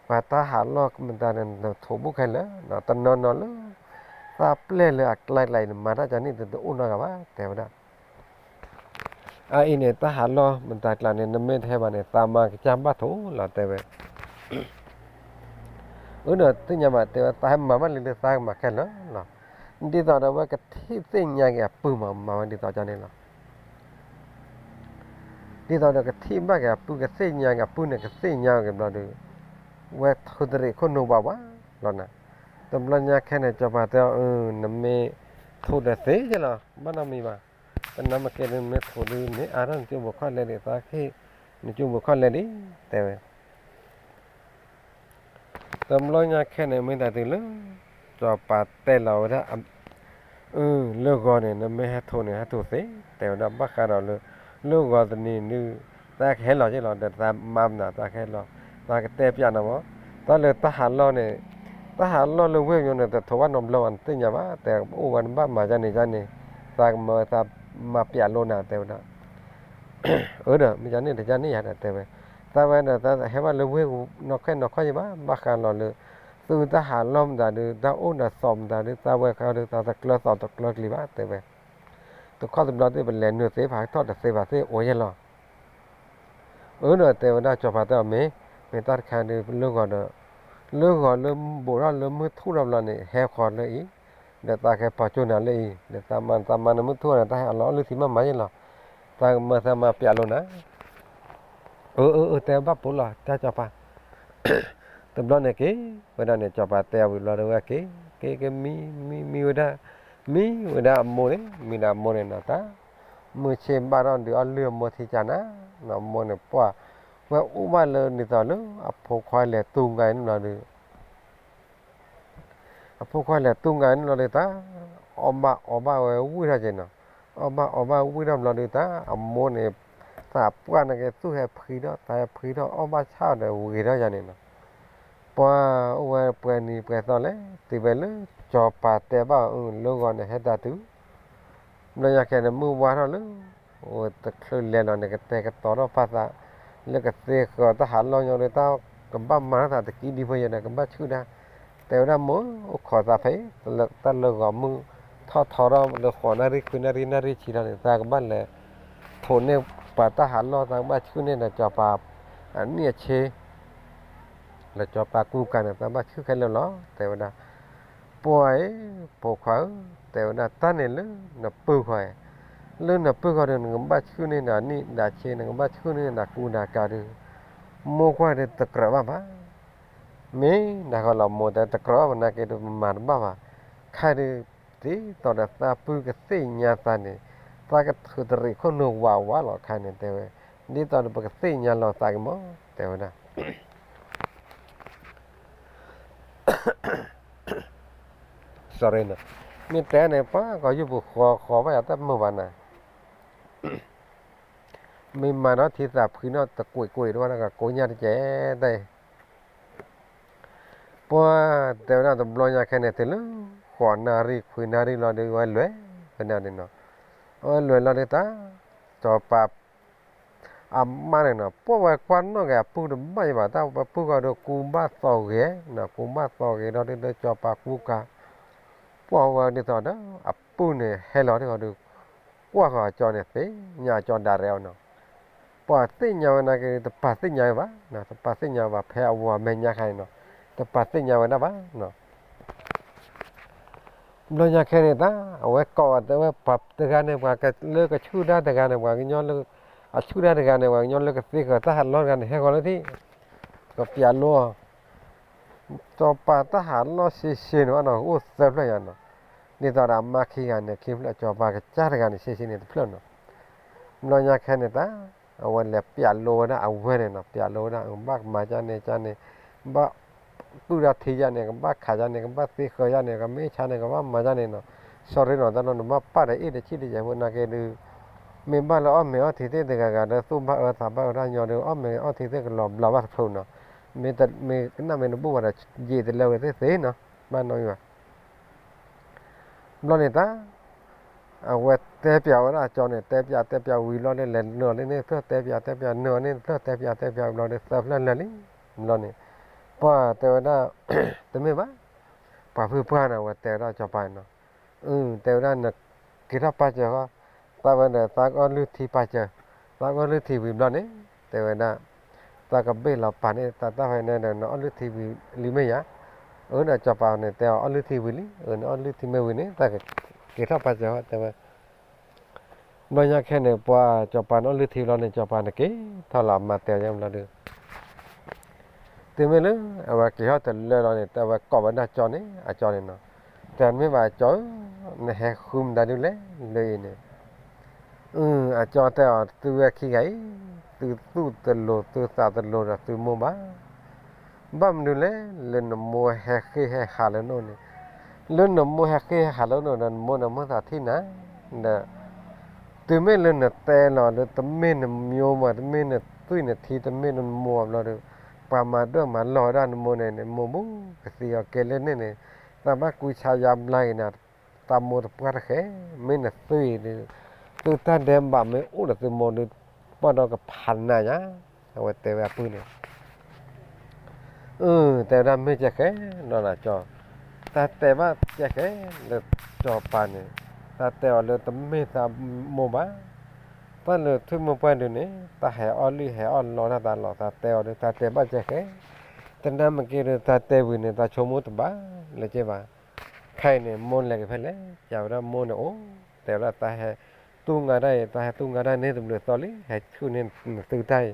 ပှၤတၢ်ဟးလီၢ်မတၤဒီးနထိးဘူးခဲလၢာ်နီၤ တနီၤနီၤလၢ သးပျဲၢ်လၢအကျါကျါအံၤ နမၤတၢ်ကန့ၣ်တအိၣ်နီတဂၤဘၣ် တဲဝဲဒၣ် အအံၤန့ၣ် တၢ်ဟးလီၢ်မတၤကျါန့ၣ် နမ့ၢ်တဟဲဘၣ်န့ၣ် သးမၤကစၢ်ဘၣ်ထိၣ်လီၤ တဲဝဲ, အၢဒီးသ့ၣ်ညါဘၣ် တဲဝဲ သးဟဲမၤဘၣ်လံလၢသးကမၤခဲလၢာ်လီၤ, ဒ်သိးဒီးဝဲကထံၣ်သ့ၣ်ညါက့ၤအပုၢ်မး မၤဝဲဒ်သိးကန့ၣ်လီၤ ဒ်သိးဒီးကထံၣ်ဘၣ်က့ၤအပုၢ် ကသ့ၣ်ညါက့ၤအပုၢ်န့ၣ် ကသ့ၣ်ညါက့ၤဘျီဒီး ဝဲထိၣ်တရံးခိၣ်နူာ်ဘၣ်ဝဲလီၤနၤ, တဘျီညါခဲန့ၣ် စီၤပၤတဲအီၤ အၢ နမ့ၢ်ထိၣ်ဒီးသ့က့လီၤ ဘၣ်နီတမံၤဘၣ်, တနၤမ့ၢ်ကဲနမ့ၢ်ထိၣ်ဒုးန့ၣ် အါထီၣ်နစုပူၤခီၣ်လဲၤဒံး သးကဟ့ၣ်နစုပူၤခီၣ်လဲၤဒံး တဲဝဲ တဘျီညါခဲန့ၣ် မ့ၢ်တၢ်တုၤလၢ စီၤပၤတဲလီၤဝဲဒၣ်, အၢ လၢဂီၤန့ၣ် နမ့ၢ်ဟဲထိၣ်န့ၣ် ဟဲထိၣ်သ့ တဲဝဲဒၣ် ဘၣ်ဃးဒီးလၢ လၢဂီၤတနံၤဒုး သးကဟဲလီၤက့လီၤ ဒီးသးမၤမနုၤ သးကဟဲလီၤ, သးကတဲပျးနၤမး, တၢ်လၢတၢ်ဟးလီၢ်န့ၣ်, တၢ်ဟးလီၢ်လၢဝ့ၢ်ပူၤန့ၣ် တထိၣ်ဘၣ်နီတဘျီဘၣ် နသ့ၣ်ညါဘၣ် တဲအိၣ်ဝဲနဘၣ်မၤဒ်န့ၣ်ဒ်န့ၣ်, သးကမၤ သးမၤပျးလိာ်နၤ တဲဝဲဒၣ် အၢဒီး မ့ၢ်ဒ်န့ၣ်တဒ်န့ၣ်ယၤဒီး တဲဝဲ, သးဝဲဒီး သးဟဲဘၣ်လၢဝ့ၢ်ပူၤနီၢ်ခဲနီၢ်ခီယံၤဘၣ် ဘၣ်ဃးလီၤလၢ သုတၢ်ဟးလီၢ်မတၤဒုး တၢ်အိၣ်ဒီးသီၣ်မတၤဒုး သးဝဲဃီဒုး သးတကျၢၤသီၣ်တကျၢၤကျံၤဘၣ် တဲဝဲ, တခီတဘျီသ့ၣ် ပလဲၤနုာ်သ့ ပဟးထီၣ်တသ့ဘၣ်သ့ၣ်အိၣ်ယဲလီၤ အၢဒီးတဲဝဲဒၣ် စီၤပၤတဲအီၤမ့ၢ်, မ့ၢ်တၢ်တခါဒုး လၢဂီၤဒီး, လၢဂီၤလၢဘူးထီၣ်လၢမုၢ်ထူၣ်ထီၣ်ဘျီန့ၣ် ဟဲဃီၤလၢအံၤ, ဒီးသးကဲပီၤကၠိနၤလၢအံၤ ဒီးသးမၤ သးမၤနမုၢ်ထူၣ်ဒီး တၢ်ဟဲအလီၢ်အီလုၢ်ထံမးမးယဲလီၤ, သးကမၤ သးမၤပျးလိာ်နၤ အၢ အၢ အၢ တဲဘၣ်ပိာ်လီၤ တၢ်စီၤပၤ, တဘျီန့ၣ်က့ၤ, ဝဲဒၣ်န့ၣ် စီၤပၤတဲအဝံၤဘျီဒီးဝဲက့ၤ, က့ၤ က့ၤ မံ မံ မံဝဲဒၣ်, မံဝဲဒၣ်အမိၢ်န့ၣ် မံဒၣ်အမိၢ်န့ၣ်နီၤ တၢ်, မုၢ်ဆ့ၣ်ဘၣ်ထီၣ်ဒုးအီၣ်လုၢ်အမိၢ်ထံကၢ်နၤ, နီၤ အမိၢ်န့ၣ်ပှၢ်, ဝဲအိၣ်ဘၣ်လၢဒ်သိးလၢအဖိခွါလဲၤတူၢ်ငါန့ၣ်ဘျီဒီး အဖိခွါလဲၤတူၢ်ငါန့ၣ်ဘျီဒီးတၢ်, အီၣ်ဘၣ်အီဘၣ်ဝဲဝံၣ်ထီၣ်က့ၤနီၤ, အီၣ်ဘၣ်အီဘၣ်ဝံၣ်ထီၣ်ဘျီဒီးတၢ် အမိၢ်န့ၣ်, သးပှၢ်န့ၣ်က့ၤသူၣ်ဟဲဖှံထီၣ် သးဟဲဖှံထီၣ်အီၣ်ဘၣ်ဆၣ်ဒီးဝံၤထီၣ်ယၤန့ၣ်နီၤ, ပှၤအိၣ်ဝဲပှဲၤနံၤပှဲၤသီလဲၣ် တုၤဝဲလၢစီၤပၤတဲဘၣ်အီၤ လၢဂီၤန့ၣ်ဟဲတၢ်တုၤ ဘျီညါခဲန့ၣ် မုၢ်ဝါထီၣ်လၢ, အိၣ်တချုးလဲၤလီၤန့ၣ် ကတဲာ်ကတီၤထီၣ်ပာ်သး, လၢကသ့ဃီၤတၢ်ဟးလီၢ်ညီဒီး တၢ်ကဘၣ်မၤထီၣ်သးတကံဒံဖိယဲဒီး ကဘၣ်ဆူၣ်ဒၣ်, တဲဝဲဒၣ်မိၢ် အိၣ်ခိးသးဖဲအံၤ, တၢ်လၢဂီၤမုၢ်ထီၣ်ထီထီၣ်လၢဃိးနၣ်ရံၣ်ခွံနၣ်ရံၣ်နၣ်ရံၣ်ဆံထီၣ်န့ၣ် သးကဘၣ်လဲၤ, ထိးန့ၢ်ပှၤတၢ်ဟးလီၢ် သးကဘၣ်ဆူၣ်န့ၢ်ဒီးစီၤပၤ, အနံၣ်အဆ့ လၢစီၤပၤကူကၤန့ၣ် သးဘၣ်ဆူၣ်ခဲလၢာ်လီၤ တဲဝဲဒၣ်, ပှၤအံၤ, ပိာ်ခွါဧၢ, တဲဝဲဒၣ် တၢ်န့ၣ်လၢနပုၢ်ဃီ, လၢနပုၢ်ဃီဒီး နကဘၣ်ဆူၣ်န့ၢ်နၤနံၣ်နၤဆ့ နကဘၣ်ဆူၣ်န့ၢ်နၤကူနၤကၤဒီး, မိၢ်ကွၢ်ဒီးတကြၢးဘၣ်ဘၣ်. မ့ၢ်နၤဃီလီၤ မိၢ်တဲတကြၢးဘၣ် ပနာ်က့ဒီးပမၤတဘၣ်ဘၣ်. ခဲအံၤဒုး ဒ်သိးဒီးသးပုၢ်ကသ့ၣ်ညါသးန့ၣ် သးကထုးတရံးခိၣ်နူာ်ဝးဝးလီၤခဲအံၤန့ၣ် တဲဝဲ, ဒ်သိးဒီးပကသ့ၣ်ညါလီၤသးက့ၤမး တဲဝဲဒၣ် sorry နီၤ, မ့ၢ်တဲန့ၣ် ပှၤကီၢ်ယူၢ်ပူၤဃီဃီဘၣ်ယၤတမုာ်ဘၣ်နၤ, မ့ၢ်မၤဒီးထံသးဖှံနီၣ်တကွံးကွံးတဝဲဒၣ်ကကိးညါတကဲတၢ်အံၤ, ပှၤတဲဝဲဒၣ်တဘျီညါခဲန့ၣ် တုၤလၢ ဃိးနၣ်ရံၣ်ခွံနၣ်ရံၣ်လီၤဒီး အဝဲလဲၤဝဲဒၣ်န့ၣ်နီၤ, အဝဲလဲၤလီၤဒီးတၢ် စီၤပၤ အမါန့ၣ်နီၤ ပှၤဝဲကွၢ်နီၣ်က့ၤအပုၢ်တဘၣ်ယဘၣ် တၢ်အပုၢ်ဃီဒီးကူဘၣ်သီဂ့ၤနီၤ ကူဘၣ်သီဂ့ၤဒီးဒ်သိးစီၤပၤကူကၤ, ပှၤဝဲဒ်သိးဒီး အပုၢ်န့ၣ်ဟဲလီၤဒ်သိးဒီး ကွၢ်ဃီၤအကၠီန့ၣ်သ့ၣ်ညါအကၠီဒၣ်ရဲၣ်အီၤနီၤ, ပှၤသ့ၣ်ညါဝဲနာ်က့ တပာ်သ့ၣ်ညါဝဲဘၣ်, တပာ်သ့ၣ်ညါဝဲဘၣ် ဖဲအဝၤမဲာ်ညါခါအံၤနီၤ, တပာ်သ့ၣ်ညါဝဲဒၣ်ဘၣ်နီၤ ဘျီညါခဲန့ၣ်တၢ် အဝဲကိးဝဲတၢ်ဝဲပှၤတဂၤန့ၣ် ပှၤလၢကဆူၣ်တၢ်တဂၤန့ၣ် ပှၤကညီလၢ အဆူၣ်တၢ်တဂၤန့ၣ် ပှၤကညီလၢကသ့ဃၢၤတၢ်ဟးလီၢ်တဂၤန့ၣ် ဟဲဃီၤလၢထံၣ် ကပျးလိအီၤ, စီၤပၤတၢ်ဟးလီၢ်ဆ့ဆ့န့ၣ်ဘၣ်နီၤ အိၣ်သၢဖျၢၣ်ယၤနီၤ, ဒ်သိးဒီးအမါခံဂၤန့ၣ် ခံဖျၢၣ် စီၤပၤကစၢ်တဂၤန့ၣ် ဆ့ဆ့န့ၣ်တဖျၢၣ်နီၤ ဘျီညါခဲန့ၣ်တၢ် အဝဲလဲၤပျးလိဝဲဒၣ်အဝဲန့ၣ်နီၤ ပျးလိဝဲဒၣ် ကဘၣ်မၤဒ်န့ၣ်ဒ်န့ၣ်, ဘၣ် ကုၢ်တၢ်ထံယၤန့ၣ် ကဘၣ်ခးယၤန့ၣ် ကဘၣ်သ့ဃၢၤယၤန့ၣ် ကမ့ၢ်ဆါန့ၣ် ကဘၣ်မၤယၤန့ၣ်နီၤ, sorry နီၤ တၢ်လီၤနဘၣ်ပာ်ဒီးအ့ၣ်တဆံတယဲၢ်ဖိ နာ်က့ဒုး မ့ၢ်ဘၣ်လၢအီၣ်မ့ၤအီထံသ့ၣ်တဂၤဂၤဒီး သူၣ်ဘၣ်အၢသးဘၣ်အၢတၢ်ညီဒီး အီၣ်မ့ၤအီထံသ့ၣ်ကလီၤဘျးဘၣ်တဖျိနီၤ, မ့ၢ်ကနၣ်မ့ၢ်တဘူၣ်ဘၣ်ဒီး ယံာ်တလၢဝဲသ့ၣ်သ့နီၤ, ဘၣ်နီၣ်ယဘၣ် ဘျီန့ၣ်တၢ် အဝဲတဲပျးဝဲဒၣ်အကၠီန့ၣ် တဲပျးတဲပျးဝံၤဘျီဒီး လဲၤနုာ်အီၤလၢန့ၣ်တဖျၢၣ် တဲပျးတဲပျးနုာ်အီၤန့ၣ်တဖျၢၣ် တဲပျးတဲပျးဘျီဒီး သၢဖျၢၣ်လၢာ်လံ, ဘျီန့ၣ် ပှၤတဲဝဲဒၣ် တမ့ၢ်ဘၣ်, ပှၤဖုပှၢ်န့ၣ် အဝဲတဲဝဲဒၣ်စီၤပၤနီၤ, အၢ တဲဝဲဒၣ်နက့ၤထီၣ်ပာ်စၢၤဃီ, သးဝဲဒီးသးကအီၣ်လုၢ်ထံပာ်စၢၤ, သးကအီၣ်လုၢ်ထံဝံၤဘျီန့ၣ် တဲဝဲဒၣ် သးကဘ့ၣ်လီၤပာ်န့ၢ်သးတၢ်ဖဲန့ၣ်ဒီး နအီၣ်လုၢ်ထံဝံၤလံမ့ၢ်ယၤ, အၢ ဒီးစီၤပၤန့ၣ်တဲအီၤ အီၣ်လုၢ်ထံဝံၤလံ, အၢ နအီၣ်လုၢ်ထံမ့ၢ်ဝံၤန့ၣ် သးကက့ၤထီၣ်ပာ်စၢၤဃီ တဲဝဲ ဘျီညါခဲန့ၣ် ပှၤစီၤပၤန့ၣ်အီၣ်လုၢ်ထံဘျီန့ၣ် စီၤပၤန့ၣ်က့ၤထီၣ်လီၤအမါတဲယဲၢ်ဘျီဒီး တုၤမ့ၢ်လၢ အဝဲက့ၤထီၣ်တလၢလီၤန့ၣ် အဝဲကိးဝဲဒၣ်ကၠီန့ၣ် အကၠီန့ၣ်နီၤ, တမ့ၢ်ဘၣ်ကၠီဧၢ, နဟဲဃုမတၤဒုလဲၣ် လၢအံၤန့ၣ်, အကၠီတဲအီၤ သုဝဲခံဂၤအံၤ သုသူၣ်တလိၤ သုသးတလိၤဒီးသုမိၢ်ဘၣ် ဘၣ်မနုၤလဲၣ် လၢနမိၢ်ဟဲဃ့ၢ်ဟဲဟးလၢနအိၣ်န့ၣ်, လၢနမိၢ်ဟဲဃ့ၢ်ဟဲဟးလၢနအိၣ်ဒီး နမိၢ်န့ၣ်မုာ်သးထံၣ်နၤ, ဒီး တုၤမ့ၢ်လၢနတဲလီၤဒီး တမ့ၢ်နမိၢ်မး တမ့ၢ်နသွံၣ်နထံ တမ့ၢ်နမိၢ်ဘျီဒီး ပှၤမၤဒၢၣ်မၤလီၢ်ဝဲဒၣ်နမိၢ်န့ၣ် နမိၢ်ဘူးကသံအီၤကဲလၢန့ၣ်န့ၣ်, သးဘၣ်ကူဆါယါဘျါအံၤနၤ, သးမိၢ်တပှၢ်တဃဲ, မ့ၢ်နသွံၣ်ဒီး သုတၢ်ဒဲးဘးမ့ၢ်အိၣ်ဒီးသုမိၢ်ဒီး ပှၢ်ဒီးကဖးနးယါ, အဝဲတဲဝဲအပုၢ်န့ၣ် အၢ တဲဝဲဒၣ်မ့ၢ်ကဲဃဲနီၤနၤကၠီ, တၢ်တဲဘၣ်ကဲဃဲလၢစီၤပၤန့ၣ်, တၢ်တဲအီၤလၢတမ့ၢ်သးမိၢ်ဘၣ်, တၢ်လၢထွံၣ်မိၢ်ပှၢ်ဒုန့ၣ် တၢ်ဟဲအီၣ်လုၢ်ဟဲအီၣ်လီတၢ်သးလီၤ, တၢ်တဲအီၤဒီးတၢ်တဲဘၣ်ကဲဃဲ, တနၢ်မ့ၢ်က့ၤဒီးတၢ်တဲဝံၤန့ၣ် တၢ်ဆိကမိၣ်တဘၣ်လၢၤက့ၤဘၣ်, ခဲအံၤန့ၣ် မိၢ်လဲၤက့ၤဖဲလဲၣ်, ကးဝဲဒၣ်မိၢ်န့ၣ်အိၣ်, တဲဝဲဒၣ်သးဟဲတူၢ်ငါတၢ်အံၤ သးဟဲတူၢ်ငါတၢ်န့ၣ်တဘျုးသီလံ, ဟဲဆူၣ်န့ၢ်နသုတၢ်အံၤ,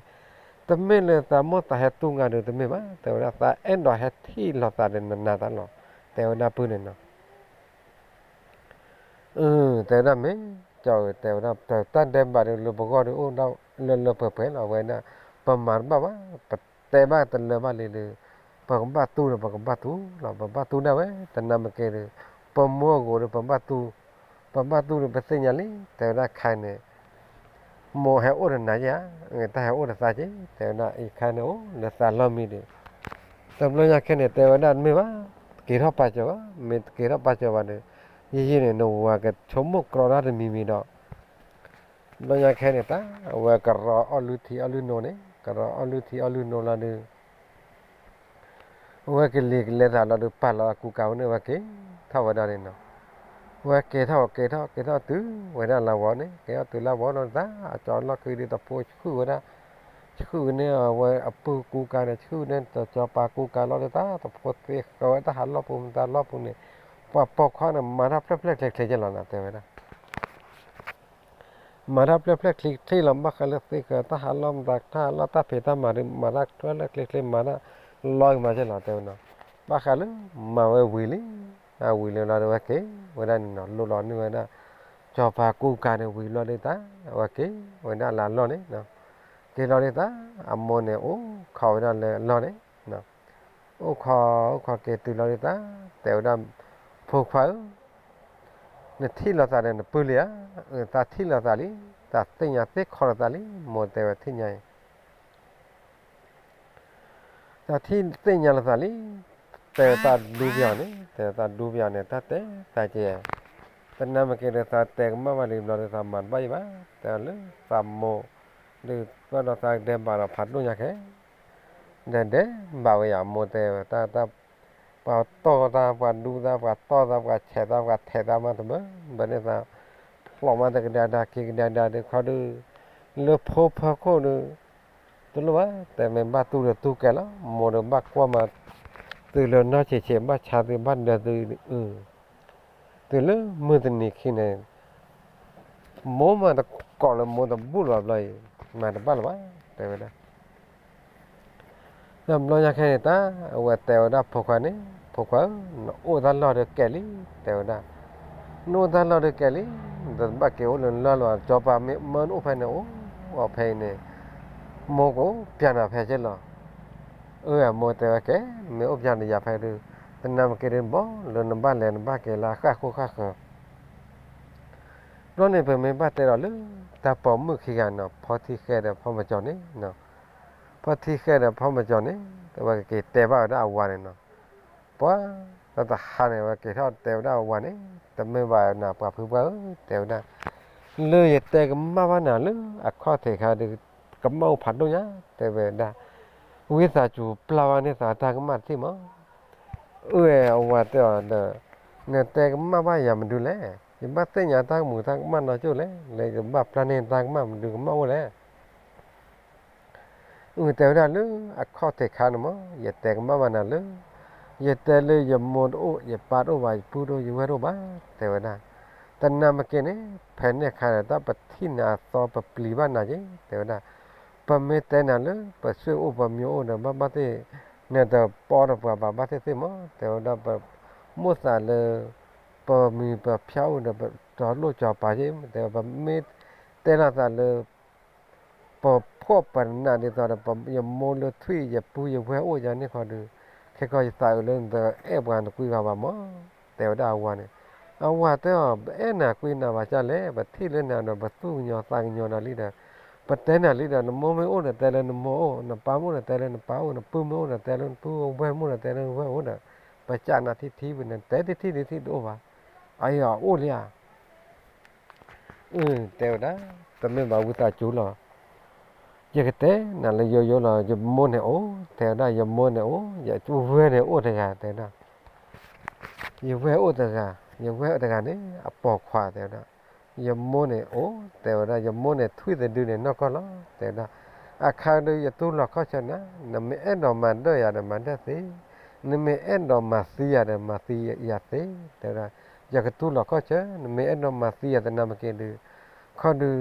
တမ့ၢ်လၢသးမိၢ်သးဟဲတူၢ်ငါဒီးတမ့ၢ်ဘၣ်, တဲဝဲဒၣ်သးအဲၣ်ဒိးဟဲထံၣ်လိာ်သးဒီးနနၤတၢ်လီၤ, တဲဝဲဒၣ်ပုၢ်န့ၣ်နီၤ အၢ တဲဝဲဒၣ်မ့ၢ်ကၠီဧၢ, တဲဝဲဒၣ် တၢ်ဒဲးဘးဒီးလၢပဂီၢ်ဒီးအိၣ်ဒၣ်လၢလၢပှဲၤပှဲၤလီၤ, အဝဲဒၣ် ပမၤတဘၣ်ဘၣ်, ပတဲဘၣ်တလၢဘၣ်လံဒီး ပကဘၣ်တူၢ်ဒီးပကဘၣ်တူၢ်လီၤ, ပဘၣ်တူၢ်ဒၣ်ဝဲ, တနၢ်မ့ၢ်က့ၤဒီး ပမိၢ်အဂီၢ်ဒီးပဘၣ်တူၢ်, ပဘၣ်တူၢ်ဒီးပသ့ၣ်ညါလံ, တဲဝဲဒၣ်ခဲအံၤန့ၣ် မိၢ်ဟဲအိၣ်ဒီးနၤဧါ, တၢ်ဟဲအိၣ်ဒီးသးက့, တဲဝဲဒၣ်အံၤခဲန့ၣ်အိၣ်လၢသးလီၢ်မံဒီး တဘျီညါခဲန့ၣ် တဲဝဲဒၣ်တမ့ၢ်ဘၣ်, က့ၤထီၣ်ပာ်စၢၤဘၣ်, မ့ၢ်တက့ၤထီၣ်ပာ်စၢၤဘၣ်ဒီး ယံာ်ယံာ်န့ၣ် နဝၤကဆိကမိၣ်ကြီတၢ်တမံၤမံၤဒီး ဘျီညါခဲန့ၣ် တၢ်အဝဲကရီအီၣ်လုၢ်ထံအီၣ်လုၢ်နိန့ၣ် ကရီအီၣ်လုၢ်ထံအီၣ်လုၢ်နိလီၤဒီး အဝဲကလံၤကလဲသးလီၤဒီး ပာ်လီၤအကူကၤဝဲန့ၣ် အဝဲက့ၤထီၣ်ဝဲဒၣ်န့ၣ်နီၤ, အဝဲက့ၤထီၣ်က့ၤထီၣ်က့ၤထီၣ်တုၤဝဲဒၣ်လၢဝီၤန့ၣ် က့ၤထီၣ်တုၤလၢဝီၤလီၤတၢ် အကၠီလီၢ်ခံဒီးတဖိဆှုၣ်ဝဲဒၣ်, ဆှုၣ်န့ၢ်အဝဲအပုၢ်ကူကၤန့ၣ် ဆှုၣ်န့ၢ်တကၠီပၤကူကၤလီၤဒီးတၢ် တဖိသ့ဃၢၤဝဲတၢ်ဟးလီၢ်ပူၤမတၤလီၢ်ပူၤန့ၣ်, ပှၤပိာ်ခွါန့ၣ် မၤတၢ်ဖျၢၣ်ဖျၢၣ်ချ့ချ့ကဲလီၤနၤ တဲဝဲဒၣ် မၤတၢ်ဖျၢၣ်ဖျၢၣ်ချ့ချ့လီၤ, ဘၣ်ဃးလၢသ့ကတၢၢ်ဟးလီၢ်မတၤ တၢ်ဟးလီၢ်တၢ်ဖံးတၢ်မၤဒီး မၤတၢ်ဖျၢၣ်ဖျၢၣ်ချ့ချ့ မၤတၢ်လီၤကမၤကဲလီၤ တဲဝဲနီၤ. ဘၣ်ဃးလၢမၤဝဲဝံၤလံ, အဝံၤလံလီၤဒီး အဝဲက့ၤဝဲဒၣ်န့ၣ်နီၤ, လိၣ်လီၤန့ၢ်ဝဲဒၣ် စီၤပၤကူကၤန့ၣ်ဝံၤလီၤဒုးတၢ်, အဝဲက့ၤဝဲဒၣ်လၢအလီၢ်န့ၣ်, က့ၤလီၤဒုးတၢ်, အမိၢ်န့ၣ် အိၣ်ခိးဝဲဒၣ်လၢအလီၢ်န့ၣ်, အိၣ်ခိး အိၣ်ခိးက့ၤတုၤလီၤဒုးတၢ်, တဲဝဲဒၣ်, ဖိခွါဧၢ, နထံၣ်လိာ်သးဒီးနပုၢ်လံဧါ. သးထံၣ်လိာ်သးလံ, သးသ့ၣ်ညါသ့ၣ်ခီလိာ်သးလံ, မိၢ်တဲဝဲထံၣ်ညါအံၤ သးထံၣ်သ့ၣ်ညါလိာ်သးလံ, တဲဝဲသးဒူပယီၤန့ၣ်, တဲဝဲသးဒူပယီၤန့ၣ် တၢ်တဲသးကဲ, တနၢ်မ့ၢ်က့ၤဒီး သးတဲကမၣ်ဘၣ်လံဘျီဒီး သးမၤတဘၣ်ယံၤဘၣ်, တဲလၢသးမိၢ်, ဒုးပၢၢ်ဒီးသးကဒဲးဘးဒီးဖးဒိၣ်ညါခဲ, ဒီးဒဲးဘးဝဲယၤ မိၢ်တဲဝဲတၢ်, ပှၤတီၢ်သး ပှၤဒူသး ပှၤတီၢ်သး ပှၤဆဲးသး ပှၤထဲးသးမးတဘၢ, ဘၢန့ၢ်သး, ဖျိးမးတကဒါဒါ ခံကဒါဒါဒုးခီဒုး, လၢဖိဖၢခိၣ်ဒုး, တလိၣ်ဘၣ် တဲမ့ၢ်ဘၣ်တူၢ်ဒီးတူၢ်ကဲလီၤ, မိၢ်ဒီးဘၣ်ကွၢ်မး, သုးလၢနီၢ်ဆံးဆံး ဘၣ်ဆါသုဘၣ်ဒၢသု, တုၤလၢမုၢ်တနံၤခံန့ၣ်, မိၢ်မးတကိးလၢမိၢ်တဘူၣ်လၢၤဘၣ်ဘျီအံၤ, မၤတဘၣ်လၢၤဘၣ်, တဲဝဲဒၣ် ဒီးဘျီညါခဲန့ၣ်တၢ်, အဝဲတဲဝဲဒၣ်ဖိခွါန့ၣ်, ဖိခွါဧၢ, နအိၣ်တၢ်လီၢ်ဒီးကဲလံ, တဲဝဲဒၣ်, နအိၣ်တၢ်လီၢ်ဒီးကဲလံ, ဒီးတဘၣ်က့ၤအိၣ်လၢနလီၢ်လၢၤဘၣ်, စီၤပၤမ့ၢ်မၢနအိၣ်ဖဲန့ၣ် အိၣ်အီၤဖဲအံၤန့ၣ်, မိၢ်ကအိၣ်ပျၢ်နၤဖဲက့လီၤ. အၢ အမိၢ်တဲဝဲကဲ, မ့ၢ်အိၣ်ပျၢ်နၤယၤဖဲဒုး, တနၢ်မ့ၢ်က့ၤဒုး ဘီလၢနဘၣ်လဲၤနဘၣ်က့ၤလၢအဃၣ်ဃိဃၣ်ဃၢၤ ဘျီန့ၣ် ပမ့ၢ်ဘၣ်တဲဒီးလၢ တၢ်ပိာ်မုၣ်ခံဂၤနီၤ, ဖီထံဃဲဒီးဖီမကၠီၤန့ၣ်, ဖီထံဃဲဒီးဖီမကၠီၤန့ၣ်, အဝဲကက့ၤတဲဘၣ်ဝဲဒၣ်အဝၤန့ၣ်နီၤ, ပှၤ, တၢ်တဟါန့ၣ် အဝဲက့ၤထီၣ်တဲဝဲဒၣ်အဝၤန့ၣ်, တမ့ၢ်ဘၣ်နၤပှၤဖုပှၢ်ဧၢ, တဲဝဲဒၣ်, လၢယတဲကမၣ်ဘၣ်နၤလၢအခီၣ်ထံးခါဒီး, ကမၣ်အိၣ်ဖးဒိၣ်ညါ, တဲဝဲဒၣ်, ဝံသးစူၤပျၢ်ဘၣ်န့ၢ်သးတၢ်ကမၣ်တထံၣ်မး အၢၣ်အဝၤတဲအီၤဒီး, နတဲကမၣ်ဘၣ်ယၤမနုၤလဲၣ်, ယဘၣ်သ့ၣ်ညါတၢ်ကမူးတၢ်ကမၣ်နီၢ်ကၠိၣ်လဲၣ်, လၢယကဘၣ်ပျၢ်န့ၢ်တၢ်ကမၣ်မနုၤကမၣ်အိၣ်လဲၣ်. အၢၣ်တဲဝဲဒၣ်လၢအခီၣ်ထံးခါန့ၣ်မး, ယတဲကမၣ်ဘၣ်နၤလၢ, ယတဲလၢယမိၢ်တအိၣ်, ယပၢ်တအိၣ်ဘၣ်, ယပုၢ်တအိၣ်, ယဝဲၢ်တအိၣ်ဘၣ်, တဲဝဲဒၣ်, တနၢ်မ့ၢ်က့ၤန့ၣ်, ဖဲန့ၣ်အခါန့ၣ် တၢ်ပထံၣ်နၤအသီပပျံၤဘၣ်နၤက့ၤ, တဲဝဲဒၣ်, ပမ့ၢ်တဲနၤလၢ ပဆွေအိၣ်ပမံၤအိၣ်ဒီး ဘၣ်ဘၣ်သ့ၣ်, နတပီတပှၤဘၣ် ဘၣ်သ့ၣ်သ့ၣ်မး, တဲဝဲဒၣ်, ပမိၣ်သးလၢ ပမံၤပဖၠါအိၣ်ဒီး ပတီၤလိၣ်ကၠီၤပၤက့ၤ, တဲဝဲ ပမ့ၢ်တဲလိာ်သးလၢ ပဖှီၣ်ပနးဒ်သိးဒီး ယမိၢ်လၢထွံၣ် ယပုၢ်ယဝဲၢ်အိၣ်ယၤန့ၣ်ခီဒီး, ခဲကီၢ်ယသးအုးလၢနတအဲၣ်ပှၤနကွံဂၤဘၣ်မး, တဲဝဲဒၣ်အဝၤန့ၣ်, အဝၤတဲအီၤ ပအဲၣ်နၤကွံနၤဘၣ်ကၢ်လဲၣ်, ပထံၣ်လၢနၤဒီး ပသူၣ်ကညီၤသးကညီၤနၤလံဒီး, ပတဲနၤလံဒီး နမိၢ်မ့ၢ်အိၣ်ဒီးတဲလၢနမိၢ်အိၣ်, နပၢ်မ့ၢ်အိၣ်ဒီးတဲလၢနပၢ်အိၣ်, နပုၢ်မ့ၢ်အိၣ်ဒီးတဲလၢနပုၢ်, ဝဲၢ်မ့ၢ်အိၣ်ဒီးတဲလၢနဝဲၢ်အိၣ်ဒီး, ပစံးနၤထံထံ ပနတဲတထံၣ်ဒုးထံၣ်တအိၣ်ဘၣ်, အအံၤအအိၣ်လံဧါ အၢ တဲဝဲဒၣ်, တမ့ၢ်ဘၣ်ဝံသးစူၤလီၤ, ယကတဲနၤလၢယိယိလီၤ, ယမိၢ်န့ၣ်အိၣ်, တဲဝဲဒၣ်, ယမိၢ်န့ၣ်အိၣ်, ယဝဲၢ်န့ၣ်အိၣ်တဂၤ, တဲဝဲဒၣ်, ယဝဲၢ်အိၣ်တဂၤ, ယဝဲၢ်အိၣ်တဂၤန့ၣ် အပိာ်ခွါ, တဲဝဲဒၣ်, ယမိၢ်န့ၣ်အိၣ်, တဲဝဲဒၣ်, ယမိၢ်န့ၣ်ထွံၣ်တဒုန့ၣ်နီၢ်ကီၢ်လီၤ, တဲဝဲဒၣ်, အခါဒုးယတူၢ်လိာ်ခီၣ်ဆၢနၤ, နမ့ၢ်အဲၣ်ဒိးမၤဒၢၣ်ယၤဒီးမၤဒၢၣ်သ့, နမ့ၢ်အဲၣ်ဒိးမၤသံယၤဒီးမၤသံယၤသ့, တဲဝဲဒၣ်, ယကတူၢ်လိာ်ခီၣ်ဆၢ, နမ့ၢ်အဲၣ်ဒိးမၤသံယၤတနၢ်မ့ၢ်က့ၤဒုး, ခီဒုး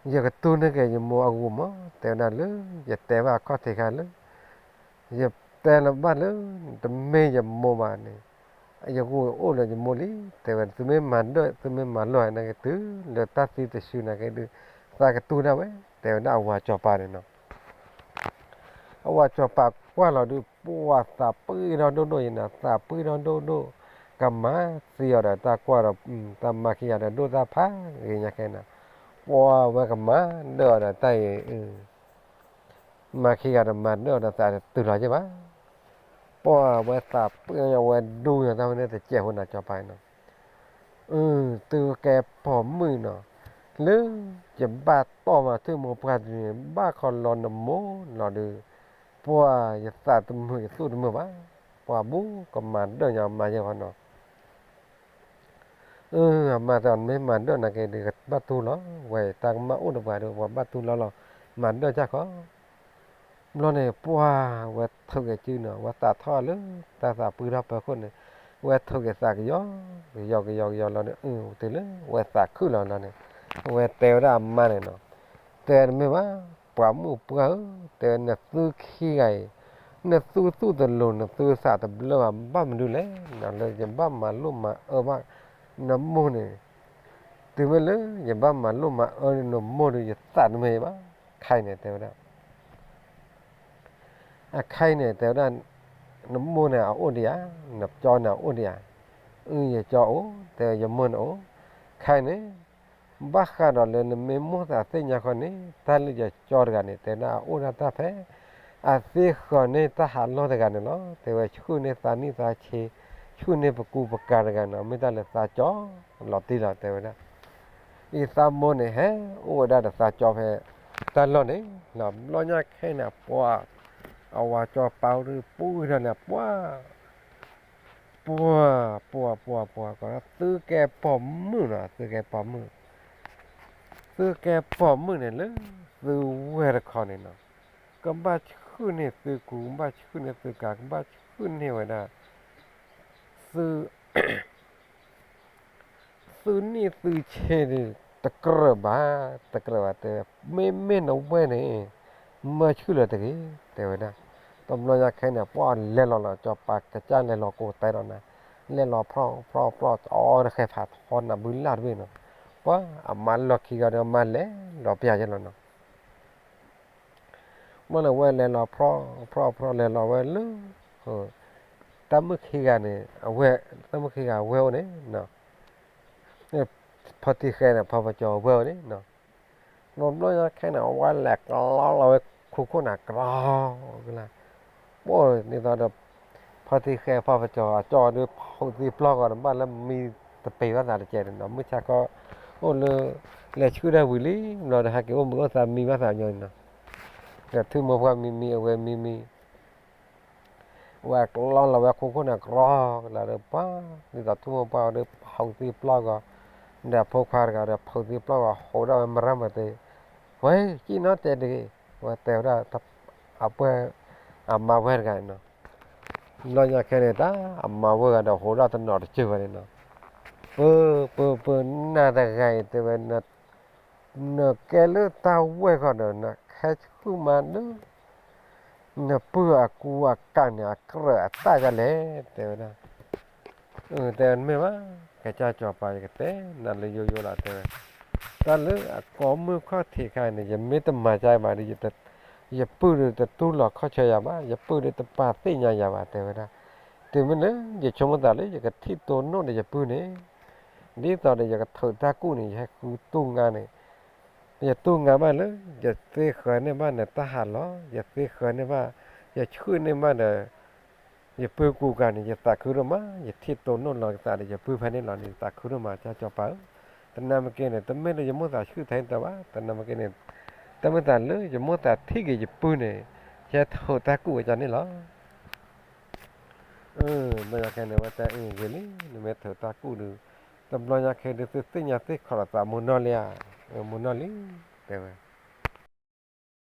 ယကတူၢ်န့ၢ်က့ၤယမိၢ်အဂီၢ်မး, တဲဝဲဒၣ်လၢ ယတဲဘၣ်အခီၣ်ထံးခါလၢ ယတဲလၢၤဘၣ်လၢ တမ့ၢ်ယမိၢ်ဘၣ်န့ၣ်, ယဂီၢ်အိၣ်လၢယမိၢ်လံ, တဲဝဲ သုမ့ၢ်မၤဒၢၣ် သုမ့ၢ်မၤလီၢ်နာ်က့ၤ တုၤလၢတၢ်သံတစုနာ်က့ၤဒုး သးကတူၢ်ဒၣ်ဝဲ, တဲဝဲဒၣ်အဝၤစီၤပၤန့ၣ်နီၤ. အဝၤစီၤပၤကွၢ်လီၤဒုး ပှၤသးပှ့ၤထီၣ်ဒိၣ်ဒိၣ်ယနၤ, သးပှ့ၤထီၣ်ဒိၣ်ဒိၣ်, ကမၤသံအီၤဒီးတၢ်ကွၢ်ဒီး တၢ်မၤခံဂၤဒီးဒိၣ်တၢ်ဖးဂ့ၤညါခဲနၤ, ပှၤဝဲကမၤဒၢၣ်အီၤဒီးတၢ်အံၤ မၤခံဂၤဒီးမၤဒၢၣ်အီၤဒီးသးတတုၤလီၤက့ၤဘၣ်. ပှၤဝဲသးပှ့ၤညီဝဲဒူၣ်ညီတၢ်ဝဲန့ၣ်တစဲးဖိနၤစီၤပၤနီၤ. သုကဲပိာ်မုၣ်နီၤ, လၢယဘၣ်တီၢ်မၤထွံၣ်မိၢ်ပှၢ်တနံၤ ဘၣ်ခီလီၤနမိၢ်လီၤဒုး, ပှၤယသးတမုာ်ယသူၣ်တမုာ်ဘၣ်, ပှၤဘူးကမၤဒၢၣ်ညီမၤယဲၢ်ခီနီၤ. အၢ အမါတဲအီၤ နမ့ၢ်မၤဒၢၣ်နာ်က့ၤဒုး ကဘၣ်တူၢ်လီၤ, ဝဲတၢ်ကမၣ်အိၣ်တပှၤဒီး ပှၤဘၣ်တူၢ်လီၤလီၤ, မၤဒၢၣ်စ့ၢ်ကီး. ဘျီန့ၣ် ပှၤဝဲထုးက့ၤစုနီၤ, ဝဲသးထီၣ်လၢတၢ်သးပှ့ၤထီၣ်ဖီခိၣ်န့ၣ်, ဝဲထုးက့ၤသးကယီကယီကယီကယီလီၤန့ၣ်, အၢ တုၤလၢဝဲသးခုၣ်လီၤလီၤန့ၣ်, အဝဲတဲဝဲဒၣ်အမါန့ၣ်နီၤ, တဲနမ့ၢ်ဘၣ်, ပှၤမုၣ်ပှၢ်ဧၢ, တဲနသုခံဂၤအံၤ, နသုသူၣ်တလိၤ နသုသးတဘျၢဘၣ် ဘၣ်မနုၤလဲၣ်, နလၢယဘၣ်မၤလိၣ်မၤအၢဘၣ် နမိၢ်န့ၣ်, တုၤမ့ၢ်လၢယဘၣ်မၤလိၣ်မၤအၢနမိၢ်ဒီး ယသးတမုာ်ဘၣ်, ခဲအံၤန့ၣ်တဲဝဲဒၣ် အခဲအံၤန့ၣ် တဲဝဲဒၣ်, နမိၢ်န့ၣ်အအိၣ်ဒံးဧါ, နကၠီန့ၣ်အအိၣ်ဒံးဧါ, အၢ ယကၠီအိၣ်, တဲယမိၢ်န့ၣ်အိၣ်, ခဲအံၤန့ၣ်, ဘၣ်ဃးဒီးလၢနမ့ၢ်မိၣ်သးသ့ၣ်ညါဃီန့ၣ် တၢ်လၢယကၠီတဂၤန့ၣ် တဲဝဲဒၣ်အအိၣ်ဒၣ်တၢ်ဖဲ အသ့ဃီၤန့ၢ်တၢ်ဟးလီၢ်တဂၤန့ၣ်လီၤ, တဲဝဲဆူၣ်န့ၢ်သးနံၣ်သးဆ့, ဆူၣ်န့ၢ်ပကူပကၤတဂၤန့ၣ် မ့ၢ်တၢ်လၢသးကၠီလီၤတံၢ်လီၤ တဲဝဲဒၣ် အံၤသးမိၢ်န့ၣ် ဟဲအိၣ်ဝဲဒၣ်ဒီးသးကၠီဖဲတၢ်လီၢ်န့ၣ်လီၤ. ဘျီညါခဲအံၤန့ၣ် ပှၤ အဝၤကၠီပၤအိၣ်ဒီး ပူၤထီၣ်န့ၣ် ပှၤ ပှၤ ပှၤ ပှၤ ပှၤ ကီး သုကဲပိာ်မုၣ်နီၤ, သုကဲပိာ်မုၣ်, သုကဲပိာ်မုၣ်န့ၣ်လၢ သုဝဲၢ်တခီန့ၣ်နီၤ, ကဘၣ်ဆူၣ်န့ၢ်သုကူ, ကဘၣ်ဆူၣ်န့ၢ်သုကၤ, ကဘၣ်ဆူၣ်န့ၢ်ဝဲဒၣ် သု သုနံၣ်သုဆ့ဒီး တကြၢးဘၣ်, တကြၢးဘၣ်တဲ, မ့မ့ၢ်နဝဲၢ်န့ၣ် မၢဆူၣ်လၢၤတဂ့ၤ တဲဝဲဒၣ်. တဘျီညါခဲအံၤန့ၣ် ပှၤလဲၤလီၤလီၤ ကၠီပၤကစၢ်လဲၤလီၤကိးတဲဒီးနၤ, လဲၤလီၤဖျီၣ်ဖျီၣ်ဖျီၣ် အီနဃဲၤဖးထီနၢ်ဘုလၢ်တဘ့ၣ်နီၤ, ပှၤအမါလီၢ်ခံဂၤဒီး အမါလဲၤလီၤပျၢ်ယဲလီၤနီၤ. မ့ၢ်လၢဝဲလဲၤလီၤဖျီၣ်ဖျီၣ်ဖျီၣ် လဲၤလီၤဝဲလၢ တၢ်မုၣ်ခံဂၤန့ၣ် အဝဲၢ်, တၢ်မုၣ်ခံဂၤအဝဲၢ်အိၣ်န့ၣ်, ဖီတံၢ်ဃဲန့ၣ် ဖီပကၠီအဝဲၢ်အိၣ်န့ၣ်, တဘျီညါခဲအံၤန့ၣ် အဝဲလဲၤကျီလီၤဝဲခိခိၣ်န့ၣ် ကြီကလါ, အိၣ်ဒ်သိးဒီး ဖီတံၢ်ဃဲဖီပကၠီအကၠီဒီး ဖီၣ်သံပျီၢ်ဂီၤန့ၣ် ဘၣ်လၢမံတပ့ၤဘၣ်သးတကဲးန့ၣ်နီၤ, မုၢ်ဆါခီ အိၣ်လၢ လဲၤဆှုၣ်တၢ်ဝံၤလံ ဘျီဒီးဟဲက့ၤအိၣ်မုာ်အိၣ်သးမံဘၣ်သးညီန့ၣ်နီၤ, ဒီးထူၣ်မိၢ်ပှၢ်မံမံ အဝဲမံမံ ဝဲကျီလီၤဝဲခိခိၣ်န့ၣ်ကြီကလါဒီး ပှၤ ဒ်သိးထူၣ်မိၢ်ပှၢ်ဒီးဖီၣ်သံပျီၢ်ဂီၤ, ဒီးဖိခွါတဂၤဒီးဖီၣ်သံပျီၢ်ဂီၤ ဟိးဒၣ်ဝဲမရၢ်မတ့ၤ, ဝဲကံၣ်နီတဲတဂ့ၤ, ဝဲတဲဝဲဒၣ် အပှဲၢ် အမါဝဲၢ်တဂၤန့ၣ်နီၤ, ဘျီညါခဲန့ၣ် တၢ်အမါဝဲၢ်ဂၤဒီးဟိးဒၣ်တနီၤတစၢၢ်ဝဲန့ၣ်နီၤ, ပၢ ပၢ ပၢ နၤတဂၤအံၤတဲဝဲ နကဲလၢတၢ်ဝဲၢ်ဃီဒီး နဟဲဆူၣ်မးလၢ နပုၢ်အကူအကၤန့ၣ် အကြၢးအသၣ်ဒ်လဲၣ် တဲဝဲဒၣ်, တဲဝဲမ့ၢ်ဘၣ်, ကစၢ်စီၤပၤ ယကတဲနၤလၢယိယိလီၤ တဲဝဲ, တၢ်လၢအကိးမုၢ်ခီၣ်ထံးခါန့ၣ် ယမ့ၢ်တမၤကဘၣ်ဒီး ယပုၢ်ဒီးတတူၢ်လိာ်ခီၣ်ဆၢယၤဘၣ်, ယပုၢ်ဒီးတပာ်သ့ၣ်ညါယၤဘၣ် တဲဝဲဒၣ်, တုၤမ့ၢ်လၢ ယဆိကမိၣ်သးလၢယကထံၣ်တိၢ်နီၣ်ဒီးယပုၢ်န့ၣ် ဒ်သိးဒီးယကထုးတၢ်ကူၣ်န့ၣ် ယဟဲဃုတူၢ်ငါန့ၣ်, ယတူၢ်ငါဘၣ်လၢ ယသ့ဃၢၤန့ၢ်ဘၣ်န့ၣ် တၢ်ဟးလီၤ, ယသ့ဃၢၤန့ၢ်ဘၣ်, ယဆှုၣ်န့ၢ်ဘၣ်ဒီး ယပုၢ်ကူကၤန့ၣ် ယသးခုဒိၣ်မး, ယထံၣ်တိၢ်နီၣ်လီၤကသးဒီးယပုၢ်ဖဲန့ၣ်လီၤန့ၣ် ယသးခုဒိၣ်မး ကစၢ်စီၤပၤဧၢ, တနၤမ့ၢ်က့န့ၣ် တမ့ၢ်လၢယမိၣ်သးဆှုၣ်ထဲတၢ်ဘၣ်, တနၤမ့ၢ်က့န့ၣ် တမ့ၢ်သးလၢယမိၣ်သးထံၣ်က့ၤယပုၢ်န့ၣ် ယဟဲထုးတၢ်ကူၣ်ဝဲဒၣ်န့ၣ်လီၤ. ဘျီညါခဲန့ၣ် ဝဲတဲအံၤဂ့ၤလံ, နမ့ၢ်ထုးတၢ်ကူၣ်ဒီး တဘျီညါခဲဒုး သုသ့ၣ်ညါသ့ၣ်ခီၣ်လီၤသးမိၢ်နီၢ်လံဧါ, မိၢ်နီၢ်လံ, တဲဝဲ